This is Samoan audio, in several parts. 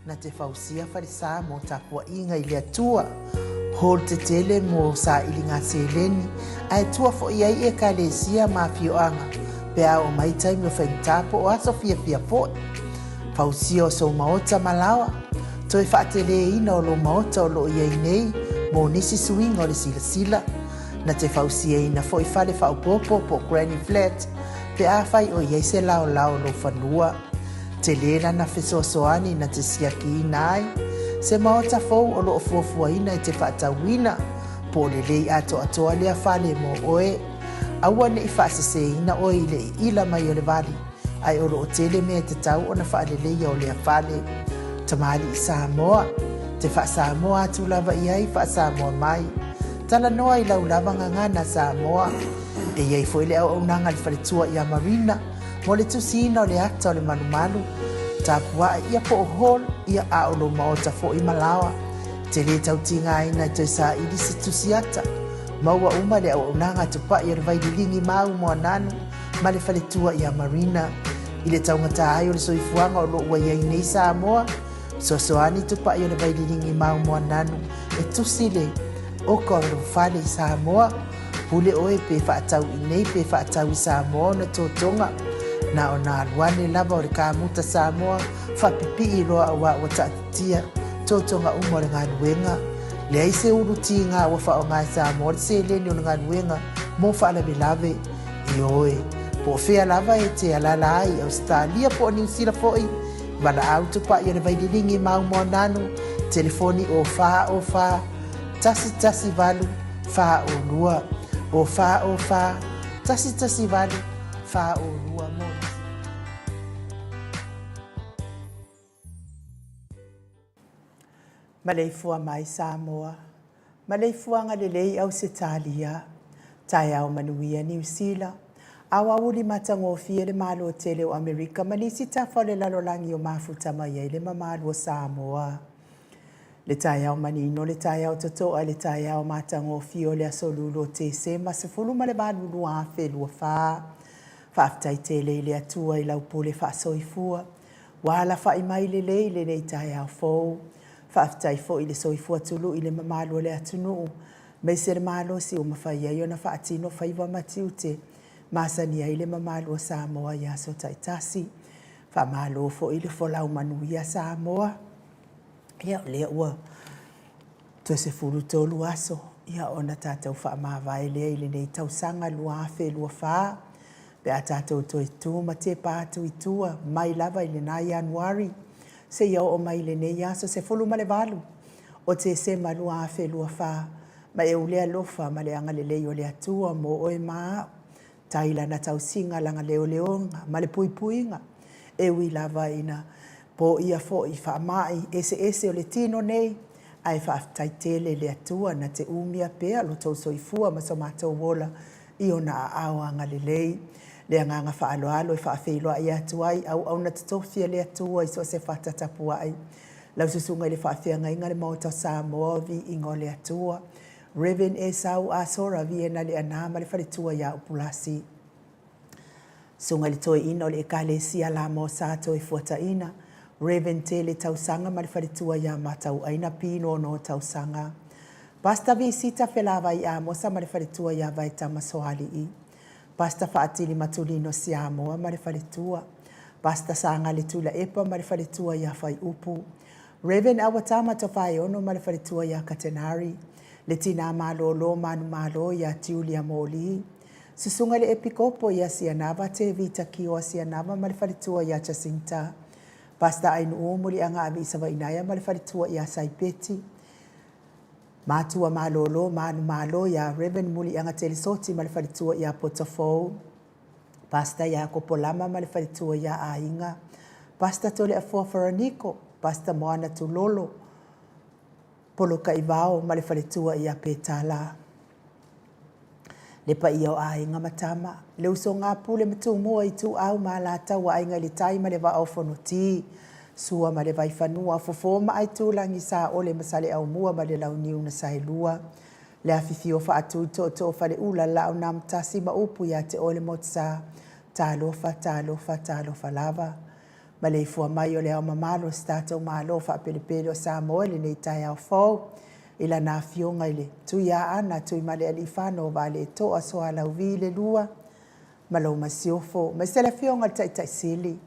Na te fausia falesa mo tapuaiga i le Atua, hall tetele mo sailiga seleni, ae tua foi ai ekalesia ma afioaga pe a oo mai taimi o faigata po o aso fiafia foi. Fausia o sou maota ma laoa, toe faateleina o lou maota o lo o i ai nei mo nisi suiga o le silasila. Na te fausiaina foi fale faaopoopo po o granny flat pe afai o i ai se laolao o lou fanua. Tele lana fesoasoani na te siakiina ai se maota fou o lo o fuafuaina e te faatauina, po o lelei atoatoa lea fale mo oe. Aua ne i faaseseina oe i le iila mai o le vali, ae o lo o tele mea e tatau ona faaleleia o lea fale. Tamalii Samoa, te faa-Samoa atu lava i ai, faa-Samoa mai. Talanoa i lau lava gagana Samoa. E i ai foi le auaunaga a le faletua ia Marina mo le tusiina o le ata o le malumalu, tapua'i ia po o hall ia a o lou maota foi ma laoa. E te lē tau tigaina e toe saili se tusi ata. Maua uma le auaunaga a Tupa'i o le Vaililigi Mau Moananu ma le faletua ia Marina. I le taugata ai o le soifuaga o lo o ua i ai nei Samoa, Fesoasoani Tupa'i o le Vaililigi Mau Moananu e tusi le oka o lou fale i Samoa. Pule oe pe faatau i nei pe faatau i Samoa ona totoga. Na ona alu ane lava o le kamuta Samoa faapipii loa auā ua taatitia totoga uma o le galuega. Leai se ulu tiga ua faaaoga e Samoa le seleni o le galuega mo faalavelave. Ioe, po o fea lava e te alaala ai i Ausetalia po o Niu Sila foi, valaau Tupa'i o le Vaililigi Mau Moananu, telefoni o 4 o 4 1 1 8 4 o 2, o 4 o 4 1 1 8 4 o 2 mo nisi. Maleifua mai Samoa, maleifuaga lelei Ausetalia, taeao manuia Niu Sila, aoauli matagofie le Malo tele o Amerika ma nisi tafa o le lalolagi o mafuta mai ai le mamalu o Samoa. Le taeao manino, le taeao totoa, le taeao matagofie o le aso Lulu o Tesema 18 2024. Faafetai tele i le Atua i lau pule faasoifua, ua alafa'i mai lelei i lenei taeao fou. Faafetai foi i le soifua tulu'i i le mamalu o le atunuu, aemaise le malosi ua mafai ai ona faatino faiva ma tiute masani ai le mamalu o Samoa i aso taitasi. Faamalo foi le folau manuia Samoa. Ia, o lea ua toe 13 aso ia ona tatou faamavae lea i lenei tausaga 2024 pe a tatou toe tu ma tepa atu i tua mai lava i lena Ianuari seia oo mai i lenei aso 18 o Tesema 2024 ma e ou le alofa ma le agalelei o le Atua mo oe ma au. Tai lana tausiga, lana leoleoga ma le puipuiga, e ui lava ina poia foi i faamai eseese o le tino nei, ae faafetai tele i le Atua na te umia pea lo tou soifua ma so matou ola i ona aao agalelei. Le agaga faaaloalo e faafeiloai atu ai auauna totofi a le Atua i so o se fata tapuai. Lau susuga i le faafeagaiga le Maota o Samoa o Viiga o le Atua, Rev. Esau Asora Viena Leaana ma le faletua ia Upulasi. Susuga i le Toeaina o le Ekalesia Lamo Sa Toefuataina, Rev. Tele Tausaga ma le faletua ia Matauaina Pinono Tausaga. Pastor Visita Felavai Amosa ma le faletua ia Vaetama Soalii. Pastor Faatili Matulino Siamoa ma le faletua. Pastor Sagale Tuilaepa ma le faletua ia Faiupu. Rev. Awatama Tofaeono ma le faletua ia Katenari, le tinā malōlō manumalo iā Tiulia Moli, susuga i le Epikopo ia Sianava Tevita Kioa Sianava ma le faletua ia Jacinta, Pastor Ainuu Muliagaavi Savainaea ma le faletua ia Saipeti, matua malōlō manumalo iā Rev. Muliaga Telesoti ma le faletua ia Potofou, Pastor Iakopo Lama ma le faletua ia Aiga, Pastor Toleafoa Faraniko, Pastor Moana Tulolo, Polokaivao ma le faletua ia Petala. Le paia o aiga ma tama, le usoga a Pule ma Tumua, Ituau ma Alataua, Aiga i le Tai ma le Vaa o Fonoti, Sua ma le Vaifanua, Fofo ma Aitulagi, Saole ma Saleaaumua ma le Launiu na Saelua, Le afifio faatu tootoo faleula Laaunamtasi ma upu ia te oe le Motusa, Talofa, talofa, talofa lava. Maleifua mai o le Ao Mamalu o si tatou Malo faapelepele o Samoa i lenei taeao fou, i lana Afioga i le Tuiaana Tuimalealiifano Vaaletoa Sualauvi II ma lou Masiofo, aemaise le Afioga i le Taitai Sili,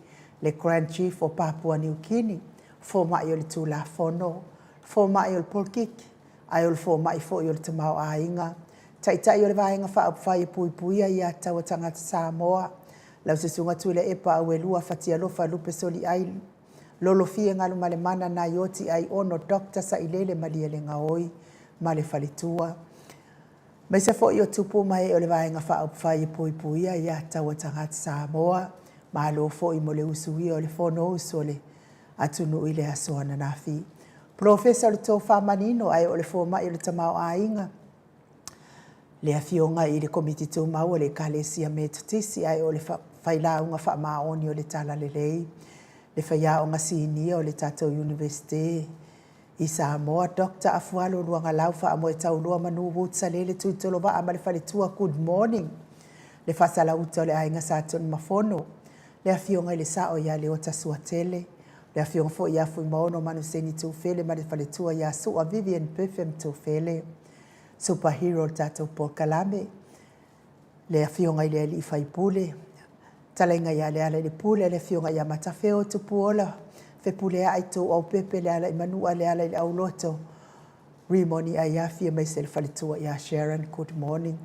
le Grand Chief o Papua Niu Kini, fomai o le Tulafono, fomai o le polokiki, ae o le fomai foi o le tamaoaiga, Taitai o le Vaega Faaupufai e Puipuia Aia Tatau a Tagata Samoa, lau Susuga Tuilaepa Auelua Fatialofa Lupe Soliai Lolofia Galumalemana Naioti Aiono Dr. Sailele Malielegaoi ma le faletua. Aemaise foi o tupu ma ee o le Vaega Faaupufai e Puipuia Aia Tatau a Tagata Samoa. Malo foi mo le usuia o le Fonousu a le atunuu i le aso ananafi. Polofesa o le Tofa Manino ae o le Fomai o le Tamaoaiga, le Afioga i le Komiti Tumau a le Ekalesia Metotisi ae o le Failauga Faamaoni o le Talalelei, le Faiaoga Sinia o le tatou Iunivesite i Samoa, Doctor Afualo Luagalau Faamoetaulua Manu Woods Salele Tuitolovaa ma le Faletua, good morning. Le Faasalauta o le Aiga Sa Tunumafono, le Afioga i le Sao ia Leota Suatele, le Afioga foi ia Fuimaono Manuseni Tufele ma le Faletua ia Sua Vivian Biffem Tufele, Super Hero o le tatou polokalame, le Afioga i le Alii Faipule, Talaiga ia Lealailepule, le Afioga ia Matafeo Tupuola, Fepuleai Tuuau Pepe, Lealaimanua, Lealaileauloto, Rimoni Aiafi aemaise le faletua ia Sharon, good morning.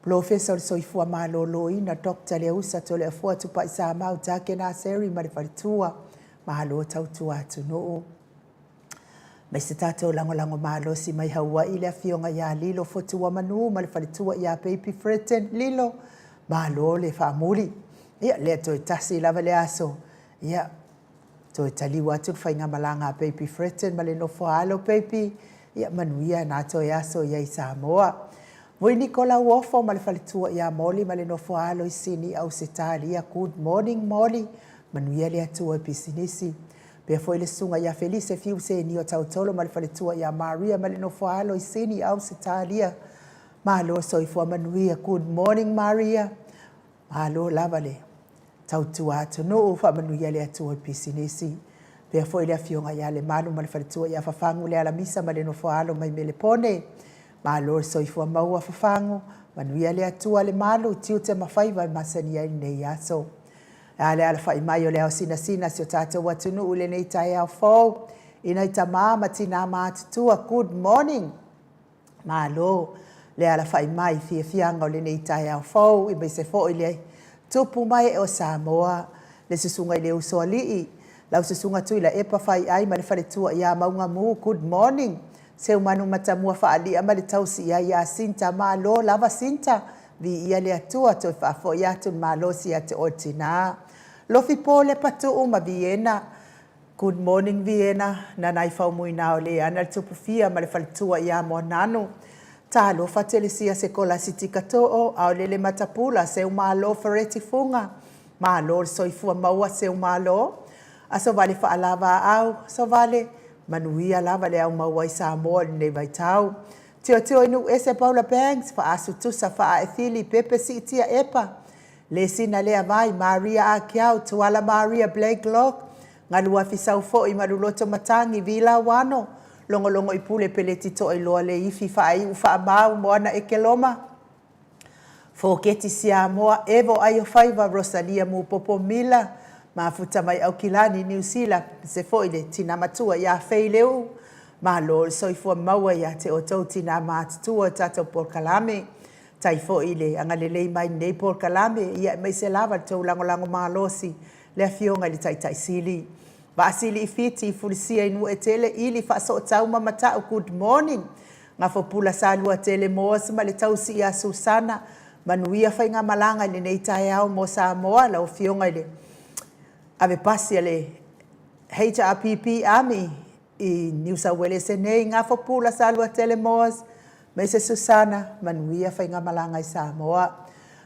Polofesa o le Soifua Maloloina, Doctor Leausa Toleafoa Tupai Samau Takena Seri ma le faletua, malo tautua atunuu. Aemaise tatou lagolago malosi mai Haua'i le Afioga ia Lilo Fotuamanu ma le faletua ia Baby Fredden Lilo, malo le faamuli. Ia, lea toe tasi lava le aso, ia, toe taliu atu le faigamalaga a Baby Fredden ma le nofo a alo Baby, ia manuia na toe aso i ai i Samoa. Vui Nikola Uofo ma le faletua ia Molly ma le nofo a alo i Sini Ausetalia, good morning Molly, manuia le Atua i pisinisi. Pea foi le susuga ia Felise Fiu Senio Tautolo ma le faletua ia Maria ma le nofo a alo i Sini Ausetalia, malo soifua manuia, good morning Maria, Malo lava le tautua atunuu, faamanuia le Atua i pisinisi. Pea foi le afioga ia Lemalu ma le faletua ia Fafagu le Alamisa ma le nofo a alo mai Melepone. Malo le soifua maua Fafagu, manuia le Atua Lemalu, tiute ma faiva e masani ai lenei aso. E a le alafai mai o le ao sinasina a si o tatou atunuu i lenei taeao fou, i nai tama ma tina matutua, good morning! Malo le alafai mai i fiafiaga o lenei taeao fou, aemaise foi le tupu mae o Samoa, le susuga i le Usoalii, lau susuga Tuilaepa Faiai ma le faletua ia Maugamu, good morning. Seumanu Matamua Faalia ma le tausi i ai ia Sinta, malo lava Sinta, viia le Atua, toe faafoi atu le malosi ia te oe tina. Lofipo Lepatuu ma Viena, Good morning Viena, Nanaifaumuina o Leana le Tupufia ma le faletua ia Moananu. Talofa Telesia Sekolasitika Too, Aolele Matapula, Seumalo Fereti Fuga, Malo le soifua maua Seumalo. Aso vale faalavaau, aso vale, manuia lava le au maua i Samoa i lenei vaitau. Tiotio i Nuuese Paula Banks, Faasu Tusa Faaefili Pepe Siitia Epa, Lesina Lea Vai, Maria Akiau, Tuala Maria Blake Locke, Galuafi Saufo'i Maluloto Matagi, Vila Wano, Logologo i Pule Peleti Toailoa Leifi Faaiu Faamau Moana Ekeloma, Foketi Siamoa, Evo Aiofaiva, Rosalia Mupopo Mila, Mafuta mai Aukilani, Niu Sila, aemaise foi le tina matua ia Fei Leu. Malo le soifua maua ia te outou tina matutua o tatou polokalame. Tai foi le agalelei mai lenei polokalame, ia aemaise lava le tou lagolago malosi le Afioga i le Taitai Sili. Vaasili i Fiti, Fulisia i Nuuetele, Ili Faasootau ma Matau, good morning. Gafopula Saluatele Moas ma le tausi ia Susana, manuia faigamalaga i lenei taeao mo Samoa, lau Afioga i le ave pasi a le HRPP Army i Niusauelese nei, Gafopula Saluatele Moas, Maise Susana, manuia faigamalaga i Samoa.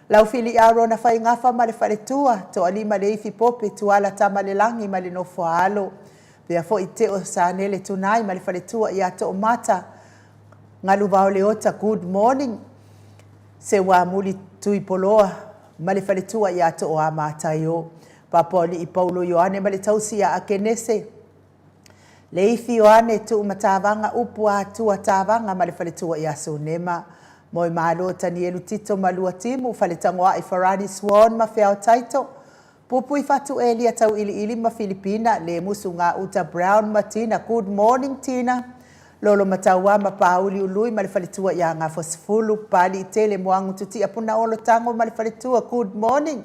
Laufili Arona Faigafa ma le faletua, Toalima Leifi Pope, Tuala Tamalelagi ma le nofoaalo. Pea foi Teo Sanele Tunai ma le faletua ia Toomata, Galuvao Leota, good morning. Seuamuli Tuipoloa ma le faletua ia Tooamataio. Papoalii Paulo Ioane ma le tausi ia Akenese, Leifi Ioane Tuumatavaga Upu Atua Tavaga ma le faletua ia Sunema, Moemalo Tanielu Tito ma Luatimu, Faletagoai Farani Swan ma Feao Taito, Pupui Fatu Elia Tauiliili ma Filipina, Lemusu Gauta Brown ma Tina, Good morning Tina, Lolo Mataua ma Pauli Ului ma le faletua ia Gafosefulu, Papaliitele Moagu Tutia Punaolo Tago ma le faletua, Good morning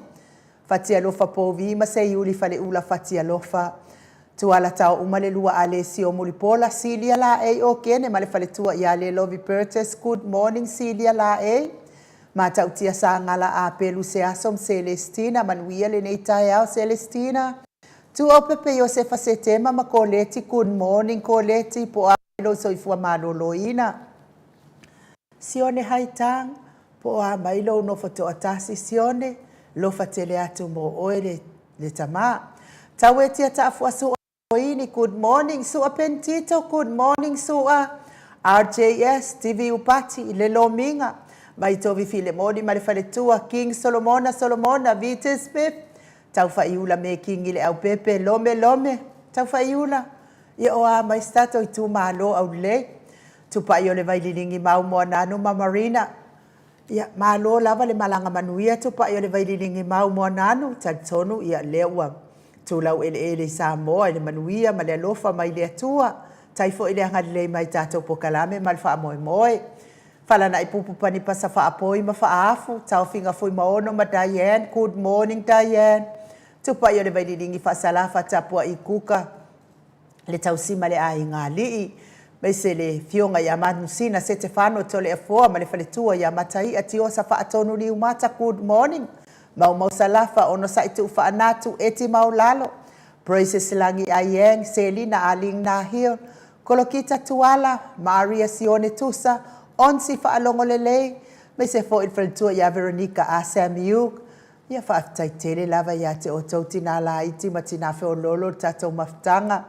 Fatialofa Povi ma Seiuli Faleula Fatialofa, Tuala Taouma le Lua Alesio Mulipola, Silia Laei Okene ma le faletua ia Lelovi Burgess, Good morning Silia Laei, Matautia Sagala Apelu Seaso ma Selestina, Manuia lenei taeao Selestina, Tuaupepe Iosefa Setema ma Koleti, Good morning Koleti, po o a mai lou soifua maloloina? Sione Haitang, po o a mai lou nofo toatasi Sione, lofa tele atu mo oe le, le tamā. Tauetia Taafua Sua Ini, good morning Sua Pentito, good morning Sua. RJS, TV Upati, le Lomiga, Vaitovi Filemoni ma le faletua, King Solomona Solomona, Vite Smith, Taufaiula me Kingi le Aupepe, Lome Lome, Taufaiula, ia o a mai se tatou itumalo aulelei. Tupai o le Vaililigi Mau Moananu ma Marina, Ia, malo lava le malaga manuia Tupai o le Vaililigi Mau Moananu, talitonu ia lea ua tulau eleele i Samoa i le manuia ma le alofa mai le Atua. Tai foi le agalelei mai tatou pokalame ma le faamoemoe. Falanai pupu panipasa faapoi ma faaafu, taofiga Fuimaono ma Diane, good morning Diane. Tupai o le Vaililigi Faasalafa tapuai Kuka, le tausi ma le aiga alii, aemaise le Afioga ia Manusina Setefano Toleafoa ma le faletua ia Mataia Tiosa Faatonu Niumata, good morning. Maumau Salafa, Onosai Tuufaanatu, Eti Maulalo, Praises Lagi Aieng, Selina Aling Nahil, Kolokita Tuala, Maria Sione Tusa, Onsi Faalogo Lelei, aemaise foi le faletua ia Veronica A. Samiuk. Ia faafetai tele lava ia te outou tinā laiti ma tinā feoloolo le tatou mafutaga.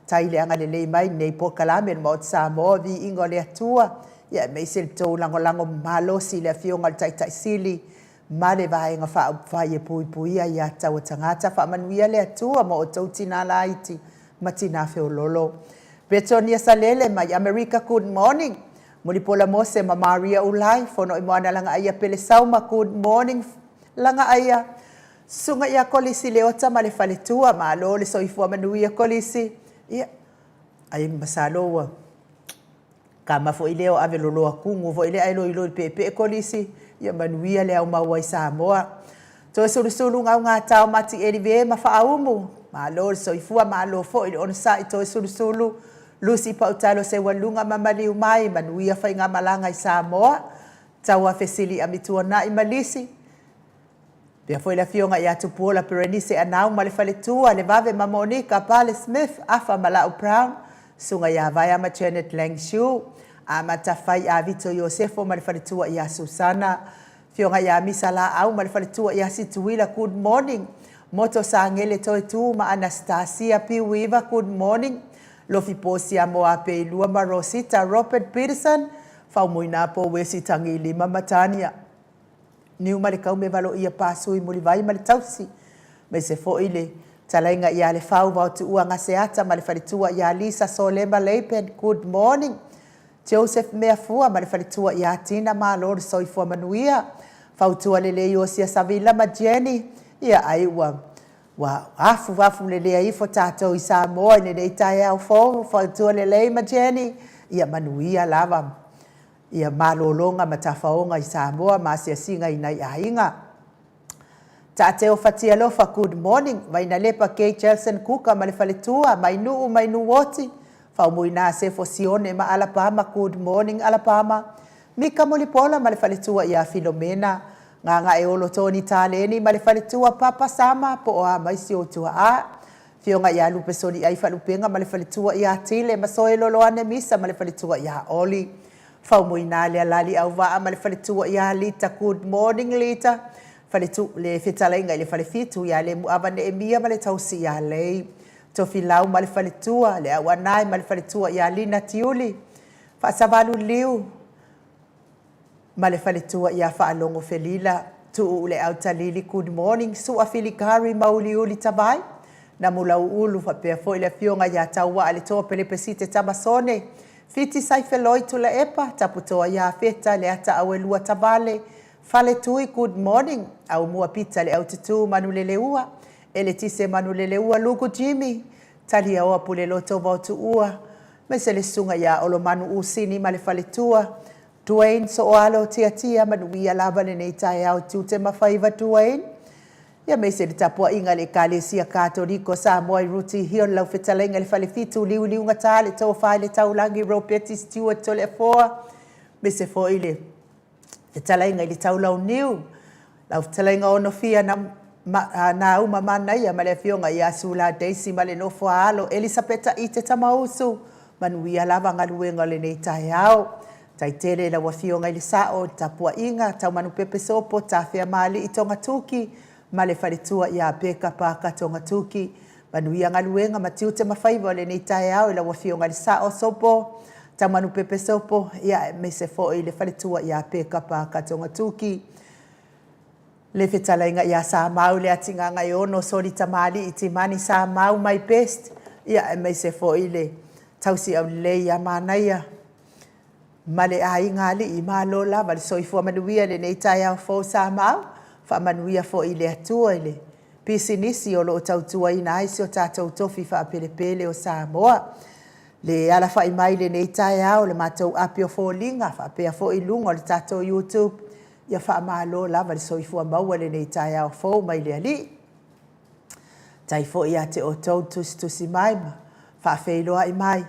Tai le agalelei mai nei polokalame le Maota Samoa, viiga o le Atua, ia aemaise le tou lagolago malosi i le Afioga i le Taitai Sili ma le Vaega Faaupufai e puipuia ia taua tagata. Faamanuia le Atua ma outou tinā laiti ma tinā feoloolo. Petonia Salele mai Amerika good morning. Mulipola Mose ma Maria Ulai, Fonoimoana Lagaaia Pele Sauma, good morning Lagaaia. Susuga ia Kolisi Leota ma le faletua, malo le soifua manuia Kolisi. Ia, ai masalo ua kama foi lea o ave loloa kugu foi lea ae loiloi peepee Kolisi, ia manuia le aumau ai Samoa. Toe sulusulu gaugatao ma Tielive ma Faaumu, malo le soifua malo foi le onosai toe sulusulu Lucy Pautalo Seualuga ma maliu mai, manuia faigamalaga i Samoa, Tauafesili Amituanai ma Lisi, pea foi le afioga ia Tupuola Perenise Anau ma le faletua, Levave ma Monica, Pale Smith, Afa ma Lau Brown, Susuga ia Vaea ma Janet Langshu, Amata Fai a Vito Iosefo ma le faletua ia Susana, Afioga ia Misa Laau ma le faletua ia Situila, good morning. Moto Sagele Toetu ma Anastasia Piuiva, good morning. Lofi Posia Moapeilua ma Rosita Robert Peterson, Faumuina Po Wesi Tagilima ma Tania Niu ma le Kaume Valoia Pasui Mulivai ma le Tausi, aemaise foi le Talaiga ia Lefau Vaotuua Gaseata ma le faletua ia Lisa Solema Leipen, good morning. Joseph Meafua ma le faletua ia Tina Malo le soifua manuia. Fautua lelei Iosia Savila ma Jenny, ia ai ua ua afu afu lelea ifo tatou i Samoa i lenei taeao fou. Fautua lelei ma Jenny, ia manuia lava ia malologa ma tafaoga i Samoa ma asiasiga i nai aiga. Taateo Fatialofa, good morning. Vainalepa Kay Jelson Kuka ma le faletua, mai Nuu mai Nuuoti. Faumuina Sefo Sione ma Alapama, good morning Alapama. Mika Mulipola ma le faletua ia Filomena. Gagaeolo Tony Taleni ma le faletua Papa Sama po o a mai si ou tuaa. Afioga ia Lupe Soliai Falupenga ma le faletua ia Tile ma Soeloloane Misa ma le faletua ia Oli. Faumuina le alali auvaa ma le faletua ia Lita, good morning Lita. Faletu, le fetalaiga i le falefitu ia Lemuava Neemia ma le tausi ia Lei. Tofilau ma le faletua, le Auanae ma le faletua ia Lina Tiuli. Faasavalu Liu ma le faletua ia Faalogo Felila. Tuuu Leautalili, good morning, Sua Filikari Mauliuli Tavai, Namulauulu, faapea foi le Afioga ia Tauaa le Toa Pelepesite Tamasone, Fiti Saifeloi Tuilaepa, Taputoa Iafeta Leata Auelua Tavale, Faletui, good morning, Aumua Pita Leaututu Manuleleua, Eletise Manuleleua Luku Jimmy, Taliaoa Puleloto Vaotuua, aemaise le Susuga ia Olomanu Usini ma le faletua, Duane Sooalo Tiatia, manuia lava lenei taeao tiute ma faiva Duane. Ia aemaise le tapuaiga a le Ekalesia Katoliko Samoa i Rooty Hill, lau fetalaiga i le Falefitu, Liuliugata le Tofa i le Taulagi Ropeti Stewart Toleafoa, aemaise foi le fetalaiga i le Taulauniu, lau fetalaiga Onofia na, ma, Nauma Manaia ma le afioga ia Sula Daisy ma le nofo a alo Elisapeta Ite Tamausu, manuia lava galuega o lenei taeao. Tai tele i lau afioga i le Sao, le tapuaiga, Taumanupepe Sopo, Tafea Maali'i Togatuki ma le faletua ia Peka Paka Togatuki. Manuia galuega ma tiute ma faiva o lenei taeao i lau afioga i le Sao Sopo, Taumanupepe Sopo, ia aemaise foi le faletua ia Peka Paka Togatuki. Le fetalaiga ia Samau Leatigagaeono Soli Tamalii Timani Samau my best, ia aemaise foi le tausi aulelei ia Manaia ma le aiga alii. Malo lava le soifua manuia i lenei taeao fou Samau. Faamanuia foi i le Atua i le pisinisi o lo o tautuaina ai si o tatou tofi faapelepele o Samoa. Le alafai mai i lenei taeao i le matou api o foliga faapea foi luga o le tatou YouTube, ia faamalo lava le soifua maua i lenei taeao fou mai le Alii. Tai foi ia te outou le tusitusi mai ma faafeiloai mai,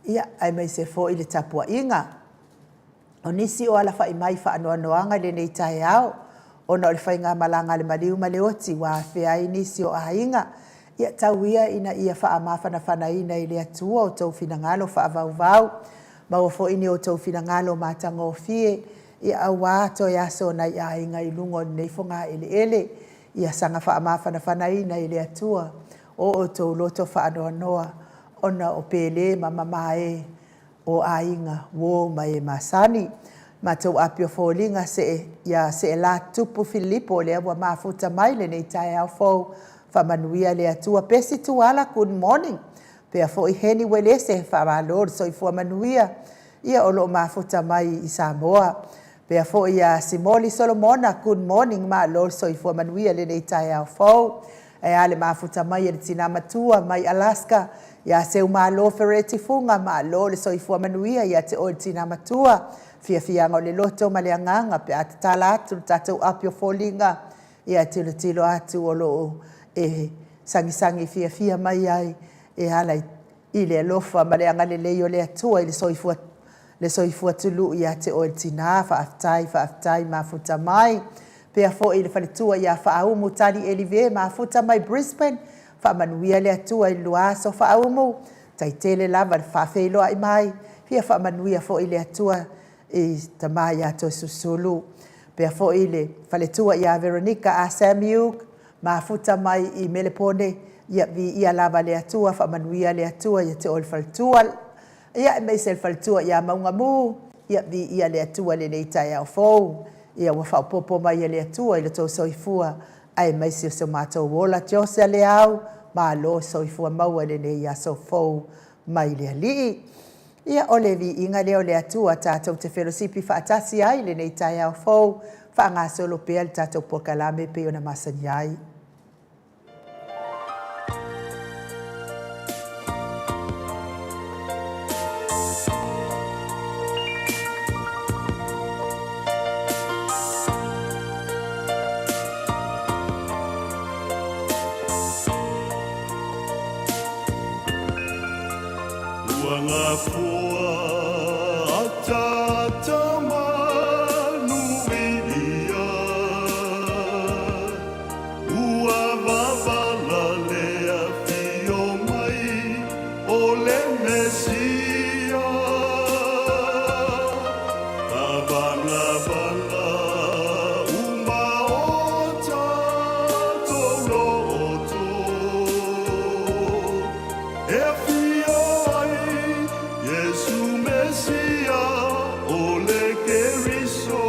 ia aemaise foi le tapuaiga. O nisi o alafai mai faanoanoaga i lenei taeao ona o le faigamalaga a le maliu ma le oti ua afea ai nisi o aiga, ia tau ia ina ia faamafanafanaina e le Atua outou finagalo faavauvau, maua foi ni outou finagalo matagofie, ia aua toe aso o nai aiga i luga o lenei fogaeleele. Ia saga faamafanafanaina e le Atua o outou loto faanoanoa ona o pele ma mamae o aiga, uo ma e masani. Matou api o foliga see ia Seela Tupu Filipo lea ua mafuta mai lenei taeao fou. Faamanuia le Atua. Pesi Tuala, good morning. Pea foi Heni Uelese, faamalo le soifua manuia. Ia o lo o mafuta mai i Samoa. Pea foi ia Simoli Solomona, good morning, malo le soifua manuia i lenei taeao fou. Ae a le mafuta mai a le tina matua mai Alaska, ia Seumalo Fereti Fuga, malo le soifua manuia ia te oe le tina matua. Fiafiaga o le loto ma le agaga pe a tatala atu le tatou api o foliga, ia tilotilo atu o lo o e sagisagi fiafia mai ai e ala i le alofa ma le agalelei o le Atua i le soifua le soifua tului ia te oe le tina, faafetai, faafetai, mafuta mai. Pea foi i le faletua ia Faaumu Tali Elive, mafuta mai Brisbane, faamanuia le Atua i le lua aso Faaumu, tai tele lava le faafeiloai mai, fia faamanuia foi le Atua i tama ia Toesulusulu. Pea foi i le faletua ia Veronica Asamiuk, mafuta mai i Melepone, ia viia lava le Atua, faamanuia le Atua ia te oe le faletua. Ia, aemaise le faletua ia Maugamu, ia viia le Atua i lenei taeao fou. Ia ua faaopoopo mai e le Atua i lo outou soifua, aemaise o so matou ola. Jose Leau, malo soifua maua i lenei aso fou mai le Alii. Ia, o le viiga lea o le Atua tatou te felosipi faatasi ai i lenei taeao fou, faagasolo pea le tatou polokalame e pei ona masani ai. Ua gafoa ataata manuia, Ua vāvala le afio mai o le Mesia. Tavalavala uma o tatou loto, E afio ai Iesu Mesia o le Keriso.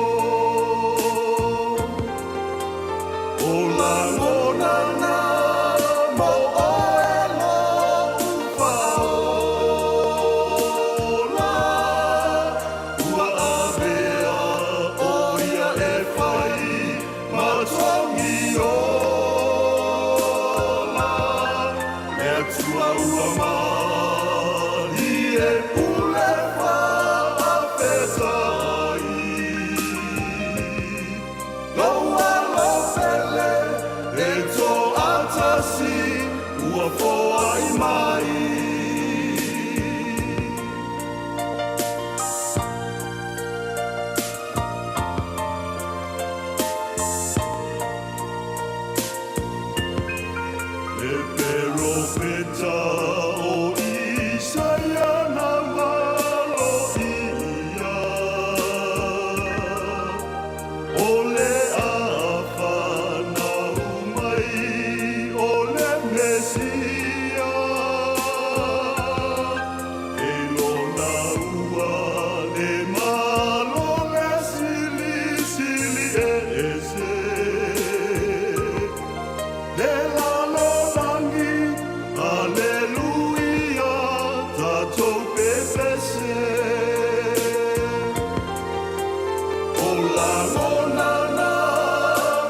lagona na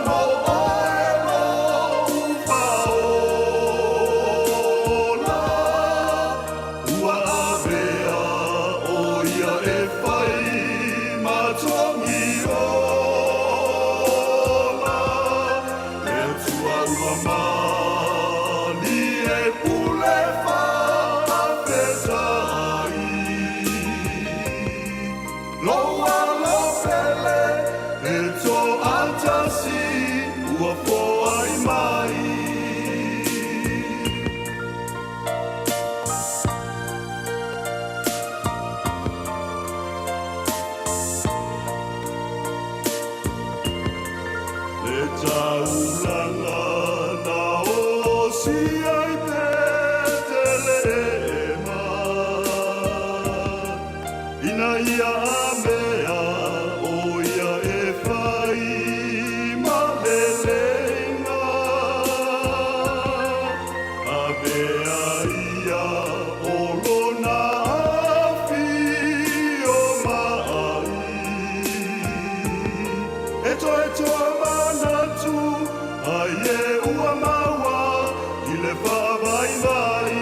mo oe lou faaola. Ua avea ʻo ia e fai ma togi ola. Le Atua ua mani e pule faafetai. Lou alo pele e toatasi ua foai mai. Le taulaga na osi ai Petelehema, ina ia avea ʻo ia e fai ma leleiga. Avea ia o lona afio mai. E toe toa manatu ai e ua maua i le faavaivai.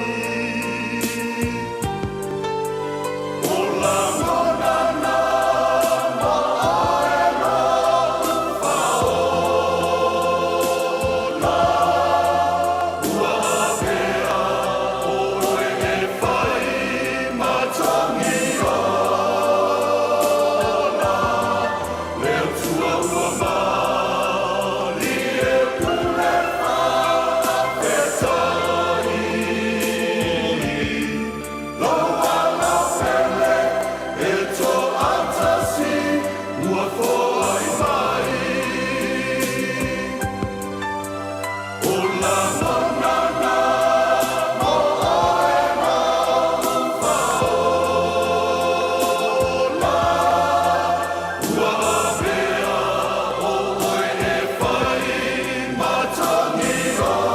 O lagona na mo oe lou faaola. Ua avea ʻoe e fai ma togi ola. Le Atua ua mani e pule faafetai. Lou alo pele e toatasi ua foai mai. O lagona na mo oe lou faaola. Ua avea ʻoe e fai ma togi ola.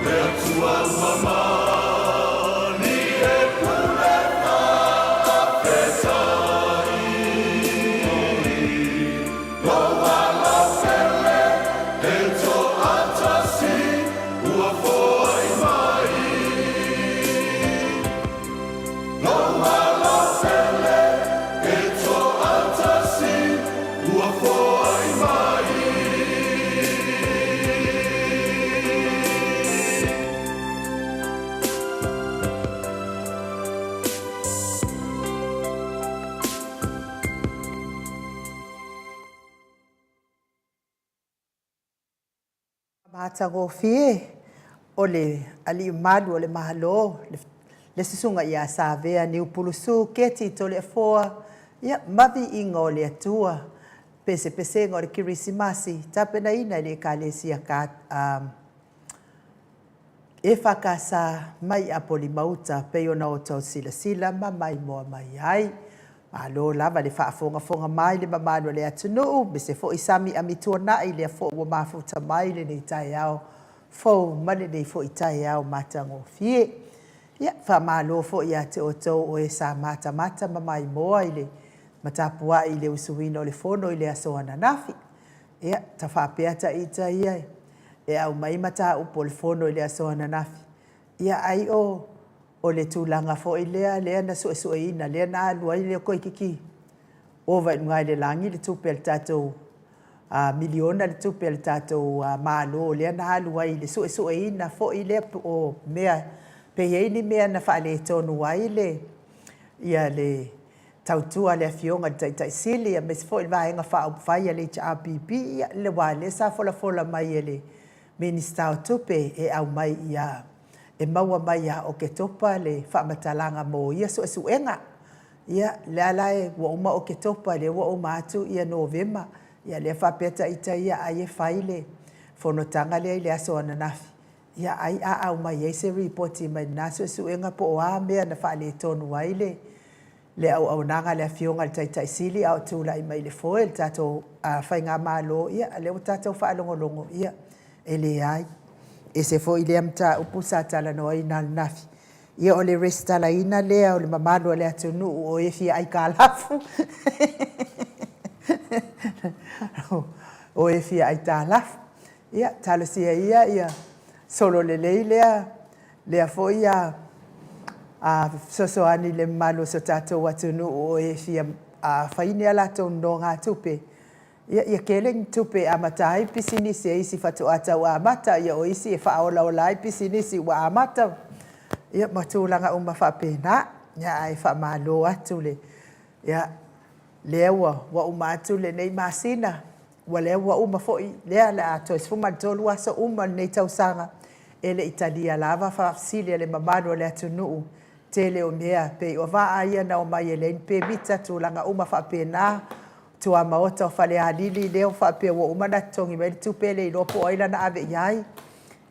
Le Atua ua mani e pule faafetai. Lou alo pele e toatasi ua foai mai. Lou alo pele e toatasi ua foai mai. Matagofie o le Alii Malu o le Malo, le Susuga ia Savea Niupulusu Keti Toleafoa, ia, ma viiga o le Atua, pesepesega o le Kerisimasi, tapenaina e le Ekalesia EFKS mai Apolima-uta, pei ona outou silasila ma maimoa mai ai. Malo lava le faafogafoga mai le mamalu o le atunuu, aemaise foi Sami Amituanai, lea foi ua mafuta mai lenei taeao fou ma lenei foi taeao matagofie. Ia, faamalo foi ia te outou o e sa matamata ma maimoa i le matapuai i le usuina o le fono i le aso ananafi. Ia, ta faapea ta ita ia e aumai mataupu o le fono i le aso ananafi, ia ai o o le tulaga foi lea lea na suesueina, lea na alu ai le toeitiiti ova i luga i le lagi le tupe a le tatou miliona le tupe a le tatou Malo lea na alu ai i le suesueina foi lea o mea pe i ai ni mea na faaletonu ai le ia le tautua a le Afioga i le Taitai Sili aemaise foi le Vaega Faaupufai a le HRPP, ia le wā lea sa folafola mai e le Minisita o Tupe e aumai ia e maua mai ia Oketopa le faamatalaga mo ia suesuega. Ia, lea la e ua uma Oketopa, lea ua uma atu ia Novema, ia lea faapea ta ita ia ai e fai le fonotaga lea i le aso ananafi, ia ai a aumai ai se ripoti mai lena suesuega po o a mea na faaletonu ai le le auaunaga a le Afioga i le Taitai Sili a o tulai mai i le foe le tatou Faigamalo, ia, lea ua tatou faalogologo, ia, e leai. Ese foi lea mataupu sa talanoaina ananafi. Ia o le resitalaina lea o le mamalu o le atunuu o e fia aitalafu. O e fia aitalafu. Ia talosia ia ia solo lelei lea lea foi a fesoasoani i le mamalu o si o tatou atunuu o e fia fai ni a latou nonogatupe. Ia tele ni tupe e amata ai pisinisi a isi faatoa tau amata, ia o isi e faaolaola ai pisinisi ua amata, ia ma tulaga uma faapena. Ia, ae faamalo atu le, ia, lea ua uma atu lenei masina, ua lea ua uma foi lea o le a toe 13 aso uma lenei tausaga e le i talia lava faafesili a le mamalu o le atunuu. Tele o mea pei o vaa ia na omai e leai ni pemita, tulaga uma faapena, tuamaota o Falealili lea ua faapea ua uma ona totogi mai le tupe, e le iloa po o ai la na ave i ai.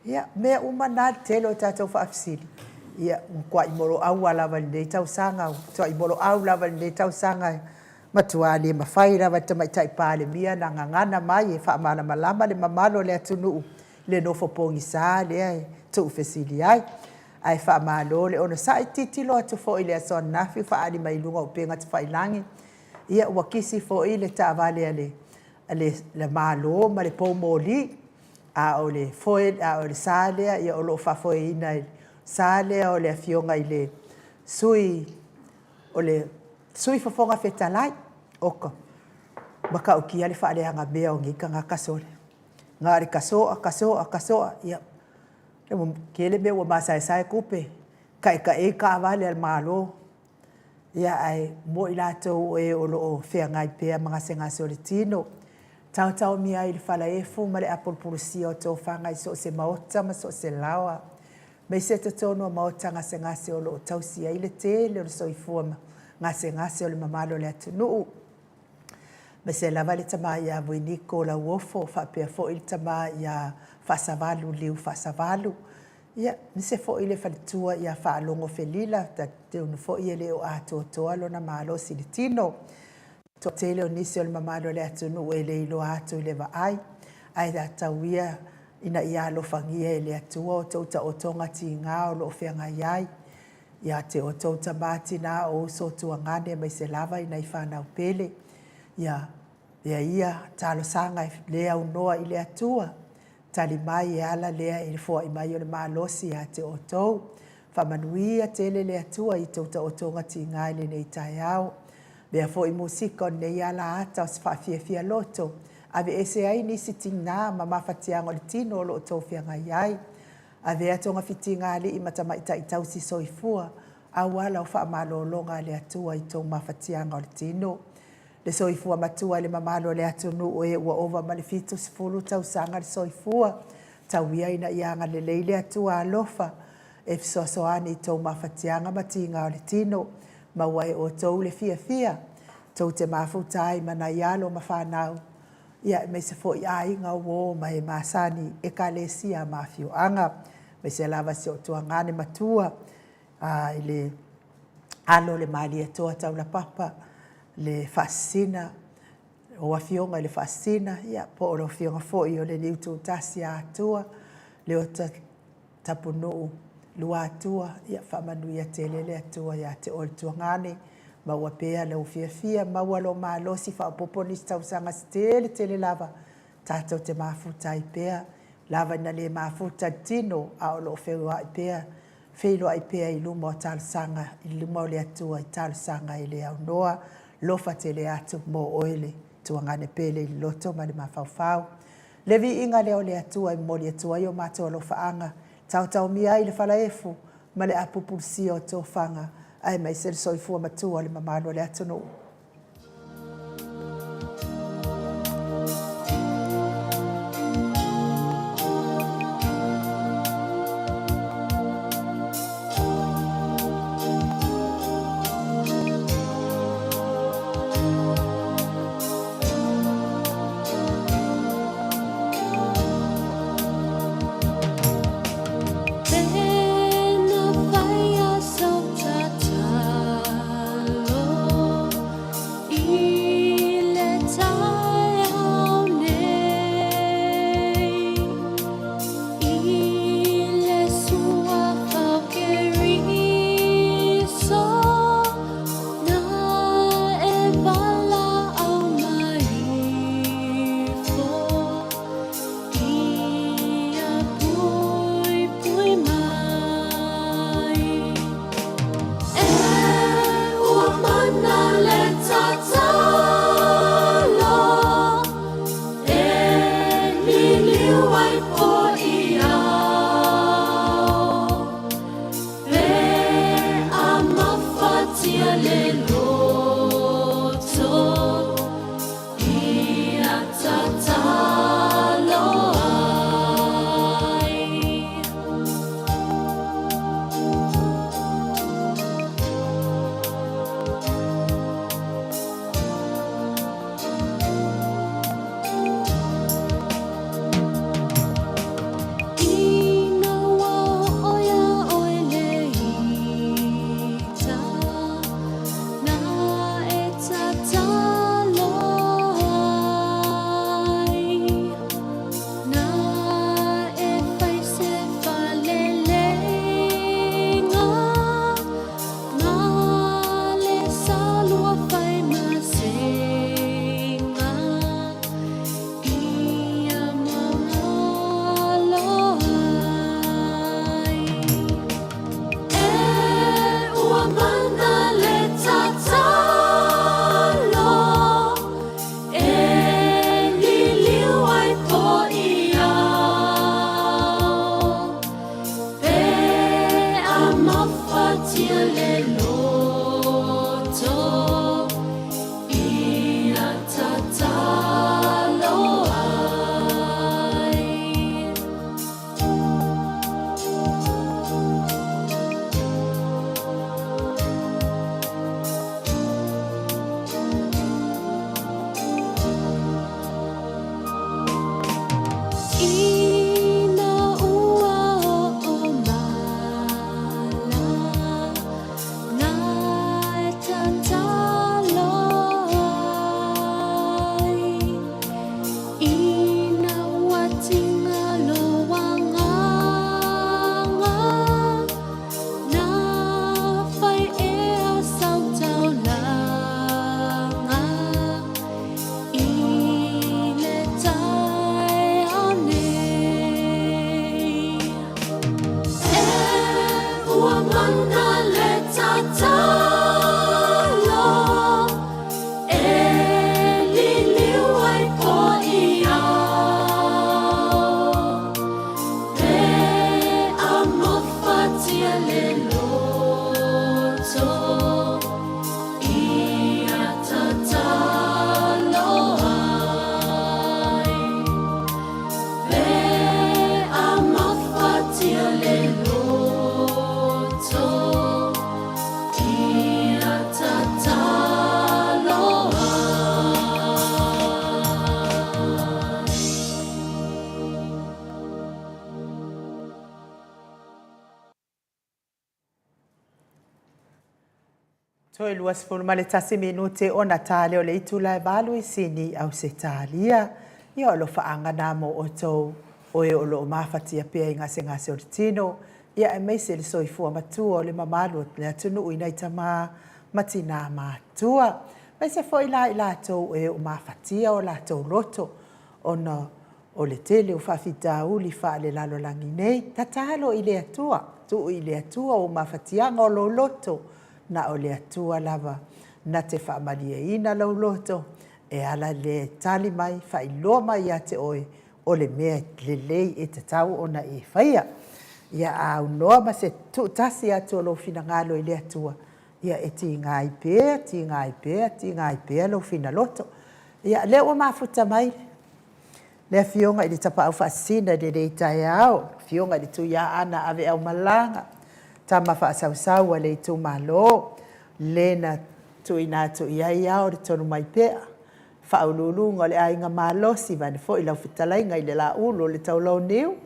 Ia, mea uma na le tele o tatou faafesili, ia, ua matuai moloaua lava i lenei tausaga, ua matuai moloau lava i lenei tausaga, e matua le mafai lava e le Tamaitai Palemia ona gagana mai e faamalamalama le mamalu o le atunuu i le nofo pogisa lea e tuufesili ai. Ae faamalo le onosai. Tilotilo atu foi i le aso ananafi ua faaali mai i luga o upega tafailagi, ia ua kisi foi le taavale a le Malo ma le poumoli, a o le foe, a o le sa lea o lo o faafoeina e le sa lea o le Afioga i le Sui o le Sui Fofoga Fetalai. Oka, matautia le faaleaga mea o nei tagata sole, na o le tasoa, tasoa, tasoa, ia, ua tele mea ua masaesae tupe, taetaei taavale a le Malo, ia ae mo i latou o e o lo o feagai pea ma gasegase o le tino, taotaomia ai i le falaefu ma le apulupulusia o tofaga i so o se maota ma so o se laoa, aemaise totonu o maota gasegase o lo o tausi ai le tele o le soifua gasegase o le mamalu o le atunuu, aemaise lava le tama ia Voiniko Lauofo faapea foi le tama ia Faasavalu Liu Faasavalu, ia, aemaise foi le faletua ia Faalogo Felila, talitonu foi e le o atoatoa lona malosi i le tino. Toatele o nisi o le mamalu o le atunuu e le iloa atu i le vaai, ae tau ia ina ia alofagia e le Atua outou taotoga tiga o lo o feagai ai ia te outou tama, tina, o uso, tuagane, aemaise lava i nai fanau pele. Ia avea ia talosaga e le aunoa i le Atua, tali mai e ala lea i le foai mai o le malosi ia te outou. Faamanuia tele le Atua i tou taotoga tiga i lenei taeao. Avea foi musika o lenei alaata o se faafiafia loto, aveese ai nisi tiga ma mafatiaga o le tino o lo o outou feagai ai. Avea togafitiga a alii ma tamaitai tausi soifua, auala o faamalologa a le Atua i tou mafatiaga o le tino. Le soifua matua i le mamalu o le atunuu e ua ova ma le 70 tausaga le soifua, tau ia ina ia agalelei le Atua alofa e fesoasoani i tou mafatiaga ma tiga o le tino, maua e outou le fiafia tou te mafuta ai ma nai alo ma fanau, ia aemaise foi aiga, uo ma e masani, ekalesia ma afioaga, aemaise lava si ou tuagane matua i le alo o le Malietoa Taulapapa, le Faasisina, o Afioga i le Faasisina, ia po o le Afioga foi o le Liututasi a Atua, Leota Tapunuu Luatua, ia faamanuia tele le Atua ia te oe le tuagane, maua pea lou fiafia, maua lou malosi, faaopoopo nisi tausaga se tele tele lava, tatou te mafuta ai pea, lava ina le mafuta i le tino, a o lo o feoai pea, feiloai pea i luma o talosaga, i luma o le Atua i talosaga e le aunoa, alofa tele atu mo oe le tuagane pele i le loto ma le mafaufau. Le viiga lea o le Atua e momoli atu ai o matou alofaaga, taotaomia ai le falaefu ma le apupulusia o tofaga, aemaise le soifua matua o le mamalu o le atunuu. Toe 21 minute ona ta lea o le itula e valu i Sini, Ausetalia. Ia o alofaaga na mo outou o e o lo o mafatia pea i gasegase o le tino, ia aemaise le soifua matua o le mamalu o le atunuu i nai tama ma tinā matutua. Aemaise foi la i latou o e o mafatia o latou loto ona o le tele o faafitauli faalelalolagi nei. Tatalo i le Atua, tuu i le Atua ou mafatiaga o lou loto, na o le Atua lava na te faamalieina lou loto e ala lea e tali mai, faailoa mai ia te oe o le mea lelei e tatau ona e faia. Ia a aunoa ma se tuutasi atu o lou finagalo i le Atua, ia e tiga ai pea, tiga ai pea, tiga ai pea lou finaloto. Ia, lea ua mafuta mai le Afioga i le Tapaau Faasisina i lenei taeao, Afioga i le Tuiaana Aveaumalaga, tama faasausau a le itumalo, le na tuuina atu i ai ao o le Tonumaipea, faauluuluga o le Aiga Malosi, vaeane foi lau fetalaiga i le Laulu o le Taulauniu,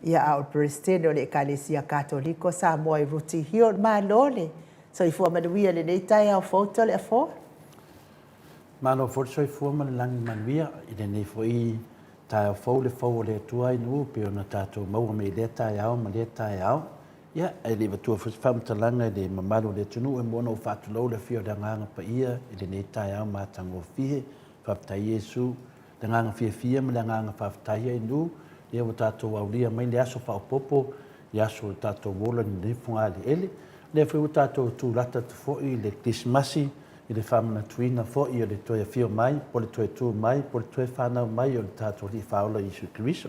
ia a o le Peresetene o le Ekalesia Katoliko Samoa i Rooty Hill. Malo le soifua manuia i lenei taeao fou Toleafoa. Malo foi le soifua ma le lagi manuia i lenei foi taeao fou, le fou o le Atua i nuu pei ona tatou maua mai i lea taeao ma lea taeao. Ia, ae le i avatua foi se faamatalaga i le mamalu o le atunuu, e mua ona ou faatulou le afio o le Agaga Paia i lenei taeao matagofie. Faafetai Iesu i le agaga fiafia ma le agaga faafetai ai nuu, lea ua tatou aulia mai le aso faaopoopo i aso o le tatou ola i lenei fogaaliele. O lea foi ua tatou tulata atu foi i le Kerisimasi, i le faamanatuina foi o le toe afio mai, po o le toe tu mai, po o le toe fanau mai o le tatou Alii Faaola Iesu Keriso.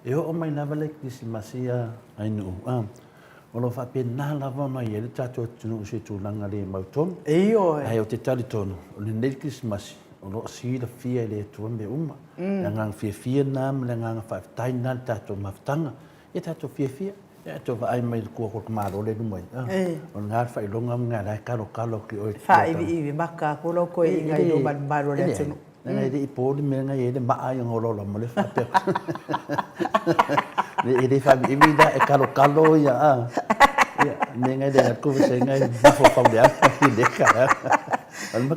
E oo mai lava le Kerisimasi a Ainuu, a, o lo o faapena lava ona i ai le tatou atunuu i se tulaga le mautonu. Ioe. Ae ou te talitonu, o lenei Kerisimasi, o lo o silafia e le Atua mea uma. Le agaga fiafia lena ma le agaga faafetai lena i le tatou mafutaga. Ia tatou fiafia, ia tatou vaai mai i le tua o le Malo lea i luma i i. O lena le faailoga ma la e kalokalo atu i o. Faaiviivi maka atu lou toeaina i luma i le mamalu o le atunuu. Leaga e le i po le mea na i ai le maa i ona olaola ma le faapea. E le faaiviivi la, e kalokalo ia a. Ia, mea na e le atu vasega e mafaufau leaga i lea taeao.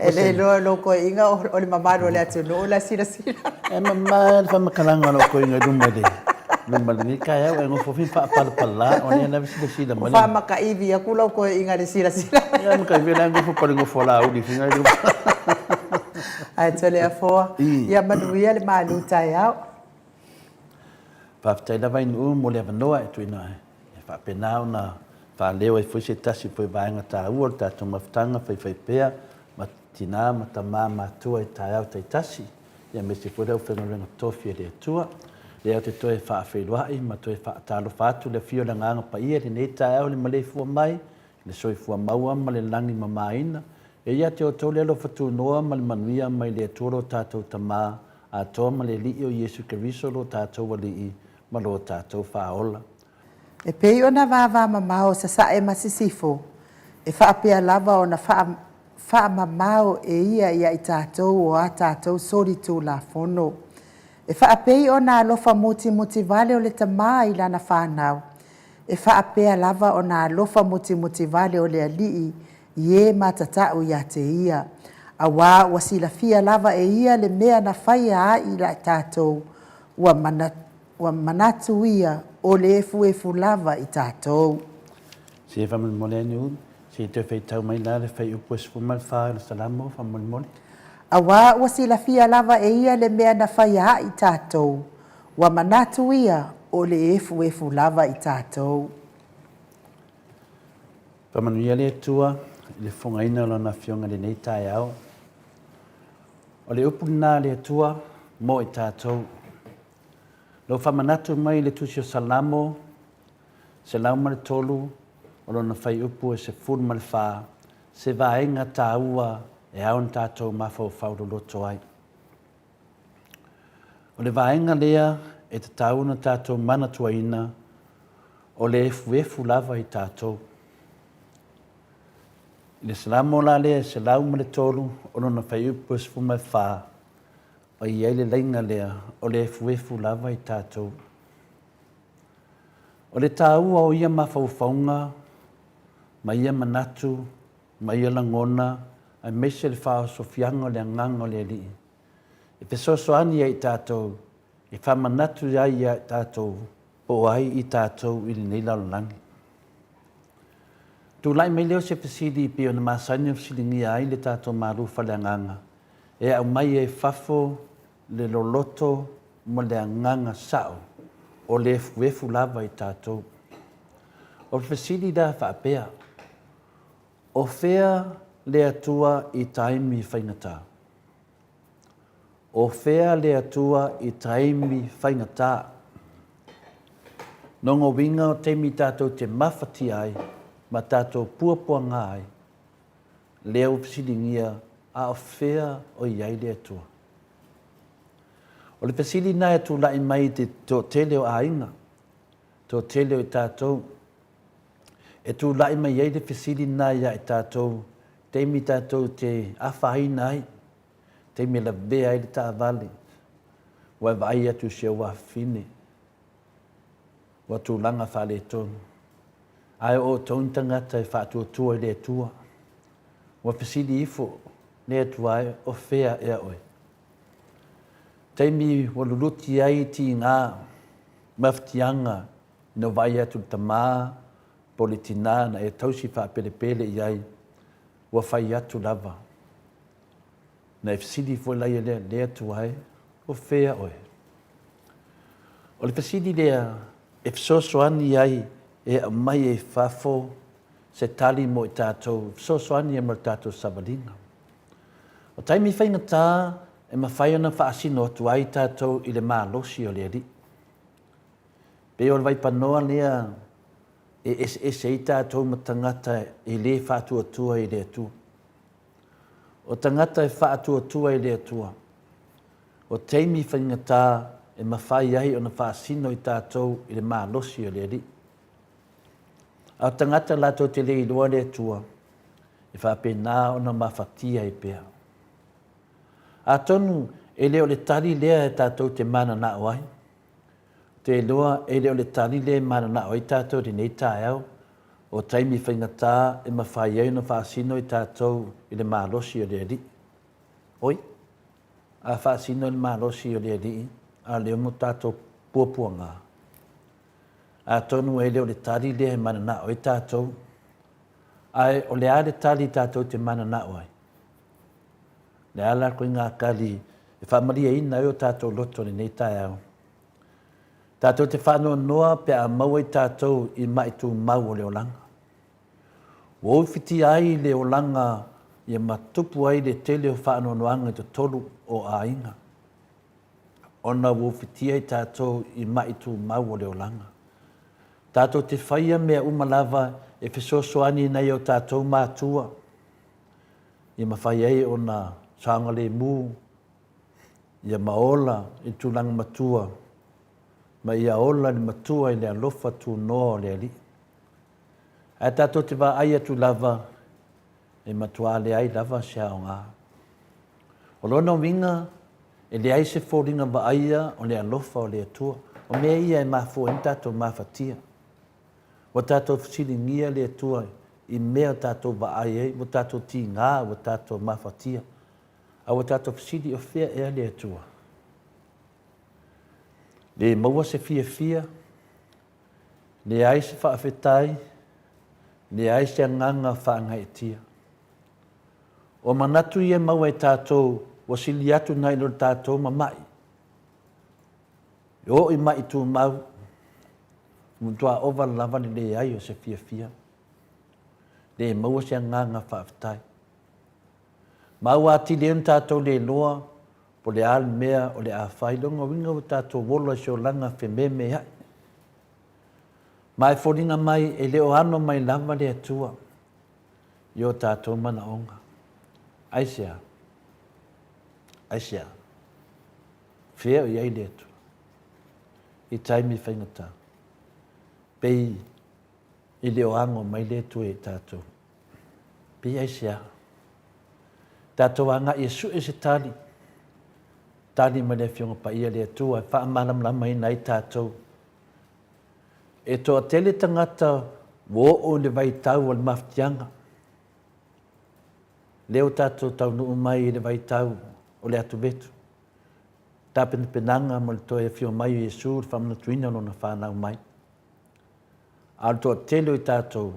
E le iloa e lou toeaina o le mamalu o le atunuu la e silasila. E mama le faamatalaga a lou toeaina i luma i le luma i lenei taeao, e nofo foi ma faapalapala, o lea lava e silasila mai. Ua faamakaivi atu lou toeaina i le silasila mai. Ia makaivi la e nofo pa le nofo a Laauli i fina i luma. Ae Toleafoa, ia manuia le malu taeao. Faafetai lava Ainuu mo le avanoa e tuuina e faapena ona faaleo ai foi se tasi foi vaega taua o le tatou mafutaga faifaipea ma tina ma tama matua i taeao taitasi, aemaise foi le aufaigaluega tofi a le Atua. Lea ou te toe faafeiloai ma toe faatalofa atu le afio o le Agaga Paia i lenei taeao i le maleifua mai i le soifua maua ma le lagi mamaina. E ia te outou le alofa tunoa ma le manuia mai le Atua lo tatou Tama atoa ma le Alii o Iesu Keriso lo tatou Alii ma lo tatou Faaola. E pei ona vavamamao sasae ma sisifo, e faapea lava ona faamamao e ia ia i tatou o a tatou solitulafono. E faapei ona alofa mutimudi vale o le Tama i lana fanau, e faapea lava ona alofa mutimudi vale o le Alii i e matatau ia te ia, auā ua silafia lava e ia le mea na faia ai i tatou, ua Ua manatu ia o le efuefu lava i tatou. Se faamolemole ane, se i toe faitau mai la le fuaiupu e 14 o le Salamo, faamolemole. Auā ua silafia lava e ia le mea na faia ai tatou, ua manatu ia o le efuefu lava i tatou. Faamanuia le Atua i le fofogaina o Lana Afioga i lenei taeao. O le upu lena a le Atua mo i tatou. Lou faamanatu mai i le Tusi o Salamo 103 o lona fuaiupu e 14, se vaega taua e ao ona tatou mafaufau loloto ai. O le vaega lea e tatau ona tatou manatuaina o le efuefu lava i tatou. I le Salamo la lea e 103 o lona fuaiupu e 14, E i ai le laina lea o le efuefu lava i tatou. O le taua o ia mafaufauga ma ia manatu ma ia lagona aemaise le faaosofiaga o le Agaga o le Alii e fesoasoani ia i tatou, e faamanatu ai ia i tatou po o ai i tatou i lenei lalolagi. Tulai mai lea o se fesili pei ona masani ona fesiligia ai le tatou malu faaleagaga e aumai ai fafo le loloto ma le agaga sao o le efuefu lava i tatou. O le fesili la faapea, o fea le Atua i taimi faigata? O fea le Atua i taimi faigata? Lona uiga o taimi tatou te mafatia ai ma tatou puapuaga ai, lea ua fesiligia a o fea o i ai le Atua? O le fesili lena e tulai mai i te toatele o aiga, toatele o i tatou. E tulai mai ai le fesili lena ia i tatou, taimi tatou te afaina ai, taimi e lavea ai le taavale, ua e vaai atu i si ou afafine, ua tulaga faaletonu. Ae o outou ni tagata e faatuatua i le Atua. Ua fesili ifo le Atua e, o fea ea oe? Taimi ua luluti ai tiga mafatiaga ina ua vaai atu le tama po o le tina na e tausi faapelepele i ai, ua fai atu lava. Na e fesili foi laia lea, le Atua e, o fea oe? O le fesili lea e fesoasoani ai e aumai ai fafo se tali mo i tatou, e fesoasoani ai mo le tatou savaliga. O taimi faigata e mafai ona faasino atu ai tatou i le malosi o le Alii. Pei o le vaipanoa lea e eseese ai tatou ma tagata e le faatuatua i le Atua. O tagata e faatuatua i le Atua, o taimi faigata e mafai ai ona faasino i tatou i le malosi o le Alii. A o tagata latou te le iloa le Atua, e faapena ona mafatia ai pea. Atonu e le o le tali lea e tatou te mananao ai. Ou te iloa e le o le tali lea e mananao ai tatou i lenei taeao, o taimi faigata e mafai ai ona faasino i tatou i le malosi o le Alii. Oi, a faasino i le malosi o le Alii, a o lea mo tatou puapuaga. Atonu e le o le tali lea e mananao ai tatou, ae o le a le tali tatou te mananao ai? O le a la koiga tali e faamalieina ai o tatou loto i lenei taeao? Tatou te faanoanoa pe a maua i tatou i maʻi tumau o le olaga. Ua ufitia ai le olaga ia ma tupu ai le tele o faanoanoaga i totolu o aiga, ona ua ufitia i tatou i maʻi tumau o le olaga. Tatou te faia mea uma lava e fesoasoani i nai o tatou matua, ia mafai ai ona saogalemu, ia ma ola i le tulaga matua, ma ia ola le matua i le alofa tunoa o le Alii. Ae tatou te vaai atu lava, e matuā leai lava se aoga. O lona uiga, e leai se foliga vaaia o le alofa o le Atua. O mea ia e mafua ai ona tatou mafatia. Ua tatou fesiligia le Atua i mea o tatou vaai ai, ua tatou tiga, ua tatou mafatia. A ua tatou fesili, o fea ea le Atua? Le maua se fiafia, leai se faafetai, leai se agaga faagaeetia. O manatu ia e maua e tatou ua sili atu nai lo le tatou mama'i. E oo i ma'i tumau, ua matua ova lava le leai o se fiafia, le maua se agaga faafetai. Ma ua atili ai ona tatou le iloa po o le a le mea o le a fai, lona uiga ua tatou ola i se olaga fememea'i. Ma e foliga mai e le o ano mai lava le Atua i o tatou manaoga. Aisea? Aisea? Fea o i ai le Atua? I taimi faigata. Pei e le o ano mai le Atua i tatou. Pei aisea? Tatou agai e sue se tali, tali mai le Afioga Paia le Atua e faamalamalamaina ai tatou. E toatele tagata ua oo i le vaitau o le mafatiaga. Lea ua tatou taunuu mai i le vaitau o le atuvetu, tapenapenaga mo le toe afio mai o Iesu i le faamanatuina o Lona fanau mai. A o le toatele o i tatou,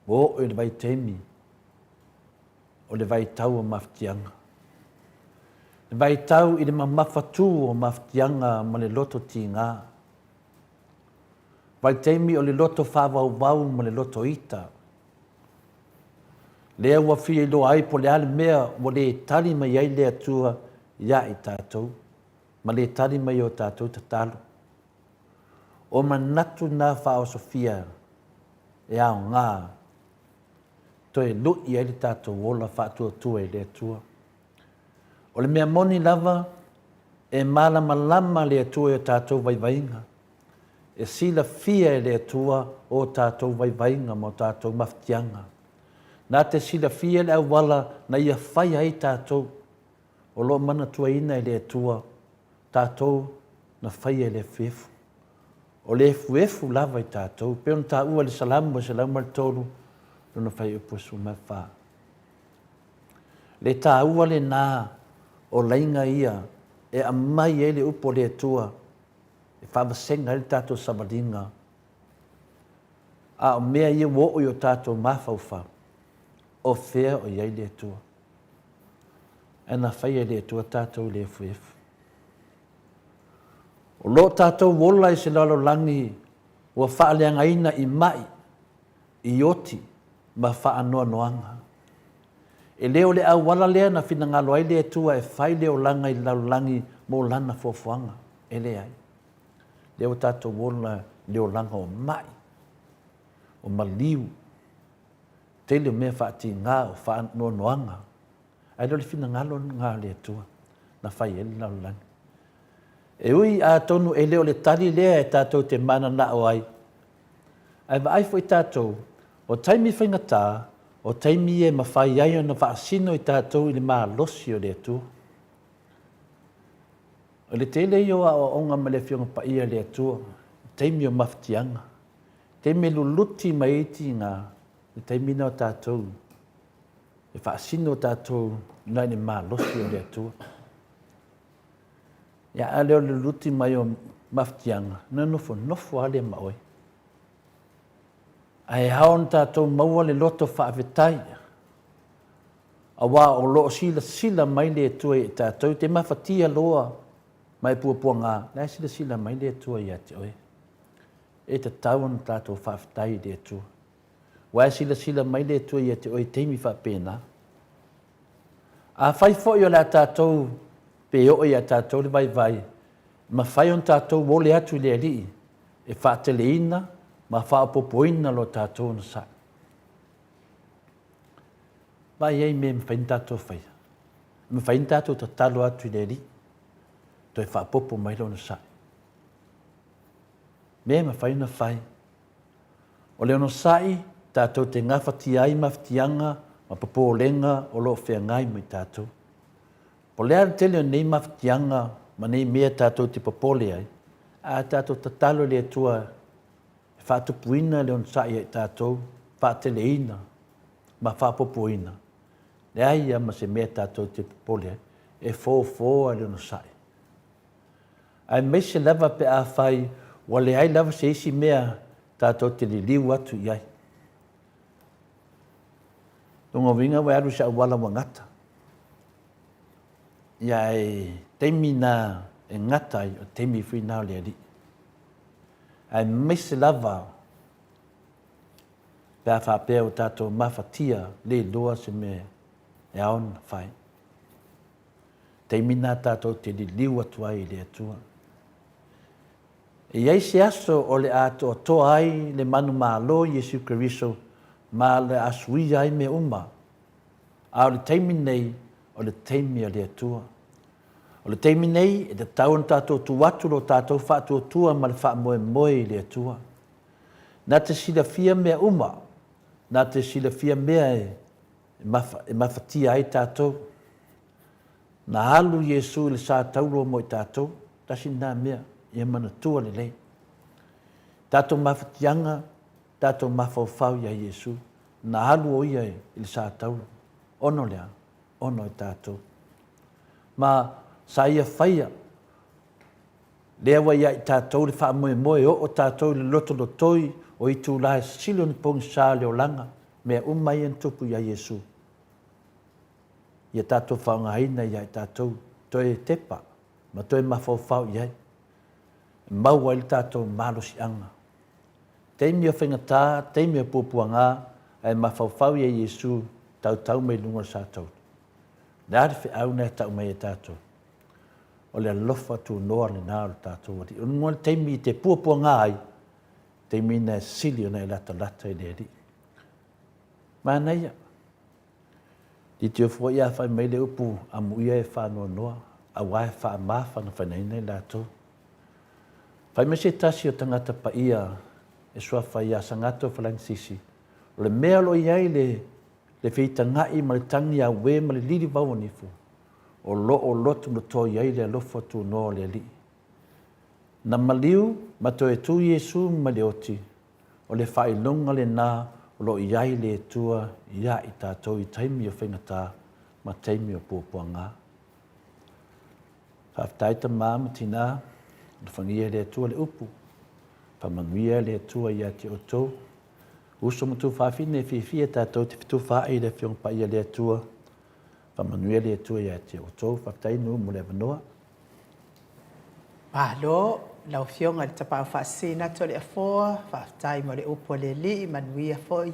ua oo i le vaitaimi o le vaitau o mafatiaga. Le vaitau i le mamafatu o mafatiaga ma le loto tiga. Vaitaimi o le loto faavauvau ma le loto ita. Lea ua fia iloa ai po o le a le mea ua le tali mai ai le Atua iā i tatou, ma le tali mai i o tatou tatalo. O manatu na faaosofia e aoga toe lu'i ai le tatou ola faatuatua i le Atua. O le mea moni lava, e malamalama le Atua i o tatou vaivaiga. E silafia e le Atua o tatou vaivaiga ma o tatou mafatiaga. Na te silafia le auala na Ia faia ai tatou. O lo o manatuaina e le Atua tatou na faia i le efuefu. O le efuefu lava i tatou, pei ona taua i le Salamo e 103, lona fuaiupu e 14. Le taua lena o laiga ia e aumai ai le upu a le Atua e faavasega ai le tatou savaliga, a o mea ia ua oo i o tatou mafaufau, o fea o i ai le Atua? Ae na faia e le Atua tatou i le efuefu. O lo o tatou ola i se lalolagi ua faaleagaina i mai, i oti ma faanoanoaga. E le o le auala lea na finagalo ai le Atua e fai le olaga i le lalolagi mo Lana fuafuaga. E leai. Lea ua tatou ola i le olaga o mai, o maliu, tele o mea faatiga, o faanoanoaga. Ae le o le finagalo lena o le Atua na fai ai le lalolagi. E ui atonu e le o le tali lea e tatou te mananao ai, ae vaai foi tatou, o taimi faigata, o taimi ia e mafai ai ona faasino i tatou i le malosi o le Atua. O le tele ia o aoaoga ma le Afioga Paia a le Atua, taimi o mafatiaga, taimi e luluti mai ai tiga, le taimi lena o tatou e faasino tatou nai le malosi o le Atua. Ia, a le o le luluti mai o mafatiaga, na nofonofo lava lea ma oe. Ae ao ona tatou maua le loto faafetai, aua o lo o silasila mai le Atua ia i tatou, te mafatia loa ma e puapuaga, la e silasila mai le Atua ia te oe. E tatau ona tatou faafetai i le Atua. Ua e silasila mai le Atua ia te oe i taimi faapena. Afai foi o le a tatou, pe oo ia tatou le vaivai, e mafai ona tatou ole atu i le Alii e faateleina ma faaopoopoina lo tatou onosai. Vaai ai mea e mafai ona tatou faia. E mafai ona tatou tatalo atu i le Alii, toe faaopoopo mai le onosai. Mea e mafai ona fai. O le onosai tatou te gafatia ai mafatiaga ma popolega o lo o feagai ma i tatou. Po o le a le tele o nei mafatiaga ma nei mea tatou te popole ai, a tatou tatalo i le Atua e faatupuina le onosai ia i tatou, faateleina ma faaopoopoina, leai lava ma se mea tatou te popole ai, e fofo lava le onosai. Aemaise lava pe afai ua leai lava se isi mea tatou te liliu atu i ai. Lona uiga ua e alu i se auala ua gata. Ia ae taimi na e gata ai, o taimi foi na o le Alii. Aemaise lava pe a faapea ua tatou mafatia le iloa se mea e ao ona fai. Taimi lena tatou te liliu atu ai i le Atua. E i ai se aso o le a atoatoa ai le manumalo Iesu Keriso ma le a suia ai mea uma. A o le taimi nei, o le taimi a le Atua. O le taimi nei, e tatau ona tatou tuu atu lo tatou faatuatua ma le faamoemoe i le Atua. Na te silafia mea uma, na te silafia mea e e mafatia ai tatou. Na alu Iesu i le sa tauro mo i tatou, tasi lena mea, ia manatua lelei. Tatou mafatiaga, tatou mafaufau ia Iesu, na alu o ia i le sa tauro. Ono le a? Ono e tatou. Ma sa ia faia, lea ua ia i tatou le faamoemoe e oo tatou i le lotolotoi o itulā e sili ona pogisa o le olaga, mea uma ia na tupu ia Iesu. Ia tatou faaaogaina ia i tatou toe tepa ma toe mafaufau i ai, e maua ai le tatou malosiaga. Taimi o faigata, taimi o puapuaga, ae mafaufau ia Iesu tautau mai luga o le satauro. O le a le feau lena e tau mai e tatou? O le alofa tunoa lena o le tatou Alii. O le taimi e te puapuaga ai, taimi lena e sili ona e latalata i le Alii. Manaia. Tilotilo foi a fai mai le upu, amuia e faanoanoa, aua e faamafanafanaina i latou. Fai mai se tasi o tagata paia e suafa ia Sagato Falagisisi, o le mea o lo o i ai le, le feitaga'i ma le tagi auē ma le lilivau o nifo, o lo o lotolotoi ai le alofa tunoa o le Alii. Na maliu ma toe tu Iesu mai le oti, o le faailoga lena o lo o i ai le Atua iā i tatou i taimi o faigata ma taimi o puapuaga. Faafetai tama ma tina, alofagia e le Atua le upu. Faamanuia le Atua ia te outou. Uso ma tuafafine e fiafia tatou te fetufaai i le Afioga Paia a le Atua. Faamanuia le Atua ia te outou. Faafetai Nuu mo le avanoa. Malo lau Afioga i le Tapaau Faasisina atu o le Afoa, faafetai mo le upu a le Alii, manuia foi,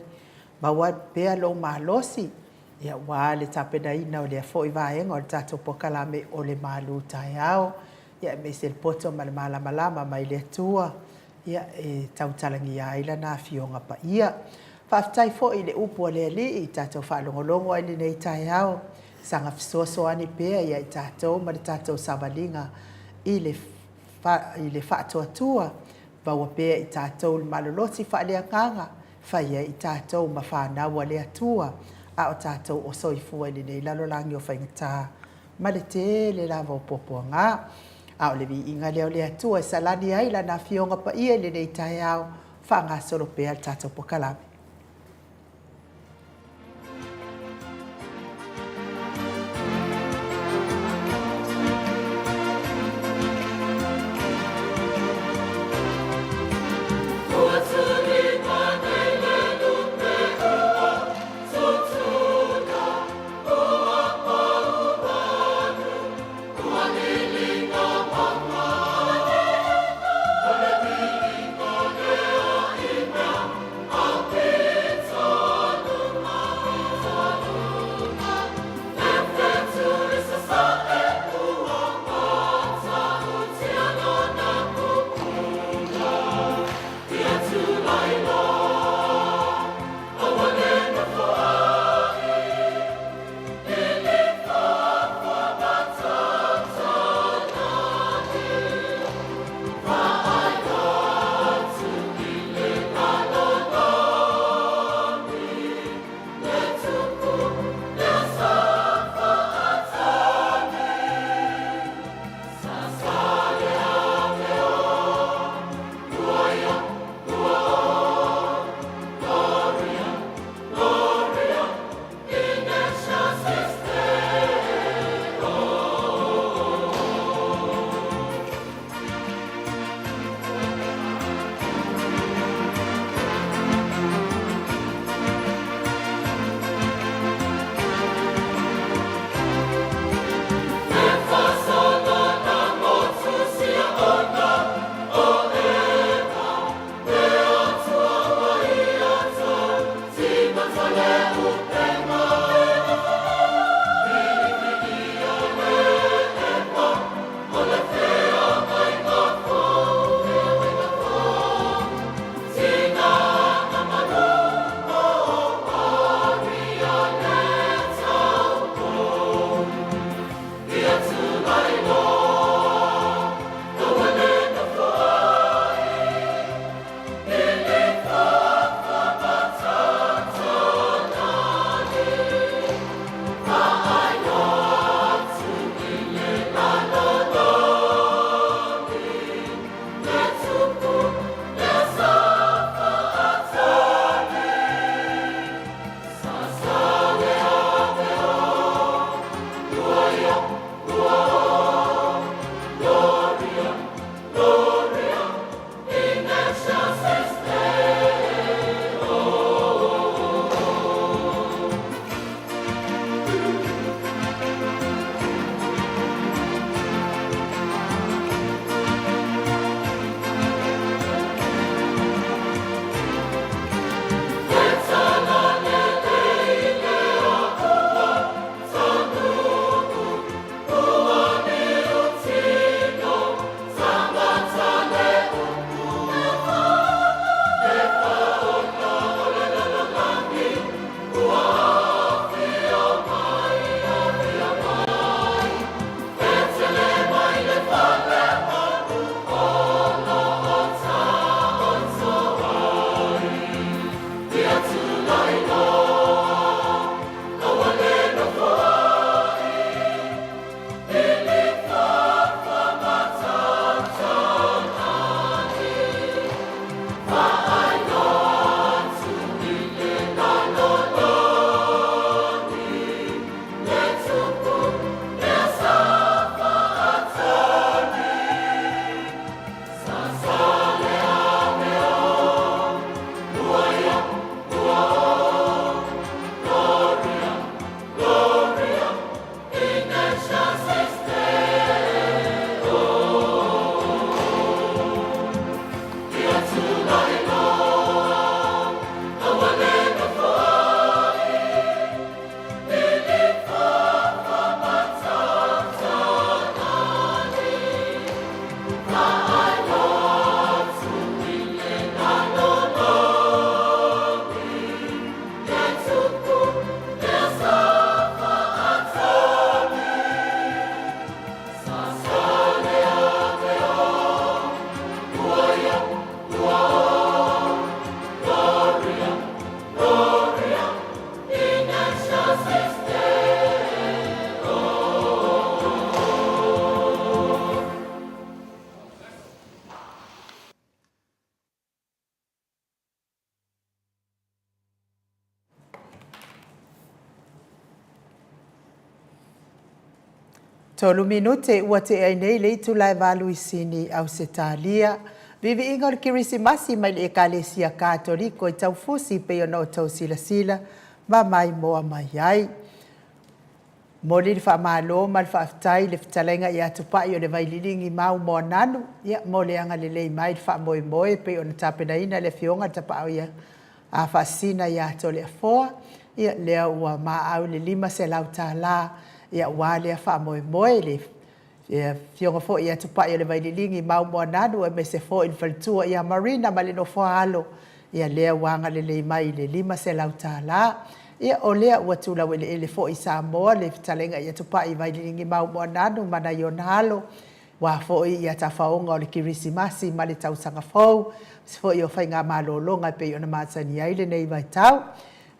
maua pea lou malosi aua le tapenaina o lea foi vaega o le tatou polokalame o le malu taeao, aemaise le poto ma le malamalama mai le Atua e tautalagia ai Lana Afioga Paia. Faafetai foi i le upu a le Alii i tatou faalogologo ai i lenei taeao, saga fesoasoani pea ia i tatou ma le tatou savaliga i le i le faatuatua, maua pea e i tatou le malolosi faaleagaga, fai ai i tatou ma fanau a le Atua, a o tatou o soifua i lenei lalolagi o faigata ma le tele lava o puapuaga. A o le viiga lea o le Atua e salani ai Lana Afioga Paia i lenei taeao, faagasolo pea le tatou pokalame. Tolu minute ua tea ai nei le itula e valu i Sini, Ausetalia. Viiviiga o le Kerisimasi mai le Ekalesia Katoliko i Taufusi pei ona outou silasila ma maimoa mai ai. Momoli le faamalo ma le faafetai i le fetalaiga ia Tupai o le Vaililigi Mau Moananu, ia, mo le agalelei mai i le faamoemoe e pei ona tapenaina le Afioga i le Tapaau ia Faasisina ia Toleafoa, ia, lea ua maau le $500 ia aua lea faamoemoe i le Afioga foi ia Tupai o le Vaililigi Mau Moananu aemaise foi le faletua ia Marina ma le nofo-a-alo, ia lea ua agalelei mai i le $500. Ia, o lea ua tulaueleele foi i Samoa le fetalaiga ia Tupai Vaililigi Mau Moananu ma nai ona alo, aua foi ia tafaoga o le Kerisimasi ma le Tausaga Fou, aemaise foi o faiga malologa e pei ona masani ai lenei vaitau.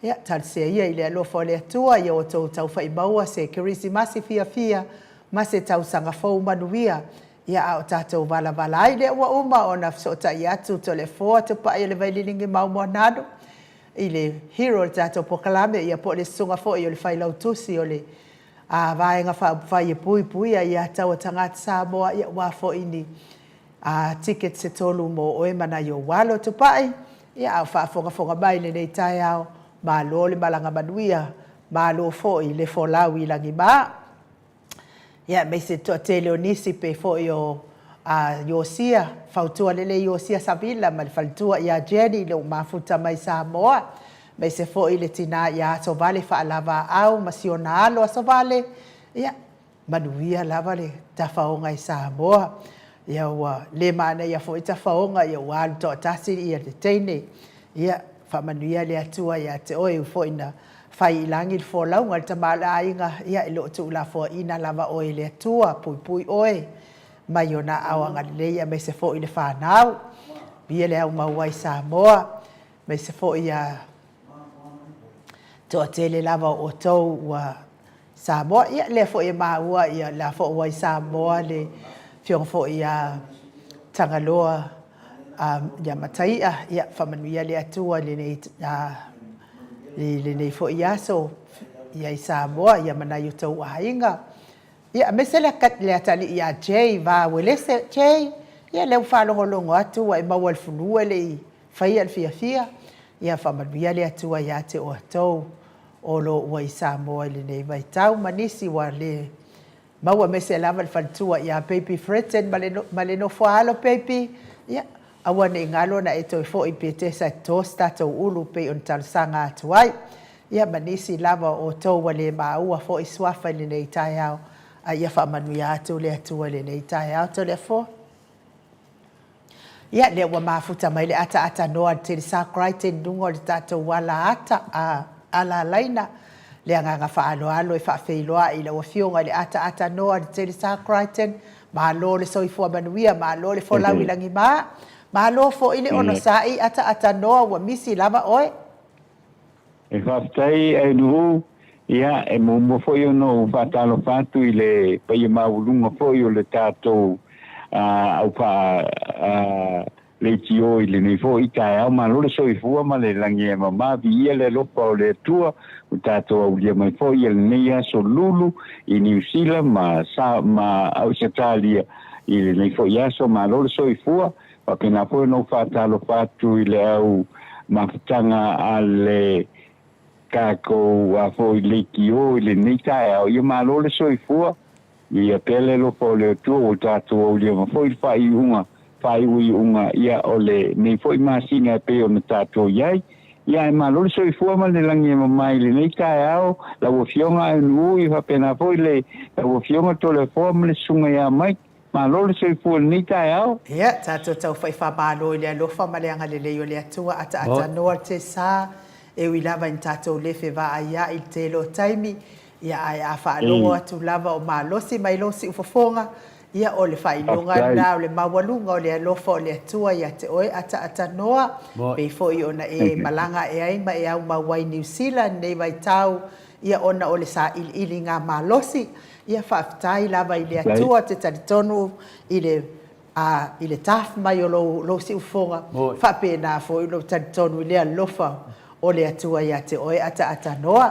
Ia, talosia ia i le alofa o le Atua ia outou taufa'i maua se Kerisimasi fiafia ma se Tausaga Fou manuia, ia a o tatou valavala ai. Lea ua uma ona fesootai atu Toleafoa Tupai o le Vaililigi Mau Moananu i le hero o le tatou polokalame, ia po o le susuga foi o le Failautusi o le Vaega Faaupufai e Puipuia Aia Tatau a Tagata Samoa, ia aua foi ni tickets se tolu mo oe ma nai ou alo. Tupai, ia a o faafogafoga mai i lenei taeao, malo le malaga manuia, malo foi le folau i lagima. Ia, aemaise le toatele o nisi pei foi o Iosia, fautua lelei Iosia Savila ma le faletua ia Jenny i lou mafuta mai Samoa, aemaise foi le tina ia Asovale Faalavaau ma si ona alo Asovale, ia, manuia lava le tafaoga i Samoa. Ia ua le manaia foi tafaoga ia ua alu toatasi ia le teine. Ia faamanuia le Atua ia te oe, e ui foi ina fai i lagi le folauga i le tama o le aiga, ia e le o tuulafoaiina lava oe e le Atua, puipui oe mai ona aao agalelei aemaise foi le fanau. Viia le aumau ai Samoa, aemaise foi ia toatele lava o outou ua Samoa. Ia, lea foi e maua, ia, la foi ua i Samoa le Afioga foi ia Tagaloa ia Mataia. Ia, faamanuia le Atua i lenei, i lenei foi aso ia i Samoa, ia ma nai o outou aiga. Ia, aemaise le atalii ia Jay Va Uelese. Jay, ia lea ua faalogologo atu ua e maua i le fulu e le i faia le fiafia. Ia faamanuia le Atua ia te outou o lo o ua i Samoa i lenei vaitau ma nisi ua le maua aemaise lava le faletua ia Baby Fredson ma le nofoaalo Baby, ia, aua ne i galo ona e toe foi i Petesa e toto se tatou ulu pei ona talosaga atu ai. Ia ma nisi lava o outou ua le maua foi suafa i lenei taeao, a ia faamanuia atu le Atua i lenei taeao. Toleafoa. Ia, lea ua mafuta mai le ataata noa a le Teresa Crichton i luga o le tatou ala ata, a, ala laina. Le agaga faaaloalo e faafeiloai i lau Afioga i le ataata noa a le Teresa Crichton. Malo le soifua manuia, malo le folau i lagima. Malo foi le onosai ataata noa ua misi lava oe. E faafetai Ailuu, ia e muamua foi ona ou faatalofa atu i le paia maualuga foi o le tatou au faa leitio i lenei foi taeao. Malo le soifua ma le lagi e mama, viia le alofa o le Atua ua tatou aulia mai foi i lenei aso lulu i Niu Sila ma ma Ausetalia i lenei foi aso. Malo le soifua. Faapena foi ona ou faatalofa atu i le au mafutaga a le tatou a foi leitio i lenei taeao. Ia malo le soifua, ia pea le alofa o le Atua ua tatou aulia foi le faaiuga, faaiuiuga ia o lenei foi masina e pei ona tatou i ai. Ia ae malo le soifua ma le lagi e mama i lenei taeao, lau Afioga Aunuu, ia faapena foi le lau Afioga Toleafoa ma le Susuga ia Mike. Malo le soifua i lenei taeao. Ia, tatou tau faifamalo i le alofa ma le agalelei o le Atua, ataatanoa le tesa, e ui lava ina tatou le fevaaia'i i le tele o taimi, ia ae a faalogo atu lava o malosi mai lou siufofoga, ia o le faailoga lena o le maualuga o le alofa o le Atua ia te oe, ataatanoa, pei foi ona e malaga ae ai ma e aumau ai i Niu Sila i lenei vaitau, ia ona o le sailiiliga malosi. Ia faafetai lava i le Atua, ou te talitonu i le a i le taf mai o lou lou siufofoga, faapena foi lou talitonu i le alofa o le Atua ia te oe ataatanoa.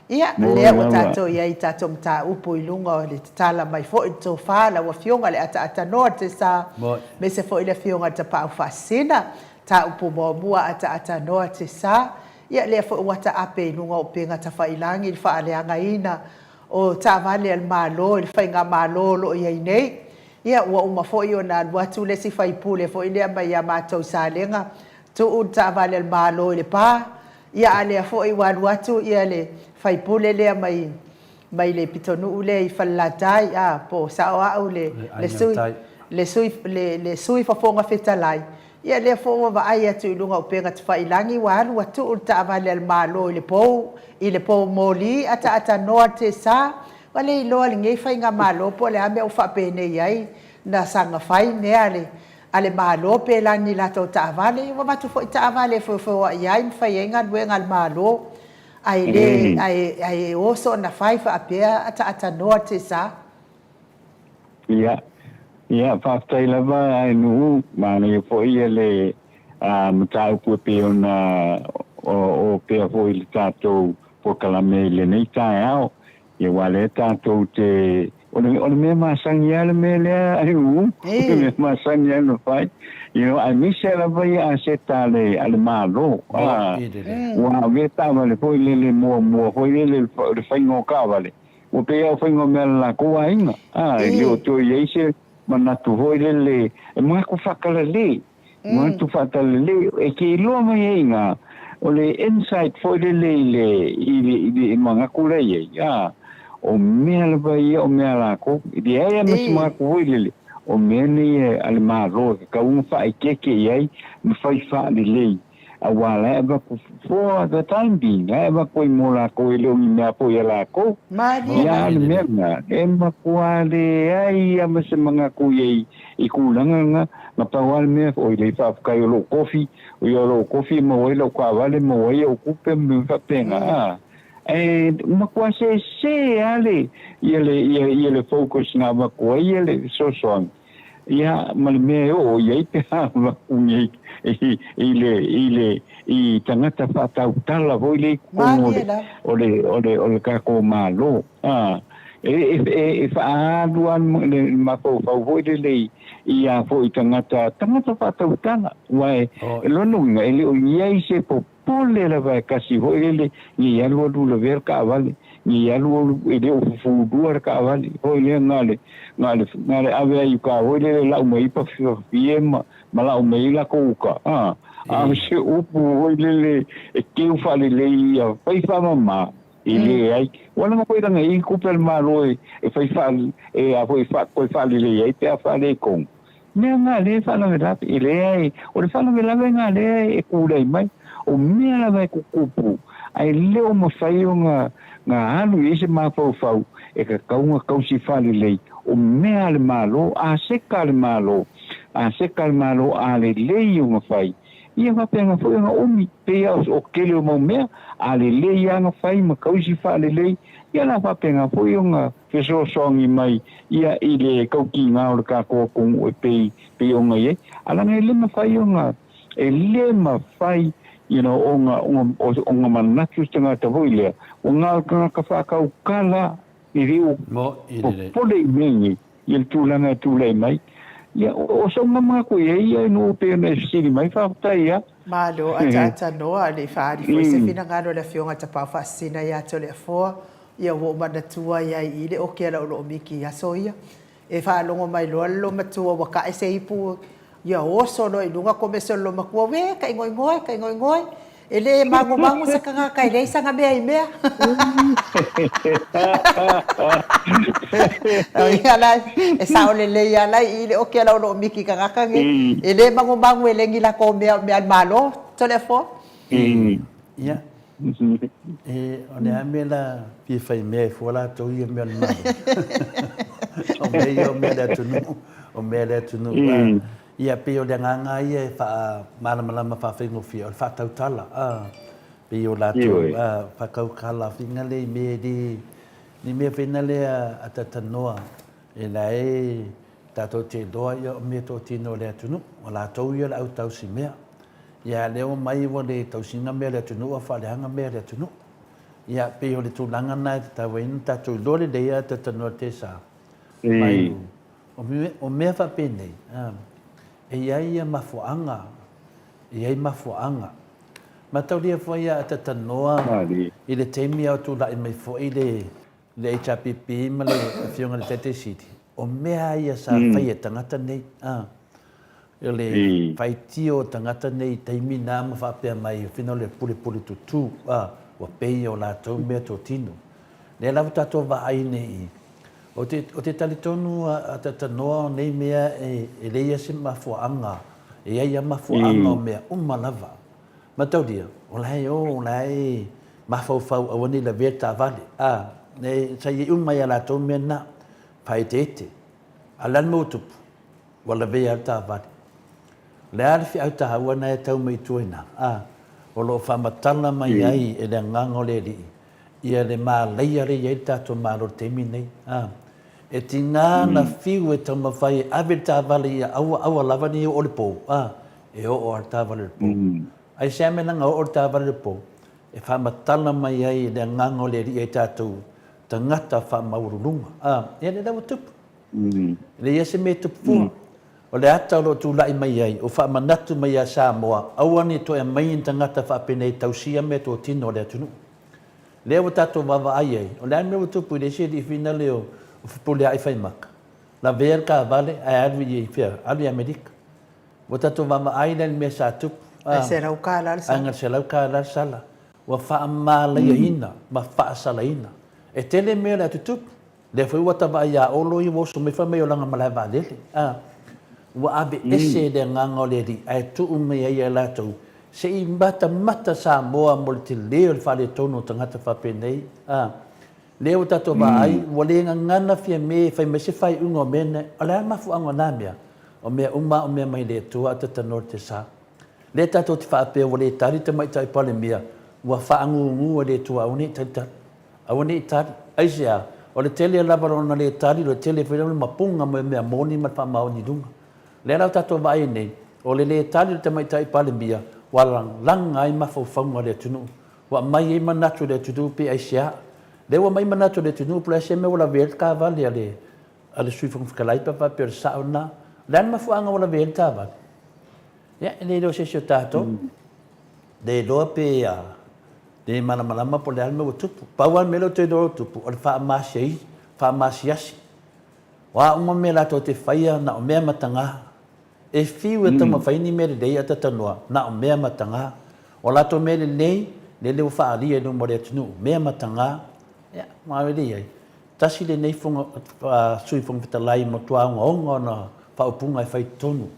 Ia, lea ua tatou i ai i tatou mataupu i luga o le tatala mai foi le tofa lau Afioga i le Ataatanoa Tesa, aemaise foi le Afioga i le Tapaau Faasisina. Mataupu muamua Ataatanoa Tesa, ia lea foi ua taape i luga o upega tafailagi le faaleagaina o taavale a le Malo i le faigamalo o lo o i ai nei. Ia, ua uma foi ona alu atu le isi sui usufono foi lea mai ia matou i Salega, tuu le taavale a le Malo i Lepa, ia a lea foi ua alu atu ia le sui usufono lea mai mai le pitonuu lea i Falelatai, a, po o sao au le le sui le sui le sui Fofoga Fetalai, ia lea foi ua vaai atu i luga o upega tafailagi ua alu ua tuu le taavale a le Malo i le pou i le poumoli ataatanoa tesa. Ua le iloa e lenei faigamalo po o le a le mea ua faapenei ai na saga fai mea a le a le Malo pe la ni latou taavale. Ua avatu foi taavale e feofeoai ai ma fai ai galuega a le Malo, ae le ae o soona fai faapea ataatanoa tesa. Ia, ia, faafetai lava Ainuu, manaia foi le mataupu e pei ona opea foi i le tatou polokalame i lenei taeao. Ia aua lea tatou te, o le, o le mea masani lava le mea lea Ainuu, o le mea masani lava ona fai, you know, aemaise lava ia aseta a le, a le Malo, ua avea taavale foi lele muamua foi lele o le faiga o taavale, Ua pei lava o faiga o mea a le latou aiga, a, e le o toe i ai se manatu foi lele, e manatu faatalalei, manatu faatalalei, e te iloa mai ai i ina, o le insight foi lele i le, i le, i le manatu la e i ai, a, o mea lava ia o mea a latou, e leai lava ma se manatu foi lele, o mea nei a le Malo e tatau ona faaeteete i ai ma fai faalelei. Aua la e avatu for the time being, la e avatu ai mo lakou, e le o ni mea foi a lakou. Malie Ia, a o le mea lena, e matua leai lava ma se manatu i ai i tulaga na, na pau lava le mea, oi le faafetai o lou kofi, ia o lou kofi e maua ai lau taavale, maua ai au tupe ma mea faapena, a. Ae matua sese lava le, ia le, ia le focus na avatu ai le fesoasoani. Ia, ma le mea e oo i ai pe a avatu nei i le, i le, i tagata faatautala foi lea i totonu o le, o le, o le, o le tatou Malo. A, e, e, e, e faaalu lava le mafaufau foi lele i, i a foi tagata, tagata faatautala. Aua e, o lona uiga, e le o i ai se popole lava e kasi foi lele, ne i alu alu lavea le taavale, ne i alu alu e le o fufulua le taavale foi lea na le, na le, na le ave ai i uka foi lele lau mai ai pafifafie ma, ma lau mai ai lakou uka, a, a o se upu foi lele e keu faalelei ia fai faamama, e leai. Ua lava foi lana i tupe a le Malo e, e fai faa, e a foi faa, toe faalelei ai pe a faaletonu. Mea na lea e faalavelave, e leai, o le faalavelave na lea e tulai mai, o mea lava e tutupu, ae le o mafai ona na alu i ai se mafaufau e tatau ona tausi faalelei, o mea a le Malo, aseta a le Malo, aseta a le Malo a lelei ona fai, ia faapena foi ona umi, pei lava o tele o mau mea, a lelei lava ona fai ma tausi faalelei, ia la faapena foi ona fesoasoani mai ia i le tautiga o le tatou atunuu e pei pei ona i ai. A leaga e le mafai ona, e le mafai you know ona ona ona manatu se tagata foi lea, ua na o le tagata faatautala e le o popole i mea nei i le tulaga e tulai mai. Ia o sou manatu i ai ia ina ua pei ona e fesili mai, faafetai lava. Malo ataatanoa, le i faaali foi se finagalo o le Afioga Tapaau Faasisina ia Toleafoa. Ia ua ou manatua ai i i le oki a lau loomiki i aso ia. E faalogo mai loa le loomatua ua tae se ipu, ia oso loa i luga komese o le loomatua, Uē, kaigoigoe, kaigoigoe, e le magomago se tagata e leai sana mea i mea. Ia la, e sao lelei lava la i i le oki a lau loomiki i tagata nei, e le magomago e le ni latou mea o mea a le Malo. Toleafoa. Ia, E, o le a mea la fia fai mea e fua latou ia mea o le Malo? O mea ia o mea a le atunuu, o mea a le atunuu. A, ia, pei o le agaga ia e faamalamalama faafaigofie, o le faatautala, a, pei o latou, a, faatautala fina le i mea e le, ni mea fina lea a tatanoa, e la e tatou te iloa ia o mea totino o le atunuu, o latou ia o le au tausi mea. Ia lea ua mai ua le tausiga mea a le atunuu a faaleaga mea a le atunuu. Ia, pei o le tulaga lena e tatau ai ona tatou iloa lelei a talanoa te sa. Mai o mea faapenei, e i ai ia mafuaaga, e i ai mafuaaga. Mataulia foi a talanoa i le taimi a o tulai mai foi le le HRPP ma le Afioga i le Taitai Sili, o mea lava ia sa faia e tagata nei, a. O le faitio o tagata nei i taimi na ma faapea mai, o fina o le pulepule tutū, a, ua pei o latou meatotino. Lea la ua tatou vaai nei i, ou te, ou te talitonu a talanoa o nei mea e, e leai lava se mafuaaga, e i ai lava mafuaaga o mea uma lava. Mataulia, o la e o, o la e mafaufau aua ne i lavea le taavale, a, e, sa i ai uma ia latou mea na, faaeteete. A o le a le mea ua tupu? Ua lavea le taavale. O le a le feau taua na e tau mai i tua i ina? A, o lo o faamatala mai ai e le Agaga o le Alii ia le malaia lea e i ai le tatou Malo i le taimi lenei. A, e tiga ona fiu e taumafai e ave le taavale ia aua, aua lava ne i oo i le pou. A, e oo lava le taavale i le pou. Aisea mea leaga oo le taavale i le pou? E faamatala mai ai e le Agaga o le Alii ia i tatou tagata faamaualuluga. A, ia lea la ua tupu. E leai se mea e tupu fua. O le ata o lo o tulai mai ai, o faamanatu mai ia Samoa, aua ne i toe aumaia ni tagata faapenei e tausia meatotino a le atunuu. Lea ua tatou vaavaai ai, o le a le mea ua tupu i le isi alii finale o Fepuleai Faimaka? Lavea le taavale ae alu i fea? Alu i Amerika. Ua tatou vaavaai la i le mea sa tupu. Ae $100 le sala. Ae $100 le sala. Ua faamalaiaina ma faasalaina. E tele mea o le a tutupu. Lea foi ua ta vaai ia Olo ia ua oso mai fai mai o lana malae vaalele. A, ua ave ese e le Agaga o le Alii ae tuu mai ai ia latou se i matamata Samoa mo le tele o le faaletonu o tagata faapenei. A, lea ua tatou vaai ua le gagana Fiame e fai mai se faaiuga o mea nei. O le a le mafuaaga o na mea? O mea uma o mea mai le Atua a tatanoa le sa. Lea tatou te faapea ua le tali le Tamaitai Palemia, ua faangugu e le Atua aua ne i talitali. Aua ne i tali. Aisea? O le tele lava o lona le tali, o le tele foi lava o le mapuga mai o mea moni ma le faamaoni i luga. O lea la ua tatou vaai ai nei, o le le tali o le Tamaitai Palemia ua lalaga ai mafaufauga o le atunuu, ua aumai ai manatu o le atunuu pe aisea. Lea ua aumai manatu o le atunuu po o le a se mea ua lavea ai le taavale a le a le Sui Fofoga Fetalai pe a faapea o le sao lena. O le a le mafuaaga ua lavea ai le taavale? Ia, e le iloa e se isi o tatou. Le iloa pe a le malamalama po o le a le mea ua tupu. Pau lava le mea lea ou te iloa ua tupu, o le faamaasiasi. O a uma mea latou te faia, na o mea mataga. E fiu e taumafai ni mea lelei ae talanoa, na o mea mataga. O latou mea lelei, lele ua faaalia i luma o le atunuu, mea mataga. Ia, ma e leai, tasi lenei Sui Fofoga Fetalai matua ogaoga ona faaupuga e fai tonu.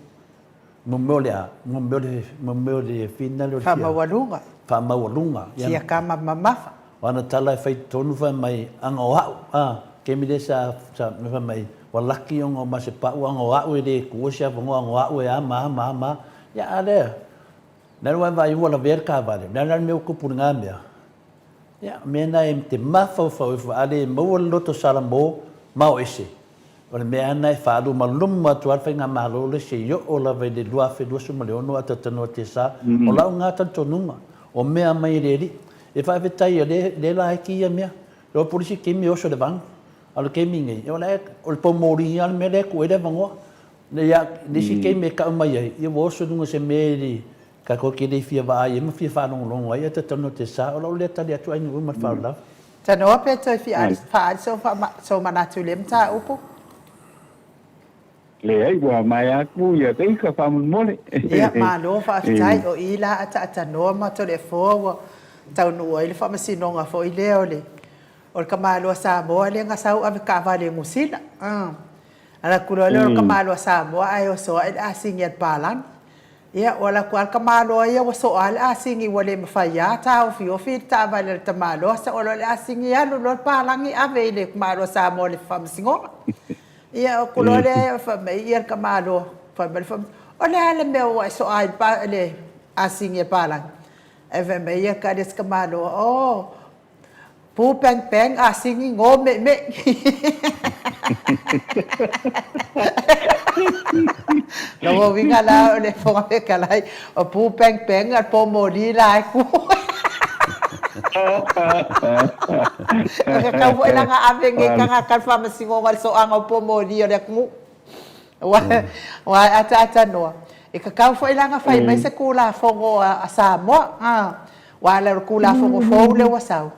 Mo mea o le a? Mo mea o le, mo mea o le finale o le fia. Faamaualuga. Faamaualuga. Fia kama mamafa. O ana tala e fai tonu fai mai, aga o a'u, a, kemi lea sa, sa, fai mai, ua laki ona o Masepa'u, aga o a'u e le tuua se avanoa, aga o a'u e a ma a ma a ma a. Ia, a lea, lea ua e vaai ua lavea le taavale, o le a la le mea ua tupu i lena mea? Ia, o mea na e te mafaufau ifo, a le maua le loto Salamo ma o ese, o le mea lava lena e faalumaluma atu lava le faigamalo lea seia oo lava i le 2026 a talanoa te sa. O lau lena talitonuga, o mea mai e le alii. E faafetai o lea la eki ia mea. Iloa po o le isi taimi e oso i le vanu, a o le taimi nei, o la e, o le poumoli lava le mea lea e tuu ai le avanoa. Ia, le isi taimi e tau mai ai, ia ua oso i luga o se mea e le, Tatou te le fia vaai ai ma fia faalogologo ai, ae talanoa te sa. O lau lea tali atu Ainuu ma le faaaloalo lava. Tanoa pe toe fia faaali sou manatu i lea mataupu? Leai, ua maea atu ia Teika faamolemole. Ia, malo faafetai. O i la a taatanoa ma Toleafoa ua taunuu ai le faamasinoga foi lea o le o le tamaloa Samoa lea na sau ave taavale i Niu Sila. Alu atu loa lea o le tamaloa Samoa ae oso ae le asini a le palagi. Ia, ua alu atu lava le tamaloa ia ua soa lava le asini ua le mafai lava taofiofi le taavale a le tamaloa, soa loa le asini alu loa le palagi ave i le tamaloa Samoa i le faamasinoga. Ia, ou loa lea fai mai ia le tamaloa, fai mai le faamasino, o le a le mea ua e soa ai le asini a le palagi? Ae fai mai ia le isi tamaloa, oh, Pu peng peng a singi ngo me me. Lona uiga la o le Fofoga Fetalai, o pu peng peng a le po moli la e ku. E tatau foi la ona ave nei tagata i le faamasinoga i le soaga o pomoli o le atunuu. Aua e ataatanoa, e tatau foi la ona fai mai se Tulafono a Samoa, aua o le Tulafono fou lea ua sau,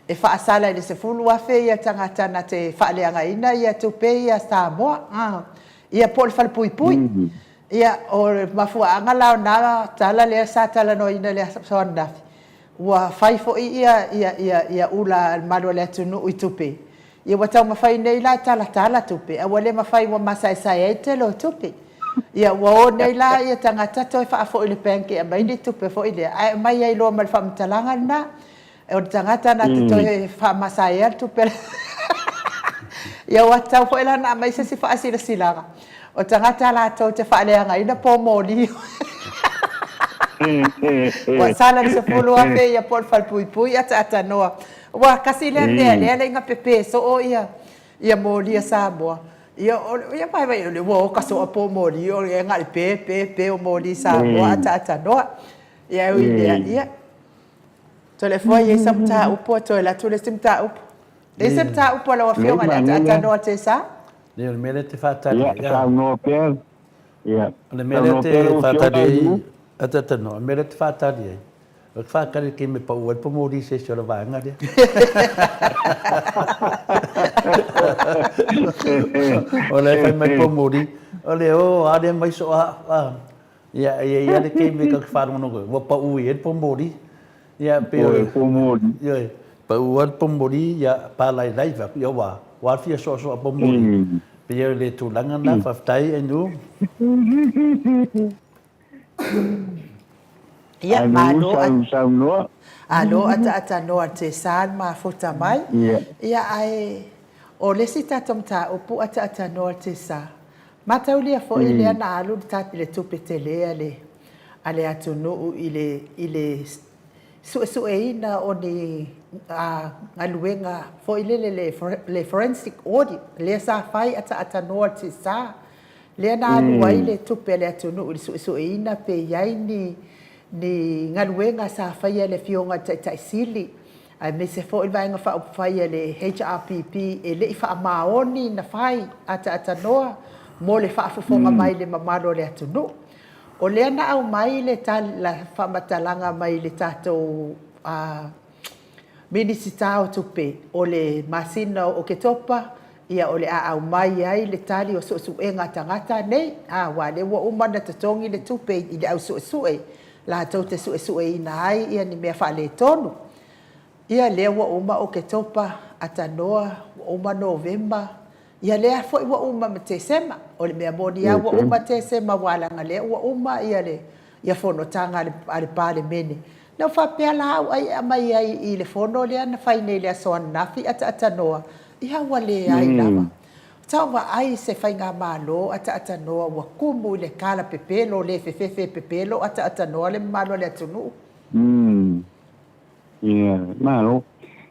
e faasala i le $10,000 ia tagata na te faaleagaina ia tupe ia a Samoa, ia po o le falepuipui. Ia, o le mafuaaga la o lena tala lea sa talanoaina i le aso ananafi, ua fai foi ula a le malu o le atunuu i tupe, ia ua taumafai nei la e talatala tupe, ae ua le mafai ua masaesae ai le tele o tupe. Ia ua o nei la tagata toe faafoi i le bank e aumai ni tupe foi lea, ae aumai ai loa ma le faamatalaga lena, o le tagata na te toe faamasaeaina le tupe. Ia ua tatau foi la ona aumai se isi faasilasilaga, o tagata latou te faaleagaina po o moli. Ua sala le $10,000 ia po o le falepuipui ataatanoa. Aua tasi lea mea lea na pepe soo ia moli a Samoa. Ia vaai o lea ua oka soo po o moli o lea na o le pe pe pe o moli Samoa ataatanoa. Ia e ui i lea, ia Toleafoa e i ai sau mataupu toe alu atu le isi mataupu. E i ai se mataupu a lau Afioga i le ataatanoa Tesa? Leai, o le mea lea e te faatali ai. Ia, saunoa pea. Ia, O le mea lea e te faatali ai, ataatanoa, o le mea lea e te faatali ai, o te faatali i le taimi e pau ai le pomoli i se isi o le vaega lea. O la e fai mai le pomoli, o le o lava lea mai soo au. Ia, e i ai lava le taimi tatou te faalogologo ai, ua pau i ai le pomoli. Ia, pei o le pomoli. Ioe, pau lava le pomoli, ia, palailai fai atu, ia ua, ua fia soasoa pomoli. Pei o le tulaga lena, faafetai Ainuu. Ia, malo, saunoa. Malo ataatanoa Tesa le mafuta mai. Ia, ae o le isi tatou mataupu ataatanoa Tesa, Mataulia foi lea na alu le tupe tele a le a le atunuu i le i le suesueina o ni galuega foi lele le le forensic audit lea sa fai ataatanoa le tiasa lea na alu ai le tupe a le atunuu i le suesueina pe i ai ni ni galuega sa faia e le Afioga i le Taitai Sili aemaise foi le Vaega Faaupufai a le HRPP e le i faamaoni na fai ataatanoa mo le faafofoga mai le mamalu o le atunuu. O lea na aumai le tala faamatalaga mai le tatou Minisita o Tupe o le masina o Oketopa, ia o le a aumai ai le tali o suesuega a tagata nei, aua o lea ua uma ona totogi le tupe i le au suesue latou te suesueina ai ia ni mea faaletonu. Ia lea ua uma Oketopa, Atanoa, ua uma Novema, ia lea foi ua uma ma Tesema. O le mea moni lava ua uma Tesema aua leaga lea ua uma ia le ia fonotaga a le Palemene. Na ou faapea la au ai e aumai ai i le fono lea na fai nei i le aso ananafi ataatanoa, ia ua leai lava. Sa ou vaai i se faigamalo ataatanoa ua tumu i le tala pepelo le fefefe pepelo ataatanoa le mamalu o le atunuu. Umm. Ia, malo.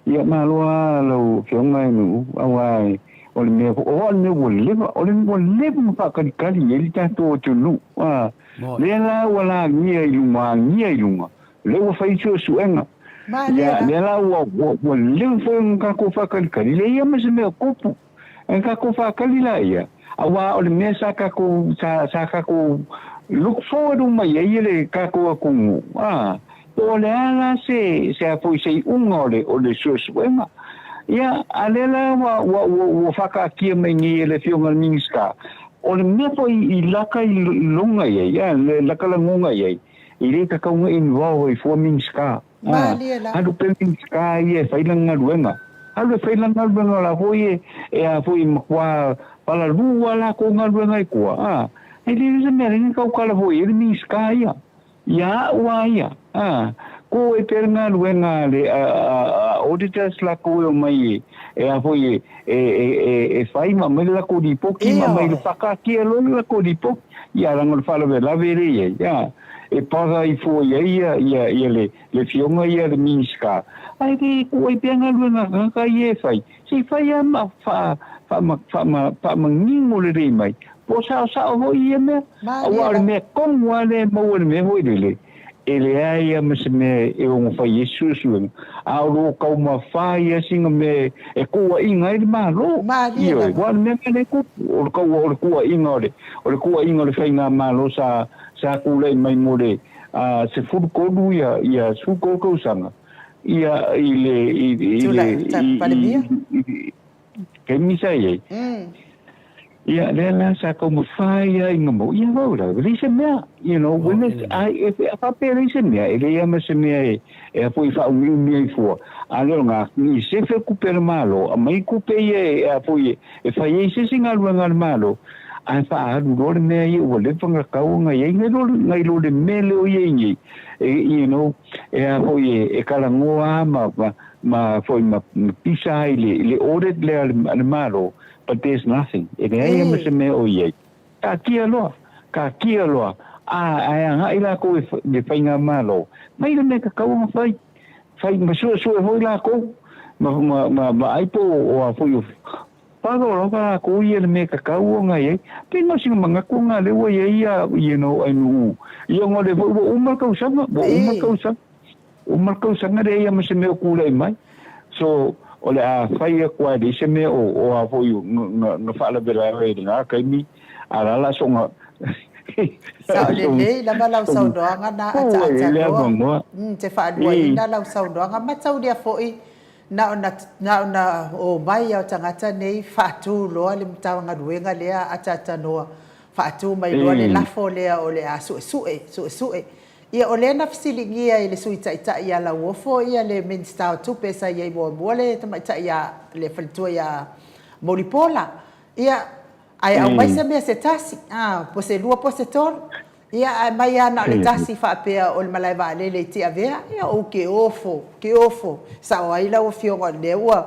Ia, malo lava lau Afioga e Nu'u, aua o le mea foi, o le mea ua leva, o le ua leva ona faatalitali i ai le tatou atunuu. A, lea la ua lagia i luma, agia i luga, lea ua fai suesuega. Ia, lea la ua, ua, ua leva foi ona tatou faatalitali, leai lava ma se mea o tupu. E tatou faatali laia, aua o le mea sa tatou, sa, sa tatou look forward uma i ai le tatou atunuu, a, po o le a la se, se a foi se iuga o le, o le suesuega. Ia, a lea la ua, ua, ua, ua faataatia mai nei e le Afioga i le Minisita, o le mea foi i laka i loga i ai, a, le laka lagoga i ai, e le tatau ona involve ai fua Minisita. A, alu pea Minisita ia e fai lana galuega. Alu e fai lana galuega o la foi e, e a foi e matua palalū lava latou galuega i tua, a, e le o se mea leai ni tautala foi i ai le Minisita ia, ia au lava ia, a, ko e pea le galuega a le a, a, a auditors latou e omai e, e a foi e, e, e, e, e fai ma aumai le latou lipoti ma aumai le whakaatia loa le latou lipoti, ia leaga o le faalavelave lea i ai, a. e para ai foi ai ia, ia, ia le, le Afioga ia le Minisita, ae le tuu ai pea galuega a tagata ia e fai, se i fai lava ma faa, faama, faama, faamanino lelei mai, po o saosao foi ia mea. Aua o le mea tonu lava lea e maua i le mea foi lele, E leai a ma se mea e ono fai ai se suesuega, a o lo o taumafa ai a sina mea e kuaʻina ai le Malo. Malie Ioe, lava. ua o le mea lea e tupu, o le kaua, o le kuaʻina o le, o le kuaʻina o le faigamalo sa, sa tulai mai mo le a, 13 ia, ia 13 tausaga, ia, i le, i, i le, Tulai, ta, i, i, Palemia. i, taimi sa i ai. Ia, lea la sa taumafai ai ina mau, ia wau la, leai se mea, you know, when it's, ai, e, e faapea leai se mea, e leai lava ma se mea e, e a foi faaumiumi ai fua, a lea o ngā, i sefe kupe a le Malo, aumai kupe ia e, e a foi e, e fai ai se isi galuega a le Malo, ae faaalu loa le mea ia ua leva ona tatau ona i ai, nai lo, nai lo le mea lea o i ai nei, e, you know, e a foi e, e talanoa lava ma, ma, ma foi ma pisa ai le, le audit lea a le Malo, but there's nothing, e leai lava ma se mea o i ai. Taatia loa, taatia loa, ā, ae agai lākou e le faigamalo, mai le mea tatau ona fai, fai ma suesue foi lākou, ma, ma, ma vaai po o a foi o follow lava lākou ia le mea tatau ona i ai. Pei na o sina manatu lena lea ua i ai ia, you know, ai nuu, ia ona o lea foi ua uma le tausaga, ua uma le tausaga. Uma le tausaga lea ia ma se mea o tulai mai. So, o le a fai atu lava e leai se mea o, o a foi na faalavelave i lena taimi, a la la soga Sao lelei lava lau saunoaga na ataataloa. Te faaluaina lau saunoaga. Mataulia foi na ona, na ona omai a o tagata nei faatu loa le Matagaluega lea ataatanoa, faatu mai loa le lafo lea o le a suesue, suesue. Ia, o lea na fesiligia i le Sui Taitai ia Lauofo ia le Minisita o Tupe sa i ai muamua le tamaitai ia le faletua ia Molipola. Ia, ae aumai se mea se tasi, a, po se lua po se tolu. Ia, ae aumai lava na o le tasi faapea o le malae vaalele i Tiavea. Ia, ou ke ofo, ke ofo. Sao ai lau Afioga o lea ua,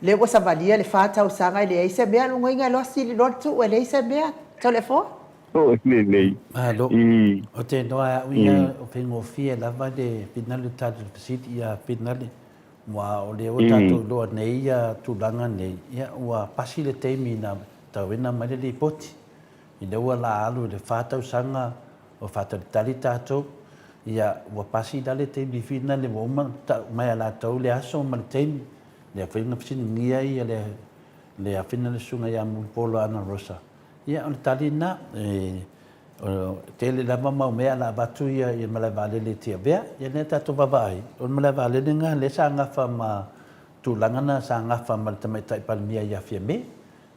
lea ua savalia le fa tausaga e leai se mea, luga iga loa sili loa le tuu e leai se mea. Toleafoa. Oi lelei. Malo. O te noa e au ia o faigofie lava le finale o tatou fesili ia finale ua o lea ua tatou iloa nei ia tulaga nei ia ua pasi le taimi na tauina mai le lipoti i lea ua la alu i le fa tausaga o faatalitali tatou ia ua pasi la le taimi finale ua uma ona tau mai a latou le aso ma le taimi lea foi na fesiligia ia le le afina le susuga ia Mulipola Anarosa Ia, o le tali lena. E tele lava mau mea o le a avatu ia i le malae vaalele i Tiavea. Ia lea tatou vaavaai, o le malae vaalele lena lea sa gafa ma tulaga na sa gafa ma le Tamaitai Palemia ia Fiame.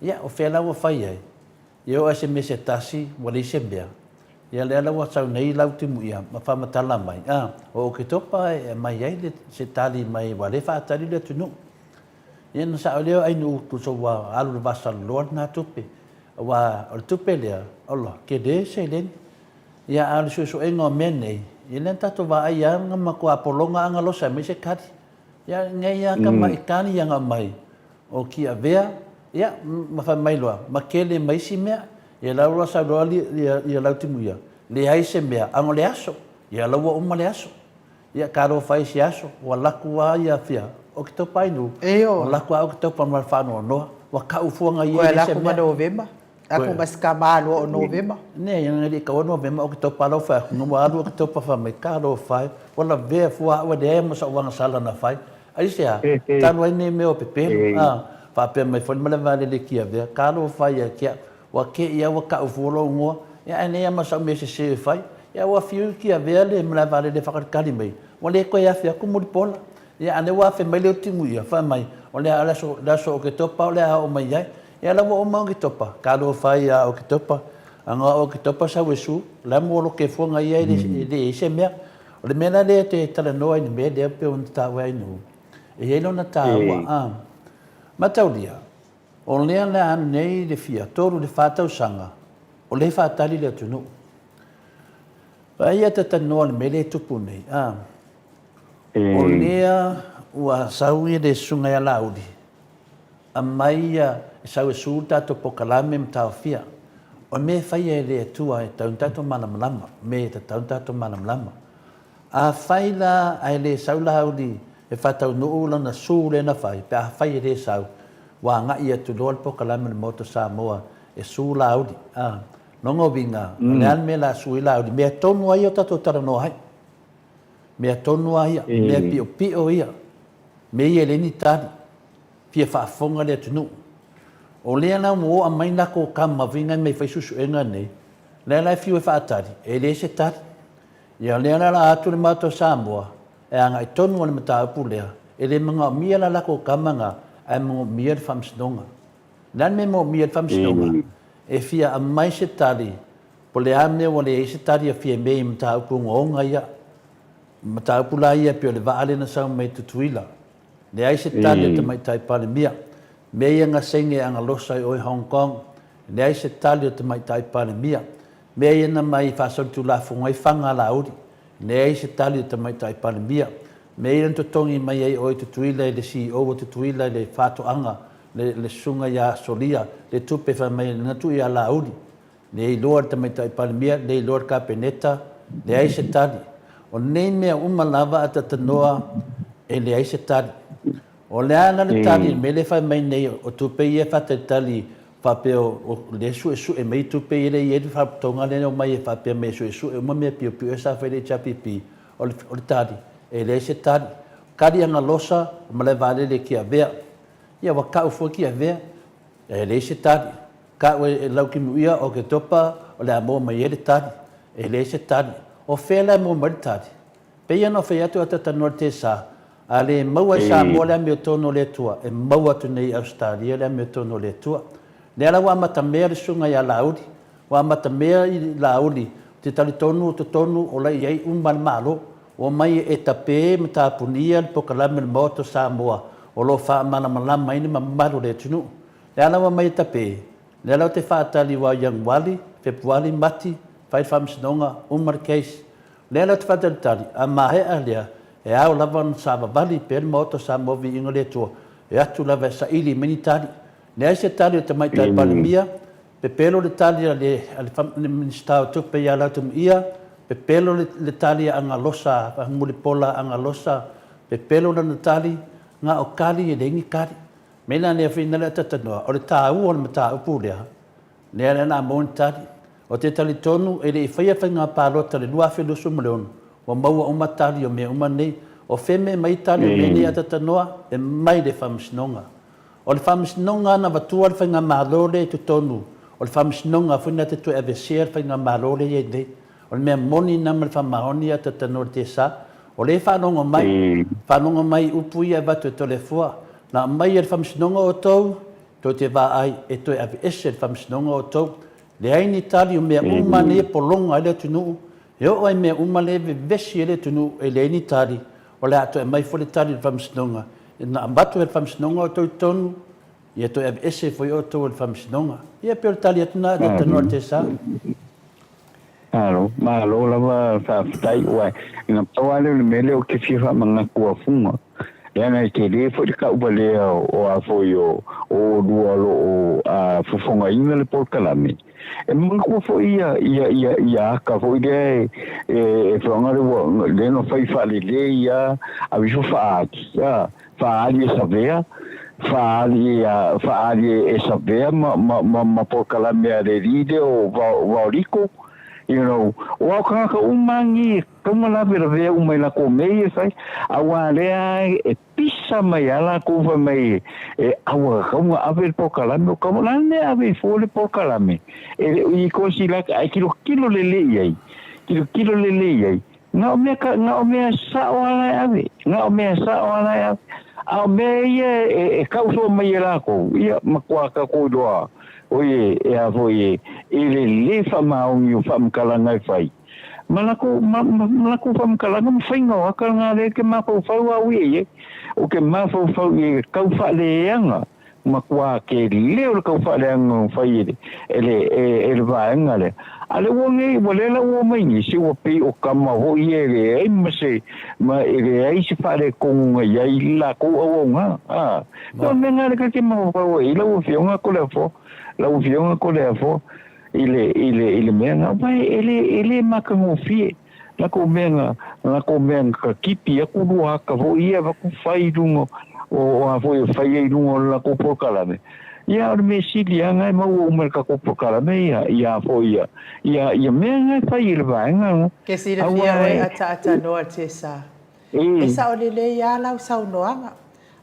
Ia, o fea la ua fai ai? Ia oo lava i se mea se tasi, ua leai se mea. Ia lea la ua sau nei lau timuia ma faamatala mai, a, o Oketopa e aumai ai se tali mai aua o lea e faatali le atunuu. Ia na sao lea o Ainuu tusa ua alu i le vasaloloa lena tupe, aua o le tupe lea, ola, tele seleni. Ia a o le suesuega o mea nei, ia lea na tatou vaai lava na matua pologa agalosa aemaise kali. Ia nei lava tamai kali ia na aumai o Tiavea, ia ma fai mai loa, ma tele ma isi mea. Ia la ua sau loa ia Lautimuia, leai se mea, a o le aso, ia la ua uma le aso. Ia talofa ai se aso, ua laku a ia fia Oketopa ai nu, ua laku a Oketopa ma le faanoanoa, ua kau fua ngai Koe e se laku ma mea. Novema, laku ma se kama loa o Novema. Ne, ia ngai li kau Novema Oketopa lau fai aku, ua alu Oketopa fai mai, talofa e, ua lavea fua au e leai ma sou agasala na fai. Aisea, talu ai nei mea o pepelo, a, faapea mai foi le malaevaalele i Tiavea, talofa ia te au, Ua kē ia ua kau fua lou igoa, ia ae nei a ma sau mea sese e fai. Ia ua fiu i Tiavea le malae vaalele e whakalikali mai, ua le toe afe atu Mulipola. Ia a lea ua afe mai le utimu ia, whai mai, o le a le aso, le aso Oketopa o le a oo mai ai. Ia la ua uma Oketopa, talofa ai ia Oketopa. Anga o Oketopa sau e su, la mua lo ke fua ngai ai le, le i se mea. O le mea la lea te talanoa i le mea lea pe ona tāua ai nuu. E i ai lona tāua, a. Mataulia, O lea le a nei le fia tolu le fa tausaga o lea faatali le atunuu. Vaai ia tatanoa le mea lea e tupu nei, a. O lea ua sau ia le susuga ia Laauli, aumai ia, e sau e su le tatou pokalame ma taofia. O le mea e faia e le Atua e tatau ona tatou malamalama, mea e tatau ona tatou malamalama. Afai la ae le sau Laauli e faataunuu lana su lea na fai, pe afai e le sau, ua agai atu loa le pokalame o le Maota Samoa e su Laauli. A, lona uiga, o le a le mea o le a su ai Laauli? Mea tonu lava ia o tatou talanoa ai. Mea tonu lava ia, mea piopio ia, mea ia e leai ni tali, fia faafofoga le atunuu. O lea la ua oo mai lako kama foi nai mea e fai suesuega nei, lea la e fiu e faatali, e leai se tali. Ia o lea la o le a atu le Maota o Samoa e agai tonu i le mataupu lea, e le manaomia la lako kama na, ae manaomia le Faamasinoga. O le a le mea e manaomia ai le Faamasinoga? E fia aumai se tali Po o le a mea ua leai se tali a Fiamē i mataupu ogaoga ia. Mataupu la ia pei o le vaa lea na sau mai Tutuila. Leai se tali a Tamaitai Palemia. Mea ia na saini e Agalosa i o i Hong Kong. Leai se tali a Tamaitai Palemia. Mea ia na mai faasolitulafono ai faga a Laauli. Leai se tali a Tamaitai Palemia. Mea ia na totogi mai ai o i Tutuila e le CEO o Tutuila i le Faatoaga le Susuga ia Solia le tupe fai mai na tuu ia Laauli. Le iloa le Tamaitai Palemia, le iloa le Kapeneta, leai se tali. O nei mea uma lava a tatanoa e leai se tali. O le a la le tali i le mea lea e fai mai nei o tupe ia e faatalitali faapea o lea e suesue mai tupe ia lea e i ai le faalapotopotoga lea e omai e faapea mai e suesue uma mea piopio ia sa fai i le HRPP, o le tali, e leai se tali. Tali Agalosa o Malaevaalele e Tiavea. Ia ua tau foi Tiavea, e leai se tali. Tau e Laukimuia o Oketopa o le a maua mai ai le tali. E leai se tali. O fea la e maua mai le tali? Pei ona fai atu a tatanoa le tesa, a le maua e Samoa le amiotonu o le Atua, e maua atu nei i Ausetalia le amiotonu o le Atua. Lea la ua amatamea le susuga ia Laauli. Ua amatamea i Laauli, ou te talitonu o totonu o la e i ai uma le Malo. Ua omai e tape ma tapunia le polokalame o le Maota o Samoa o lo o faamalamalama ai le mamalu o le atunuu. Le ala ua mai e tape, le ala o te faatali ua Ianuali, Fepuali, Mati, fai le faamasinoga, uma le case. Le ala o te faatalitali, a maea lea, e ao lava ona savavali pea le Maota o Samoa Viiga le Atua, e atu lava e saili mai ni tali. Leai se tali o Tamaitai Palemia, pepelo le tali a le Minisita o Tupe ia Lautumuia, pepelo le tali a Agalosa, a Mulipola Agalosa, pepelo lana tali, na o tali e leai ni tali. Mea la lea fai na tatanoa, o le tāua o le mataupu lea, lea lea la maua ni tali. O te talitonu e le i faia faiga palota i le 2026, ua maua uma tali o mea uma nei. O fea mea e mai tali o mea nei a tatanoa? E mai le Faamasinoga. O le Faamasinoga na avatua le faigamalo lea i totonu, o le Faamasinoga foi na te toe aveesea le faigamalo lea e i ai nei. O le mea moni lena ma le faamaoni a tatanoa le tesa. O lea e faalogo mai, faalogo mai i upu ia e avatu e Toleafoa, na aumai e le Faamasinoga outou, tou te vaai e toe aveese e le Faamasinoga outou. Leai ni tali o mea uma nei e pologa ai le atunuu, e oo lava i mea uma lea e vevesi ai le atunuu e leai ni tali, o le a toe aumai foi le tali i le Faamasinoga. Na avatu e le Faamasinoga outou i totonu, ia toe aveese foi outou e le Faamasinoga. Ia pei o le tali atu lena a tatanoa le tesa. Malo, malo lava faafetai ua na pau lava lea o le mea lea ou te fia faamanatu afuga leaga e tele foi le tauvalea o a foi o oulua o lo o fofogaina le polokalame e manatua foi ia ia ia ia aka foi lea e e feoga le ua lea na fai faalelei a aveifo faaali a faaali e Savea, faaali e, faaali e Savea ma, ma, ma, ma polokalame a le alii lea o Vaoliko, you know, o ao tagata uma nei e tatau ona lavelavea uma i latou mea ia e fai, aua lea e pisa mai lava latou fai mai e aua tatau ona ave le polokalame, o tau, o le a le mea e ave ai fua le polokalame, e le o i ai kosi lata, ae tilotilo lelei i ai, tilotilo lelei i ai, Na o mea ka, na o mea sao a la e ave, na o mea sao a la e ave. A o mea ia e, e kau soo mai e lakou, ia, matua kakou iloa, oi e, e a foi e, e le le faamaoni o faamatalaga e fai. Ma lakou, ma, ma, ma lakou faamatalaga ma faiga o aka na lea ke mafaufau au ia i ai. O ke mafaufau i e kau faaleaga Matua tele o le tau faaleaga na fai e le, e le, e le vaega lea. A le ua nei, ua lea la ua omai nisi, ua pei o tama foi ia e leai ma se, ma e leai se faaletonu na i ai i le latou auaunaga. A, pei o le mea lena lea ta te mafaufau ai i lau Afioga Toleafoa, lau Afioga Toleafoa, i le, i le, i le mea lena, aua e le, e le matagofie. Latou mea na, latou mea na katipi atu lua ata foi ia avatu fai i luga o, o a foi e fai ai i luga o le latou polokalame. Ia, o le mea sili lava na e maua uma e le tatou polokalame ia, ia foi ia, ia, ia mea na e fai e le vaega lena. Ke silafia Aua oe e, ataatanoa Tessa. E e, sao lelei a lau saunoaga,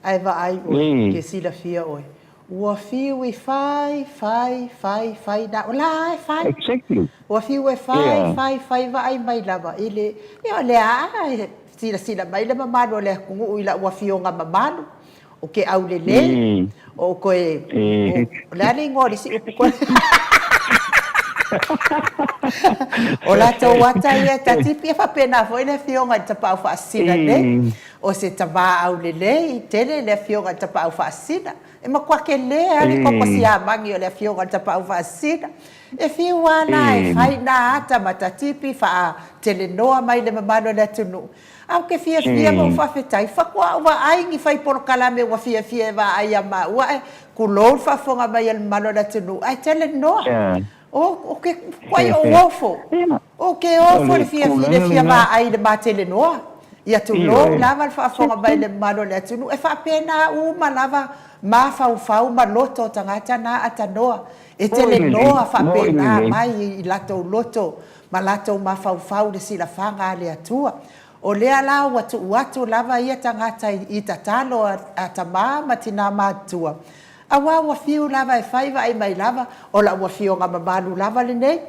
ae vaai oe, e, ke silafia oe, ua fiu i fai, fai, fai, fai, na o la e fai. Exactly. Ua fiu e fai, fai, fai, vaai mai lava i le, ia o lea a e silasila mai le mamalu o le atunuu i lau afioga mamalu, o ke aulelei, o koe, o, o le a le igoa o le isi upu koe? O latou ata ia e tatipi, e faapena foi le afioga i le Tapaau Faasisina nei, o se tama aulelei tele le afioga i le Tapaau Faasisina. E matua tele lava le koko siamagi o le afioga i le Tapaau Faasisina. E fiu lava la e fai na ata ma tatipi faatelenoa mai le mamalu o le atunuu. A ou te fiafia ma ou faafetai, faatoa ou vaai ni fai polokalame ua fiafia e vaai ia maua ae tulou le faafofoga mai a le mamalu o le atunuu ae telenoa. O ke kuai o ofo. O ke ofo le fiafia le fia vaai i le matelenoa. Ia tulou lava le faafofoga mai le mamalu o le atunuu. E faapena uma lava mafaufau ma loto o tagata na atanoa. E telenoa faapena mai i latou loto ma latou mafaufau le silafaga a le Atua. O lea la ua tuu atu lava ia tagata i tatalo a tama ma tina matutua, aua ua fiu lava e fai vaai mai lava, o lau afioga mamalu lava lenei.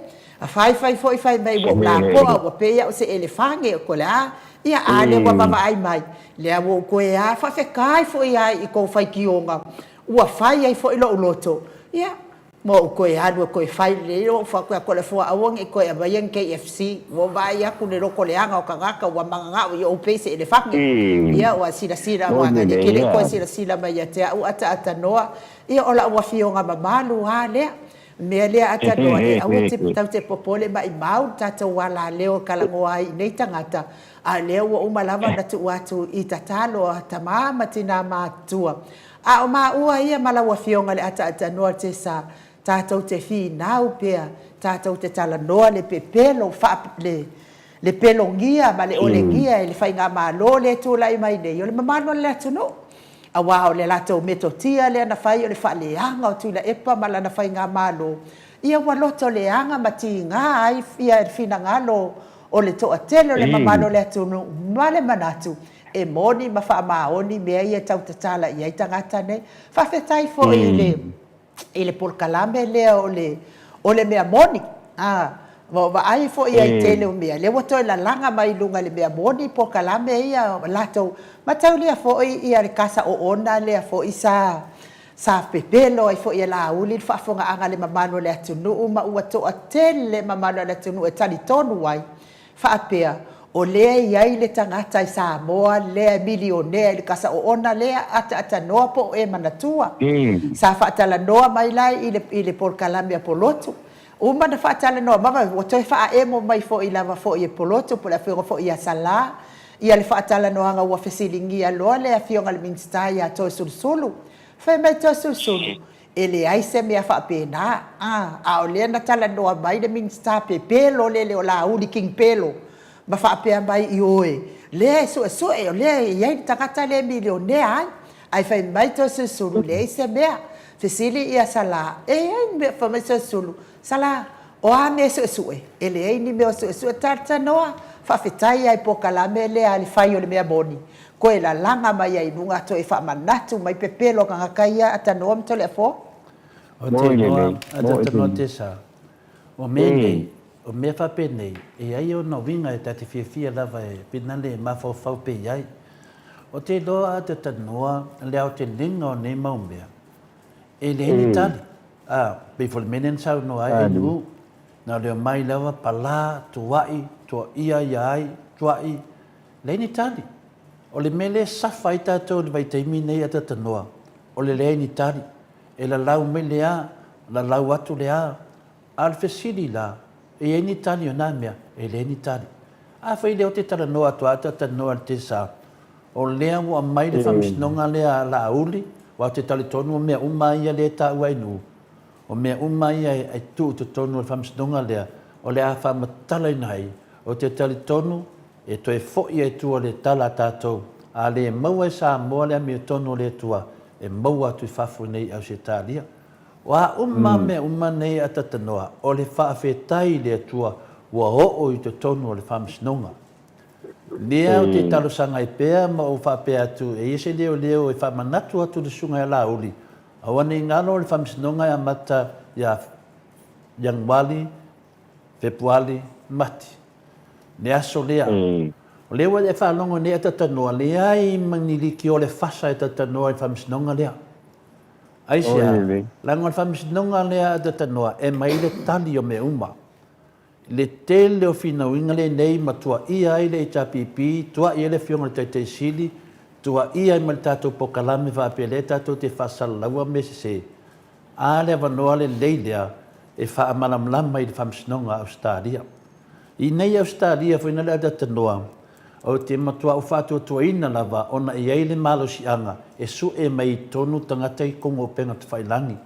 A fai fai foi fai mai ua ou lapoa, ua pei au o se elefane, o le a, ia a lea ua vaavaai mai, lea ua ou toe a, faafetai foi lava i tou faitioga ua fai ai foi lou loto, ia, Ma ou toe alu e toe fai lelei lou fatu atu o le Afoa aua ne i toe aumaia ni KFC. Ua ou vaai atu i le loto leaga o tagata ua mananao i ou pei se elefane. Ia ua silasila aua na e te le i toe silasila mai ia te au ataatanoa. Ia o lau afioga mamalu lava lea. O le mea lea atanoa e aua te tatou te popole maimau le tatou alaleo e talanoa ai i nei tagata a o lea ua uma lava ona tuu atu i tatalo a tama ma tina matutua. A o maua ia ma lau Afioga le ataatanoa Tesa, tatou te finau pea, tatou te talanoa le pepelo, faa, le, le pelogia ma le olegia e le Faigamalo lea e tulai mai nei, o le mamalu o le atunuu. Aua o le latou metotia lea na fai o le faaleaga o Tuilaepa ma lana Faigamalo, ia ua loto leaga ma tiga ai ia le finagalo o le toatele o le mamalu o le atunuu ma le manatu E moni ma faamaoni mea ia e tau tatala i ai tagata nei. Faafetai foi i le i le polokalame lea o le o le mea moni. A, ua vaai foi ai i tele o mea, lea ua toe lalaga mai i luga i le mea moni polokalame ia latou. Mataulia foi ia le kasa oona lea foi sa sa pepelo ai foi e Laauli le faafofogaaga a le mamalu o le atunuu ma ua toatele le mamalu o le atunuu e talitonu ai faapea, o lea e i ai le tagata i Samoa lea e milionea i le kasa oona lea, ataatanoa po o e manatua. Sa faatalanoa mai la i le, i le polokalame a Polotu. Uma ona faatalanoa mai, ua toe faaemo mai foi lava foi e Polotu po o le afioga foi ia Salā, ia le faatalanoaga ua fesiligia loa le afioga i le Minisita ia Toesulusulu. Fai mai Toesulusulu, E leai se mea faapena, a, a o lea na talanoa mai le Minisita pepelo lele o Laauli King Pelo ma faapea mai, ioe, lea e suesue, o lea e i ai le tagata lea e milionea ai. Ae fai mai Toesulusulu, leai se mea. Fesili ia Salā, e i ai ni mea, fai mai Toesulusulu, Salā, o a mea e suesue? E leai ni mea o suesue. Talanoa, faafetai lava i polokalame lea a le fai o le mea moni, Koe lalaga mai ai i luga toe faamanatu mai pepelo a tagata ia atanoa ma Toleafoa. O te noa, a te noa te sa. O mea nei, o mea faapenei, e i ai ona uiga e ta te fiafia lava e pinale e mafaufau pea i ai. O te iloa a te tanoa le aotelega o nei mau mea, e leai ni tali. A, pei foi o le mea lea na saunoa ai Ainu, na o le omai lava palā, tua'i, tuaia ia ai, tua'i, Leai ni tali. O le mea lea e safa ai tatou i le vaitaimi nei a Tatanoa, o le leai ni tali. E lalau mai le a, lalau atu le a. A o le fesili la, e i ai ni tali o na mea? E leai ni tali. Afai lea ou te talanoa atu a Tatanoa i le tesa, o lea ua aumai le faamasinoga lea a Laauli, aua ou te talitonu o mea uma ia lea e taua ai nuu, O mea uma ia e tuu i totonu o le faamasinoga lea, o le a faamatalaina ai, ou te talitonu e toe foi ai tua le tala a tatou, a le maua e Samoa le amiotonu o le Atua, e maua atu i fafo nei i Ausetalia. O a uma mea uma nei a Tatanoa, o le faafetai i le Atua ua oo i totonu o le Faamasinoga. Lea ou te talosaga ai pea ma ou faapea atu e ia se leoleo e faamanatu atu i le Susuga ia Laauli, aua ne i galo le Faamasinoga e amata ia Ianuali, Fepuali, Mati. Le aso lea. O lea ua e faalogo nei a Tatanoa, leai ma ni liki o le fasa e Tatanoa i le Faamasinoga lea. Aisea? Leaga o le Faamasinoga lea a Tatanoa e mai le tali o mea uma. Le tele o finauina lenei ma tuaia ai le HRPP, tuai ai le Afioga i le Taitai Sili, tuaia ai ma le tatou polokalame faapea lea tatou te faasalalaua mea sese. A le avanoa lelei lea e faamalamalama i le Faamasinoga a Ausetalia. I nei Ausetalia foi na le Atatanoa, ou te matua ou faatuatuaina lava ona e i ai le malosiaga e sue mai i totonu tagata i totonu o upega tafailagi,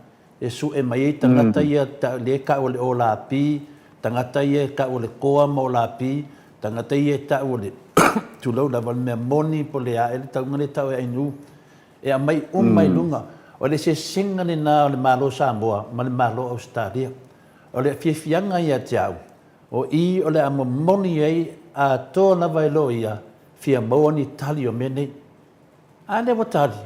e sue mai ai tagata ia lea e tau o le olapi, tagata ia e tau o le koa ma olapi, tagata ia e tau o le tulou lava o le mea moni po o le a ea le tauga lea e tau e Ainu, e aumai uma i luga. O le eseesega lena o le Malo o Samoa ma le Malo o Ausetalia. O le fiafiaga ia te au, o i o le a momoli ai atoa lava e loia fia maua ni tali o mea nei. A lea ua tali?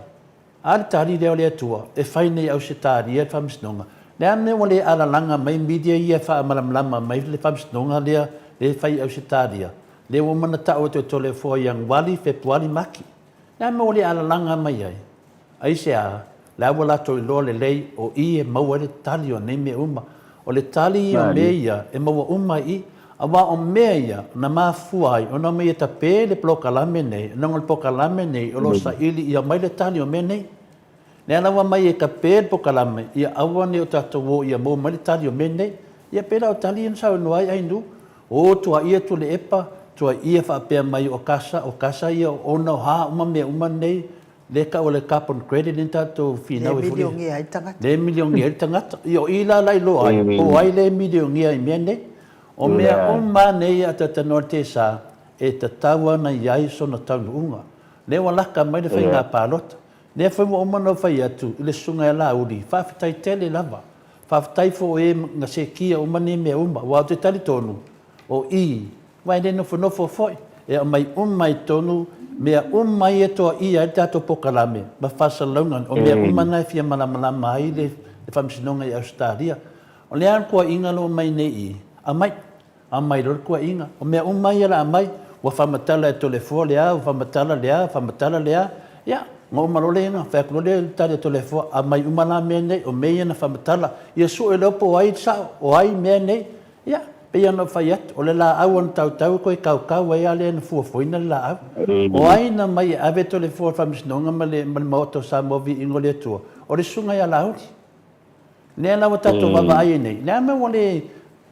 A le tali lea o le Atua e fai nei Ausetalia le faamasinoga? Le a le mea ua le alalaga mai media ia e faamalamalama mai le faamasinoga lea e fai i Ausetalia? Lea ua uma ona tau atu e Toleafoa ia Ianuali, Fepuali, Maki. Le a le mea ua le alalaga mai ai? Aisea? La ua latou iloa lelei o i e maua ai le tali o nei mea uma. O le tali o mea ia e maua uma i i, aua o mea ia na mafua ai ona omai e tape le polokalame nei, leaga o le polokalame nei o lo o saili ia aumai le tali o mea nei. Lea la ua aumai e tape le polokalame ia aua ne i o tatou o ia maua mai le tali o mea nei. Ia pei la o tali ia na saunoa ai Ainuu, o tuaia Tuilaepa, tuaia faapea mai o kasa, o kasa ia o ona o ha uma mea uma nei, Lea e tau o le carbon credit lea na tatou finau ai foi. Lea e milionia ai le tagata. Lea e milionia ai le tagata. Ia o i la la iloa ai, po o ai lea e milionia i mea nei. O mea uma lava nei a talanoa le TSA, e tatau lava ona i ai sona taunuuga. Lea ua laka mai le faiga palota. Lea foi ua uma ona ou fai atu i le susuga ia Laauli, faafetai tele lava. Faafetai foi o e na sekia uma nei mea uma. Aua ou te talitonu, o i Aua e le nofonofo foi, e aumai uma i totonu mea uma ia e toaia ai le tatou polokalame ma faasalalauga, o mea uma na e fia malamalama ai le Faamasinoga i Ausetalia. O le a le tuuaiga lo aumai nei i i? Aumai, aumai loa le tuuaiga. O mea uma ia o le a aumai, ua faamatala e Toleafoa le a, ua faamatala le a, faamatala le a, ia, ona uma loa lea, fai atu loa lea i le tali a Toleafoa, aumai uma la mea nei, o mea ia na faamatala, ia sue loa po o ai le sao, o ai mea nei. Ia, pei ona ou fai atu, o le laau a na tautau e toe kaukau ai a lea na fuafuaina le laau. O ai na mai e ave Toleafoa i le Faamasinoga ma le ma le Maota o Samoa Viiga o le Atua? O le Susuga ia Laauli. Lea la ua tatou vaavaai ai nei, le a mea ua le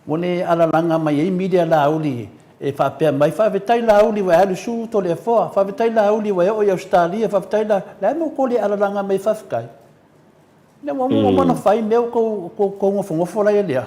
ua le alalaga mai ai media Laauli e faapea mai, faafetai Laauli ua e alu su Toleafoa, faafetai Laauli ua e oo i Ausetalia, faafetai La, le a mea ua tou le alalaga mai ai faafetai? Ina ua uma ona fai mea ua tou nofonofo la ia lea.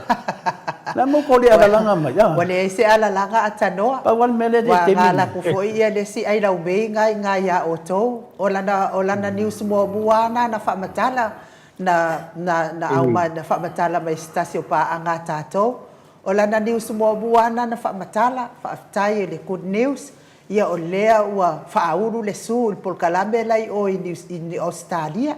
Le a mo tou le alalaga mai? Ua leai se alalaga a Tanoa. Pau lava le mea lea i le taimi lenei. Ua alu foi ia le isi ailaumei na i ina ia outou. O lana, o lana news muamua lava na na faamatala, na, na, na aumai, na faamatala mai e se tasi o paaga a tatou. O lana news muamua lava na na faamatala, faafetai i le good news, ia o lea ua faaulu le su i le polokalame la i o i Ausetalia.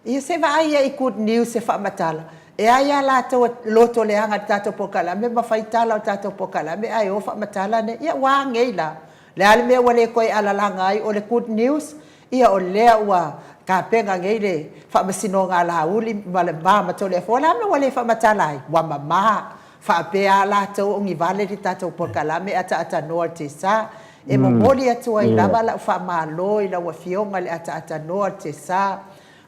Ia se vaai ia i good news e faamatala, e ai a latou loto leaga i le tatou polokalame ma fai tala o le tatou polokalame ae o faamatala nei. Ia ua a nei la? Le a le mea ua le toe alalaga ai o le good news? Ia o lea ua tapena nei le faamasinoga a Laauli ma le ma ma Toleafoa. O le a le mea ua le faamatala ai? Ua mama. Faapea a latou o ni vale le tatou polokalame ataaatanoa i le TESA. E momoli atu ai lava lau faamalo i lau Afioga i le ataaatanoa i le TESA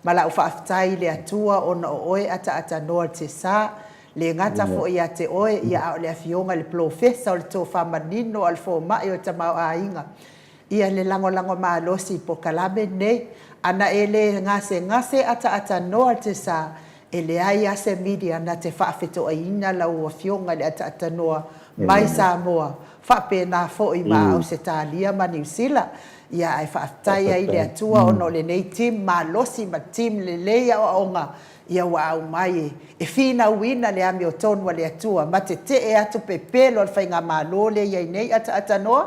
ma lau faafetai i le Atua ona o oe ataaatanoa i le TESA, le gata foi ia te oe ia a o le Afioga i le Polofesa o le Tofa Manino a le Fomai o le Tamaoaiga. Ia le lagolago malosi i polokalame nei. Ana e le gasegase ataatanoa le TESA. E leai lava se media na te faafetoaiina lau Afioga i le Ataatanoa mai Samoa, faapena foi ma Ausetalia ma Niu Sila. Ia ae faafetai ai i le Atua ona o lenei team malosi ma team lelei aoaoga ia ua aumai e finauina le amiotonu a le Atua ma tetee atu pepelo a le Faigamalo lea e i ai nei Ataatanoa.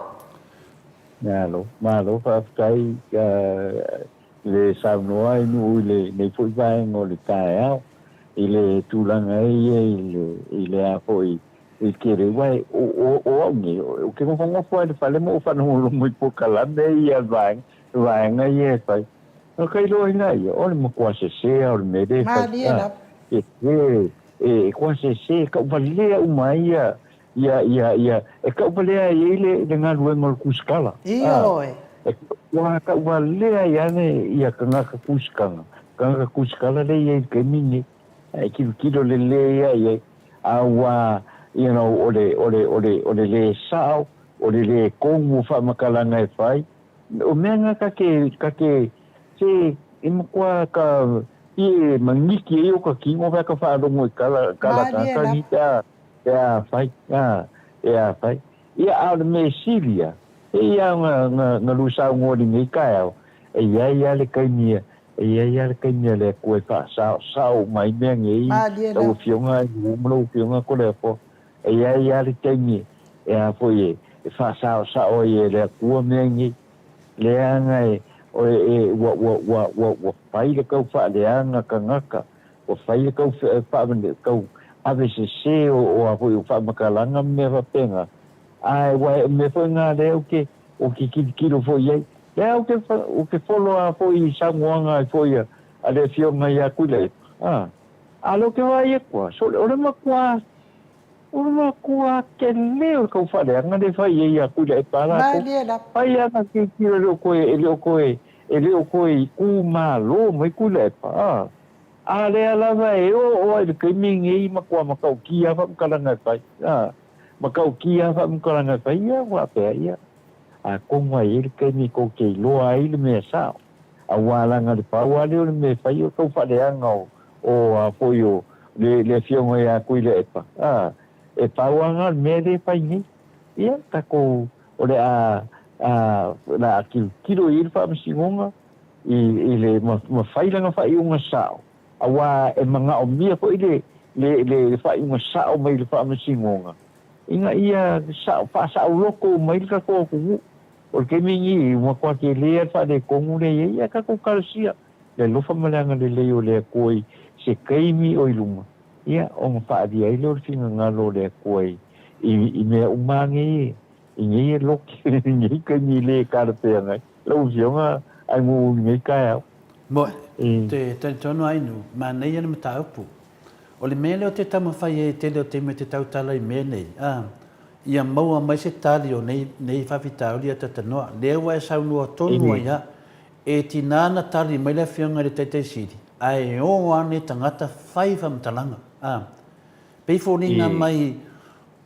Malo, malo faafetai le saunoa i nuu i lenei foi vaega o le taeao i le tulaga e ia i le i le a foi i le tele aua o o o au nei ou te nofonofo lava i le fale ma ou faalogologo i polokalame ia a le vaega vaega ia e fai o ka iloaina ia o le matua sese lava o le mea lea e fai Malie lava. e e e sese tauvalea uma ai ia Ia, ia, ia, e tauvalea ai ai le, le galuega o le kusikala. Ioe. A, e ua tauvalea ai lava le, ia tagata kusikala, tagata kusikala lea e i ai i le taimi lenei. E tilotilo lelei lava i ai, a ua, you know, o le, o le, o le, o le lē sao, o le lē tonu o faamatalaga e fai, o mea na ta te, ta te, se, e matua ka, i e maniki ai o ka kino pe a ka faalogo i kala, kala Malie tagata lava. ni pe a, E a fai, a, e a fai. Ia, a o le mea sili ia, e ia na, na, na lu saunoa i lenei taeao, e i ai lava le taimi e, e i ai lava le taimi a le Atua e faasaosao uma ai mea nei, Malie lau lava. Afioga i ma lau Afioga Toleafoa. E i ai lava le taimi e a foi e, e faasaosao ai e le Atua mea nei. Leaga e, o e, e, ua, ua, ua, ua, ua fai le tau faaleaga tagata, Ua fai le kau tau ave sese o a foi o faamatalaga ma mea faapena, ae ua o mea foi na lea ou te ou te tilotilo foi i ai. Lea ou te ou te follow lava foi i saunoaga ai foi a le Afioga ia Tuilaepa, a, a o lea ou te vaai atu lava, sole, o le matua, o le matua tele o le tau faaleaga lea e fai ai ia Tuilaepa a latou. Malie lava. Fai lava na tilotilo e le o toe, e le o toe, e le o toe i malo mai Tuilaepa, a. A lea lava e oo ai i le taimi lenei matua matautia lava faamatalaga e fai, a, matautia lava faamatalaga e fai, ia faapea, ia, atonu lava e i ai le taimi tou te iloa ai le mea sao, aua leaga le pau lava lea o le mea e fai o le tau faaleaga o, o a foi o le, le Afioga ia Tuilaepa, a, e pau lava lena o le mea lea e fai nei. Ia, tatou, o le a, a, o le a tilotilo i ai le Faamasinoga, i, i le ma fai lana faaiuga sao, aua e manaomia foi le, le, le, le faaiuga sao mai le Faamasinoga, ina ia sao, faasaoloto uma ai le tatou atunuu. O le taimi lenei, ua matua tele lava le faaletonu lea e i ai, ae tatou talosia le alofa ma le agalelei o le Atua i se taimi o i luma, ia, ona faaalia ai lea o le finagalo o le Atua i, i, i mea uma lava nei i nei e loki, i nei taimi e le talafeagai. Lau Afioga, ai mo lenei taeao. Moe, te talitonu ai nu, manaia le mataupu. O le mea lea o te taumafai ai i tele o taimi o te tautala i mea nei, a, ia maua mai se tali o nei, nei faafitauli ia Tatanoa. Lea ua e saunoa tonu ai a, e tina na tali mai le Afioga i le Taitai Sili, ae o ane tagata fai faamatalaga, a. Pei foliga mai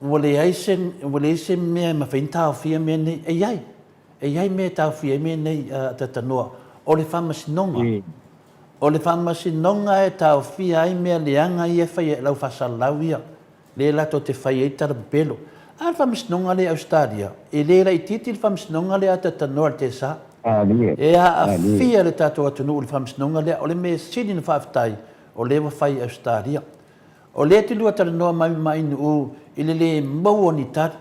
ua leai se, ua leai se mea e mafai ona taofia mea nei. E i ai. E i ai mea e taofia ai mea nei a Tatanoa, o le faamasinoga. O le faamasinoga e taofia ai mea leaga ia e fai e lau faasalalau ia, lea latou te fai ai tala pepelo. A o le faamasinoga lea i Ausetalia, e le laitiiti le faamasinoga lea a Tatanoa i le TSA. E aafia le tatou atunuu i le faamasinoga lea. O le mea sili ona faafetai, o lea ua fai i Ausetalia. O lea e te lua talanoa mai ma Ainuu i le le maua o ni tali.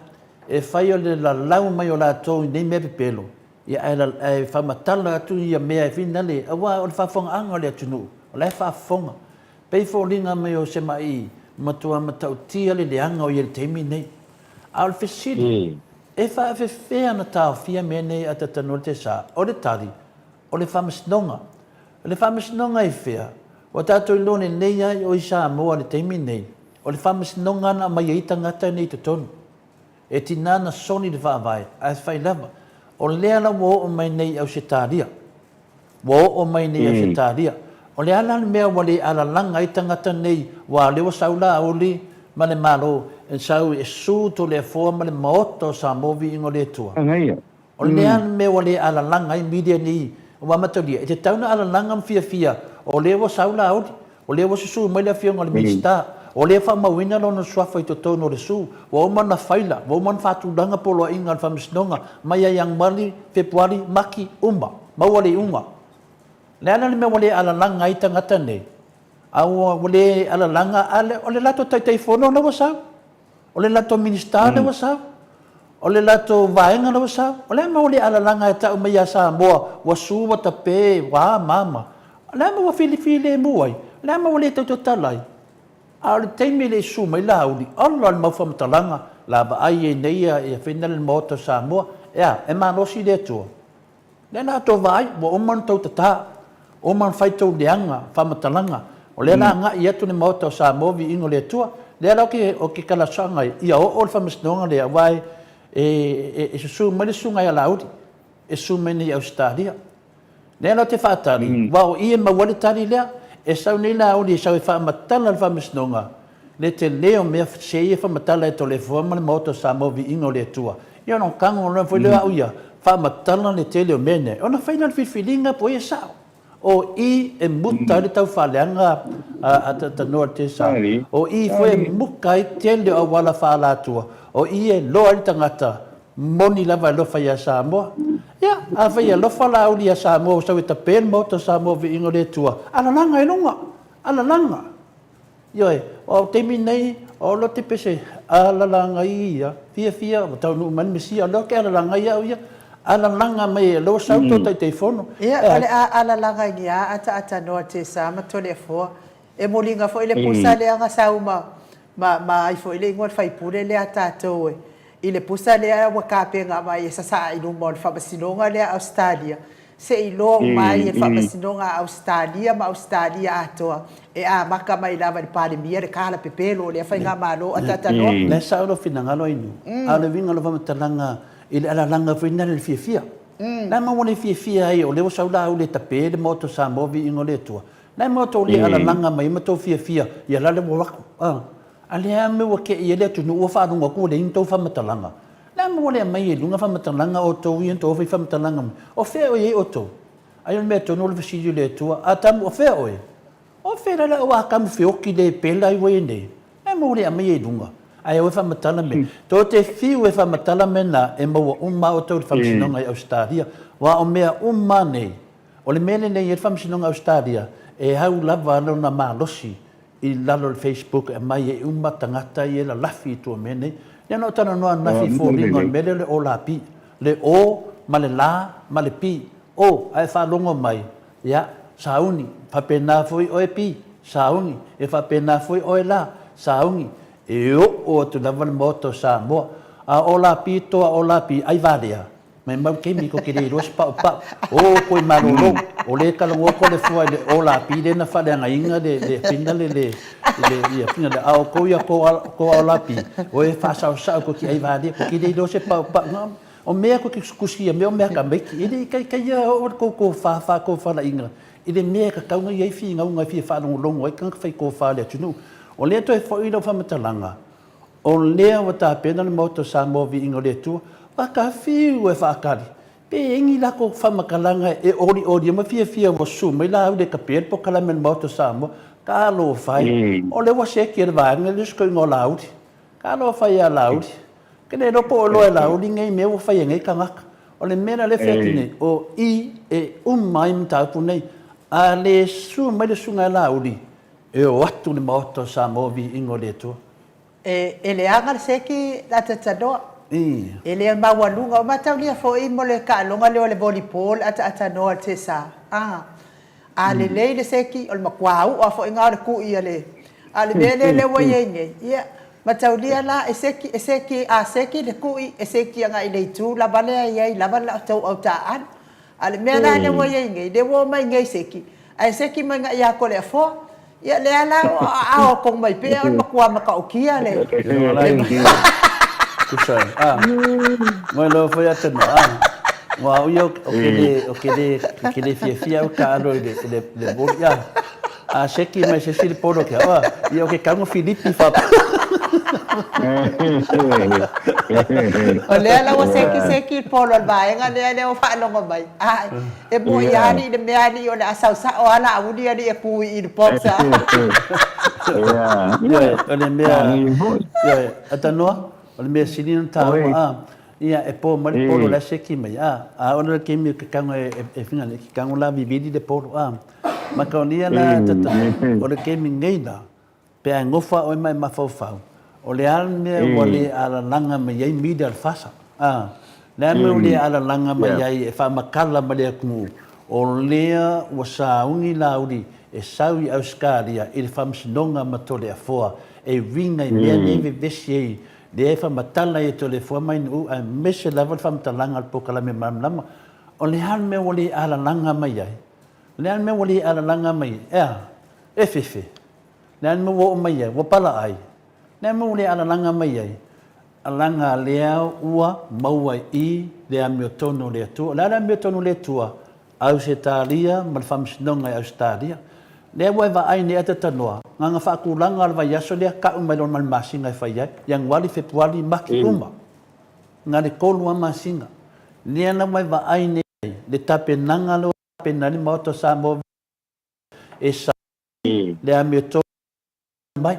E fai o le lalau mai o latou i nei mea pepelo, ia ae, ae faamatala atu ia mea e finale, aua o le faafofogaaga o le atunuu, o la e faafofoga. Pei foliga mai o se ma'i matua matautia le leaga o ia i le taimi lenei. A o le fesili, e faafefea ona taofia mea nei a Tatanoa le Tesa? O le tali, o le faamasinoga. O le faamasinoga i fea? Ua tatou iloa lelei lava o i Samoa i le taimi lenei, o le faamasinoga na aumai ai tagata nei i totonu. E tiga na soli le faavae, ae fai lava, o lea la ua oo mai nei i Ausetalia. Ua oo mai nei i Ausetalia. O le a la le mea ua le alalaga ai tagata nei, aua o lea ua sau Laauli ma le Malo, e sau e su Toleafoa ma le Maota o Samoa Viiga o le Atua. O le a le mea ua le alalaga ai media nei, aua mataulia, e tatau ona alalaga ma fiafia, o lea ua sau Laauli. O lea ua susu mai le Afioga i le Minisita, o lea e faamauina lona suafa i totonu o le su, ua uma ona faila, ua uma ona faatulaga poloaiga a le Faamasinoga mai ia Ianuari, Fepuari, Mati, uma, maua le iuga. O le a la le mea ua le alalaga ai tagata nei? A ua le alalaga, a o le latou Taitaifono lea ua sau. O le latou Minisita lea ua sau, o le latou vaega lea ua sau, o le a le mea ua le alalaga ai e tau mai ia Samoa ua su ua tape ua a ma a ma a? O le a le mea ua filifilemu ai? O le a le mea ua le tau tautala ai? A o le taimi e le i susu mai Laauli, ola le mau faamatalaga, la vaai ai nei ia fina le Maota o Samoa, e a, e malosi le Atua? Lea la tou vaai, ua uma ona tou tata, uma ona fai tou leaga faamatalaga, o lea la agai atu le Maota o Samoa viiga o le Atua. Lea la ou te talosaga ai, ia oo le faamasinoga lea, aua e susu mai le susuga ia Laauli, e susu mai nei i Ausetalia. Lea la ou te faatali, aua o i e maua ai le tali lea. E sau nei Laauli e sau e faamatala le faamasinoga, le tele o mea se ia faamatala e Toleafoa ma le Maota o Samoa viiga o le Atua. Ia ona tago loa foi lea o au ia, faamatala le tele o mea nei, ona fai lea o le filifiliga po o ai e sao. O i e muta ai le taufaaleaga a Tanoa i le Tesa. O i foi e muta ai tele o auala faaalatua. O i e loa ai le tagata moni lava e alofa ia Samoa. Ia, afai e alofa Laauli ia Samoa ua sau e tape le Maota o Samoa viiga o le Atua, alalaga i luga, alalaga. Ioe, o le taimi lenei, o lo te pese alalaga ia, fiafia ua taunuu mai le Mesia, o lea ou te alalaga ai au ia, alalaga mai e lou sau tou Taitaifono. Ia, o le a alalaga i ni a ataatanoa Tesa ma Toleafoa. E muliga foi le pusa lea na sau ma, ma, ma ai foi le igoa o le faipule lea a tatou e, i le pusa lea ua tapena mai e sasaa i luma o le Faamasinoga lea a Ausetalia, se i iloa uma ai e le Faamasinoga a Ausetalia ma Ausetalia atoa, e amata mai lava i le Palemia le tala pepelo o lea Faigamalo ataatanoa. La e sao lou finagalo Ainu, a o le uiga o lau faamatalaga i le alalaga foi lena i le fiafia. La e maua le fiafia ai o lea ua sau Laauli e tape le Maota o Samoa viiga o le Atua. La e maua tou le alalaga mai ai ma tou fiafia ia la lea ua o atu. A lea mea ua tei ai le atunuu ua faalogo atu ua leai ni tou faamatalaga. Le a mea ua le aumai ai i luga faamatalaga outou ia na tou fai faamatalaga mai? O fea o i ai outou? Ai o le mea tonu o le fesili o le Atua, Atamu, o fea oe? O fea la lau Atamu feoti le pela ai ua i ai nei? Le a mea ua le aumai ai i luga? Ae o e faamatala mea. Tou te fiu e faamatala mea na e maua uma lava outou i le faamasinoga i Ausetalia. Aua o mea uma lava nei, o le mea lenei e i ai le faamasinoga i Ausetalia, e au lava lona malosi i lalo o le Facebook e aumai ai uma tagata ia e lalafi i tua o mea nei. Lea na ou talanoa ananafi i foliga o le mea lea o le Olapi, le O ma le La ma le Pi. O, a e faalogo mai, ia, sauni, faapena foi oe Pi, sauni, e faapena foi oe La, sauni. E oo atu lava le Maota o Samoa. A o Olapi toa Olapi, ai valea. Maimau taimi tou te le iloa se paupau. O koe malolo, o lea e talanoa Toleafoa i le olapi lea na faaleagaina le le fina le le le ia fina le a outou ia tou olapi, o e faasaosao tou te aivalia, tou te le iloa se paupau. Na o mea tou te tusitusia mea o mea tamaiti, e le i taitaia oo le tou tofa faatofalaiga i le mea e tatau ona i ai finauga e fia faalogologo ai tagata fai tofa o le atunuu. O lea toe foi lau faamatalaga, O lea ua tapena le Maota o Samoa Viiga o le Atua, ua ta fiu e faatali, pe i ai ni lako faamatalaga e olioli ai ma fiafia ua susu mai Laauli e tapea le polokalame a le Maota o Samoa. Talofa e, o lea ua seki e le vaega lea le sikoiga o Laauli. Talofa ia Laauli. Ou te le iloa po o iloa e Laauli nei mea ua fai e nei tagata. O le mea la lea e fai atu nei, o i e uma ai mataupu nei. A le susu mai le susuga ia Laauli, e o atu le Maota o Samoa Viiga o le Atua. E leaga le seki ataatanoa. E le maualuga. O mataulia foi mo le taaloga lea o le volleyball ataatanoa i le Tesa. A lelei le seki, o le matua u'a foi lena o le tui a le... A o le mea lea ua i ai nei, ia, mataulia la, e seki, e seki, a seki le tui, e seki agai i le itu lava lea e i ai lava le tou au taaalo. A o le mea la lea ua i ai nei, lea ua omai nei seki, ae seki mai agai ia Toleafoa. Ia lea la ua aao tonu mai pea o le matua matautia le. Tusa ai. Ah. Mai loa foi atu na. Ah. Ua au ia o ke le o ke le ke le fiafia au taalo i le le le voli ah. A seki mai se isi le polo ke ah. Ia o ke kaunga Filipi fa. O lea la ua seki seki le polo o le vaega lea lea ua faalogo mai. Ai, e mo'i lava alii i le mea alii o le a sau sa'o lava Laauli alii e ku i i le box. Ioe, o le mea, ioe, Atanoa, o le mea sili ona taua, a, ia, e po mai le polo la e seki mai, a, a oo loa i le taimi o ke tago e finagalo, e te tago la vivili le polo, a. Makaonia la, Atanoa, o le taimi nei la, Pe a e nofo a oe ma e mafaufau, o le a le mea ua le alalaga mai ai media a le FASA? A le a le mea ua le alalaga mai ai e faamatala mai le atunuu, o lea ua sauni Laauli e sau i Ausetalia i le faamasinoga ma Toleafoa e uiga i mea nei vevesi ai lea e faamatala ai e Toleafoa ma Ainuu aemaise lava le faamatalaga o le polokalame malamalama. O le a le mea ua le alalaga mai ai? O le a le mea ua le alalaga mai ai? E a? E fefe. Le a le mea ua oo mai ai? Ua palaai. Le a le mea ua le alalaga mai ai? Alaga lea ua maua i le amiotonu o le Atua. O le a le amiotonu o le Atua? Ausetalia ma le Faamasinoga i Ausetalia. Lea ua e vaai nei Atatanoa, na ona faatulaga o le vaiaso lea tau mai loa ma le masina e fai ai, Ianuali, Fepuali, Mati uma. Na le tolu lava masina. Lea la ua e vaai nei le tapenaga lea ua tapena ai le Maota o Samoa e sa le amiotonu mai.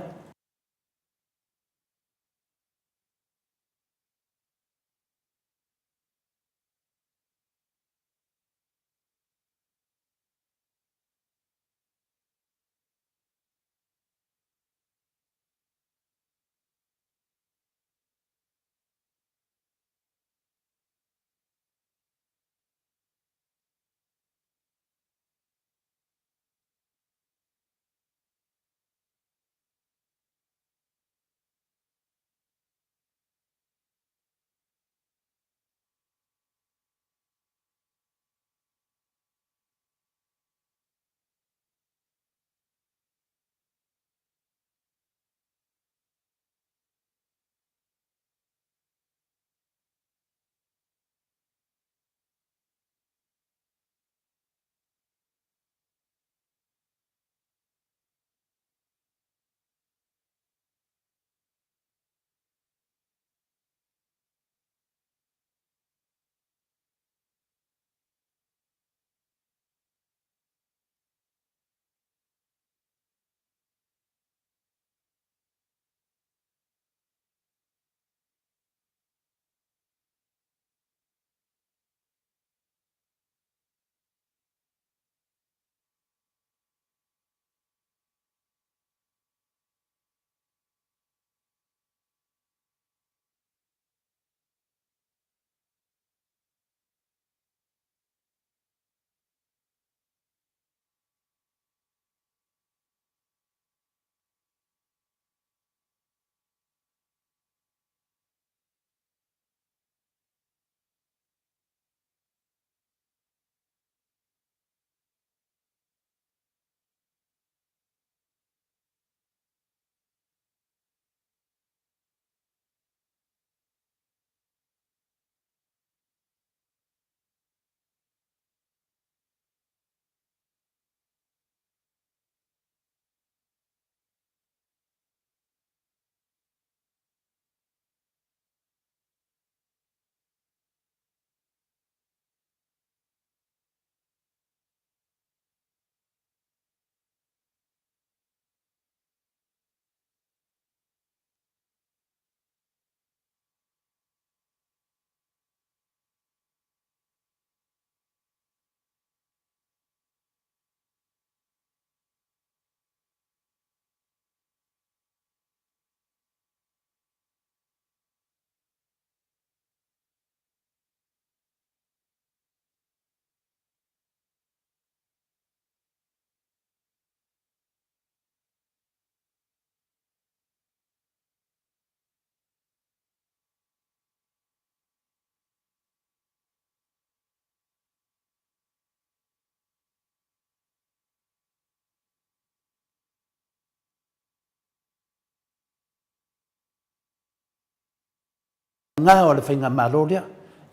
Gā o le faigamalo lea.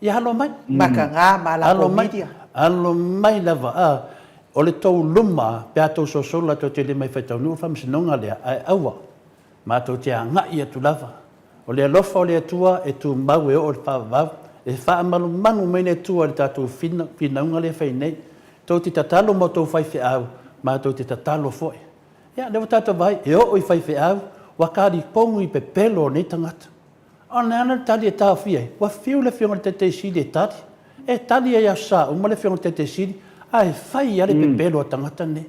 Ia alo mai. Maka gā ma la Alo mai. media. Alo mai lava. A, o le tou luma, pe a tou sosolo tou te le mai faitaunuu le faamasinoga lea, ae aua, matou te agai atu lava. O le alofa o le Atua e tumau e oo i le faavavau, e faamalumalu mai le Atua i le tatou finauga lea e fai nei. Tou te tatalo ma outou faifeau, matou te tatalo foi. Ia, lea ua tatou vaai, e oo i faifeau, ua talipogu i pepelo o nei tagata. A o le a la le tali e taofia ai? Ua fiu le Afioga i le Taitai Sili e tali. E tali ai i Aso Sa uma le Afioga i le Taitai Sili, ae fai lava le pepelo a tagata nei.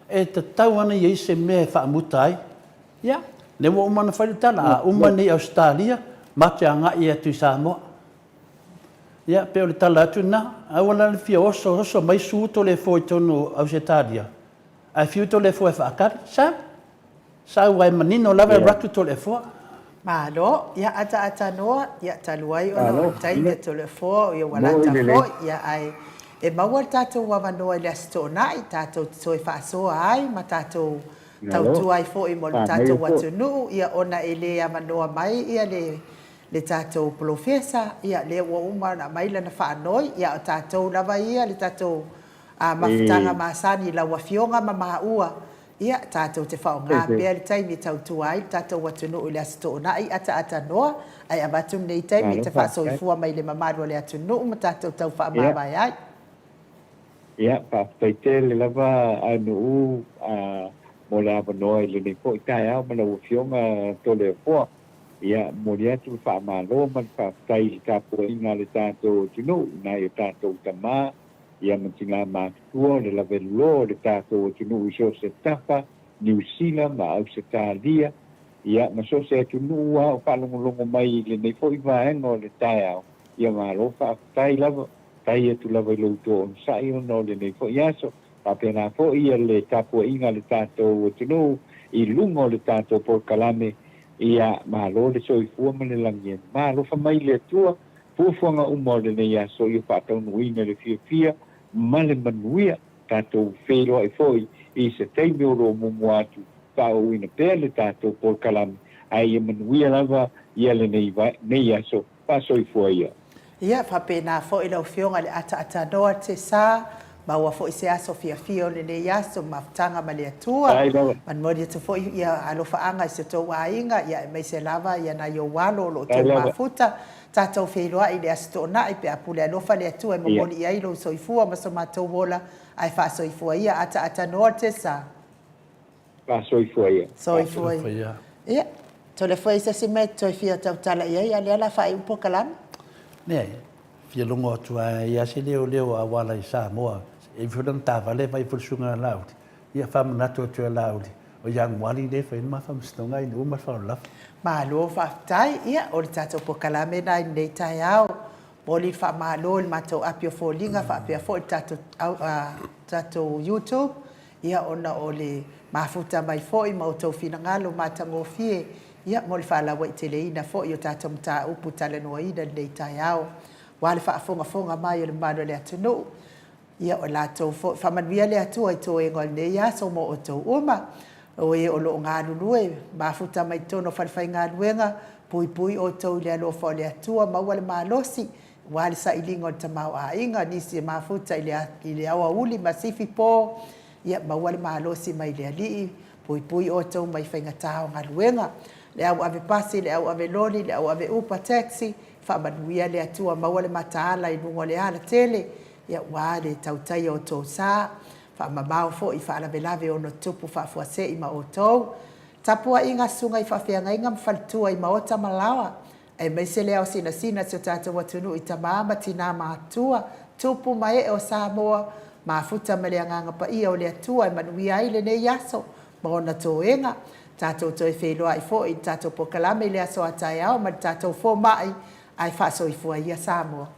E tatau lava ona i ai se mea e faamuta ai. Ia, lea ua uma ona fai le tala, a uma nei i Ausetalia, matou te agai atu i Samoa. Ia, pei o le tala atu lena. Aua la le fia oso oso mai su Toleafoa i totonu o Ausetalia, ae fiu Toleafoa e faatali. Sau! Sau aua e manino lava e alu atu Toleafoa. Malo, ia ataata noa, ia talu ai ona o le taimi a Toleafoa, ia ua lata foi, ia ae e maua le tatou avanoa i le Aso Toonai, tatou te toe faasoa ai ma tatou tautua ai foi mo le tatou atunuu, ia ona e le avanoa mai ia le le tatou polofesa, ia lea ua uma ona aumai lana faanoi, ia o tatou lava ia le tatou mafutaga masani i lau Afioga ma maua, ia tatou te faaaoga pea le taimi e tautua ai le tatou atunuu i le Aso Toonai ataata noa, ae avatu lenei taimi e te faasoifua mai i le mamalu o le atunuu ma tatou tau faamavae ai. Ia, faafetai tele lava Aunuu mo le avanoa i lenei foi taeao ma lau Afioga Toleafoa. Ia, momoli atu le faamalo ma le faafetai i le tapuaiga a le tatou atunuu i nai o tatou tama, ia ma tinā matutua o le laveloa o le tatou atunuu i so o se tafa, Niu Sila ma Ausetalia, ia, ma so o se atunuu lava o faalogologo mai i lenei foi vaega o le taeao. Ia malo faafetai lava. Faafetai atu lava i lo outou onosai ona o lenei foi aso. Faapena foi le tapuaiga a le tatou atunuu i luga o le tatou polokalame. Ia malo le soifua ma le lagi e mama. Alofa mai le Atua, fuafuaga uma o lenei aso ia faataunuuina i le fiafia ma le manuia. Tatou feiloai foi i se taimi o lo o muamua atu faaauauina pea le tatou polokalame, ae ia manuia lava ia lenei aso. Faasoifua ia. Ia, faapena foi lau Afioga i le ataatanoa te sa, maua foi se aso fiafia o lenei aso, mafutaga ma le Atua. Momoli atu foi ia alofaaga i si outou aiga, ia aemaise lava ia nai ou alo o lo o outou mafuta. Tatou feiloai i le Aso Toonai pe a pule alofa le Atua e momoli i ai lou soifua ma so matou ola, ae faasoifua ia ataatanoa te sa. Faasoifua ia. Soifua ia. Ia, tole foi se isi mea e toe fia tautala i ai, a o lea o le a faaiu polokalame. Leai, fia logo atu lava e i ai se leo leo auala i Samoa, e i ai foi lana taavale e vaai foi le susuga ia Laauli. Ia faamanatu atu ia Laauli, o Ianuari lea e fai ai le ma faamasinoga i Nuu ma le faaaloalo. Malo faafetai. Ia, o le tatou polokalame lena i lenei taeao. Momoli le faamalo i le matou api o foliga faapea foi le tatou, tatou YouTube. Ia ona o le mafuta mai foi ma outou finagalo matagofie, ia mo le faalauaiteleina foi o tatou mataupu talanoaina i lenei taeao, aua le faafogafoga mai o le mamalu o le atunuu. Ia o latou foi, faamanuia le Atua i toega o lenei aso mo outou uma. O e o lo o galulue, mafuta mai totonu o falefaigaluega, puipui outou i le alofa o le Atua, maua le malosi, aua le sailiga o le tamaoaiga, nisi e mafuta i le, i le aoauli ma sifi po, ia maua le malosi mai le Alii, puipui outou mai faigata o galuega. Le au ave pasi, le au ave loli, le au ave upa, taxi, faamanuia le Atua, maua le mataala i luga o le alatele, ia aua le tautaia o tou sa, faamamao foi i faalavelave e ono tutupu faafuasei ma outou. Tapuaiga a susuga i faafeagaiga ma faletua i maota ma laoa, Aemaise le ao sinasina si o tatou atunuu i tama ma tina matua, tupu ma ee o Samoa, mafuta ma le Agaga Paia o le Atua e manuia ai lenei aso ma ona toega. Tatou toe feiloai foi i le tatou polokalame i le aso a taeao ma le tatou fomai, ae faasoifua ia Samoa.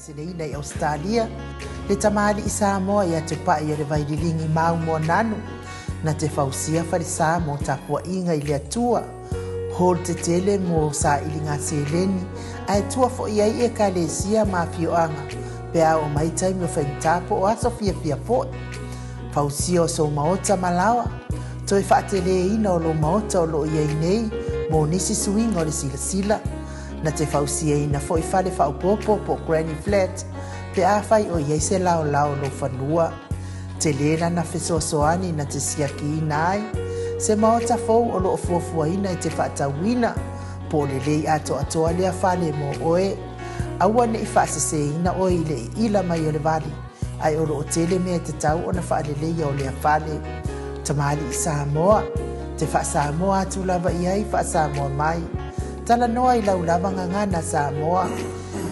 laiseneina i Ausetalia, le tamalii Samoa ia Tupai o le Vaililigi Maumouananu, na te fausia falesa mo tapuaiga i le Atua, hall tetele mo sailiga seleni, ae tua foi ai ekalesia ma afioaga pe a oo mai taimi o faigata po o aso fiafia foi. Fausia o sou maota ma laoa, toe faateleina o lou maota o lo o i ai nei mo nisi suiga o le silasila. Na te fausiaina foi fale faaopoopo po o granny flat pe afai o i ai se laolao o lou fanua. Tele lana fesoasoani na te siakiina ai se maota fou o lo o fuafuaina e te faatauina, po o lelei atoatoa lea fale mo oe. Aua ne i faaseseina oe i le iila mai o le vali, ae o lo o tele mea e tatau ona faaleleia o lea fale. Tamalii Samoa, te faa-Samoa atu lava i ai, faa-Samoa mai. Talanoa i lau lava gagana Samoa.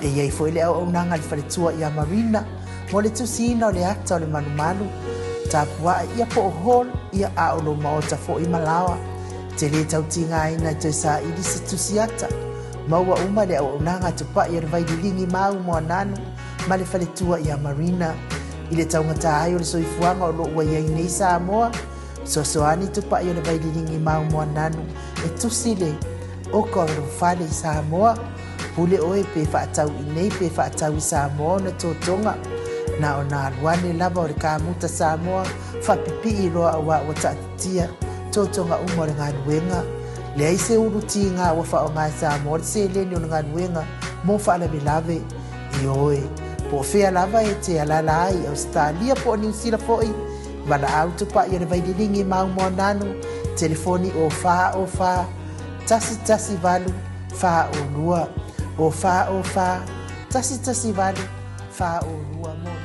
E i ai foi le auaunaga a le faletua ia Marina mo le tusiina o le ata o le malumalu, tapuae ia po o hall ia a o lou maota foi ma laoa. Te lē tau tigaina e toe saili se tusi ata. Maua uma le auaunaga a Tupai o le Vaililigi Mau Moananu ma le faletua ia Marina. I le taugata ai o le soifuaga o lo o ua i ai nei Samoa, Fesoasoani Tupai o le Vaililigi Mau Moananu e tusi le oka o lou fale i Samoa. Pule oe pe faatau i nei pe faatau i Samoa ona totoga. Na ona alu ane lava o le kamuta Samoa faapipii loa auā ua taatitia totoga uma o le galuega. Leai se ulu tiga ua faaaoga e Samoa le seleni o le galuega mo faalavelave. Ioe, po o fea lava e te alaala ai i Ausetalia po o Niu Sila foi, valaau tupai o le Vaililigi Maumauananu, telefoni o 4 O 4 1 1 8 4 O 2, o 4 O 4 1 1 8 4 O 2 mo.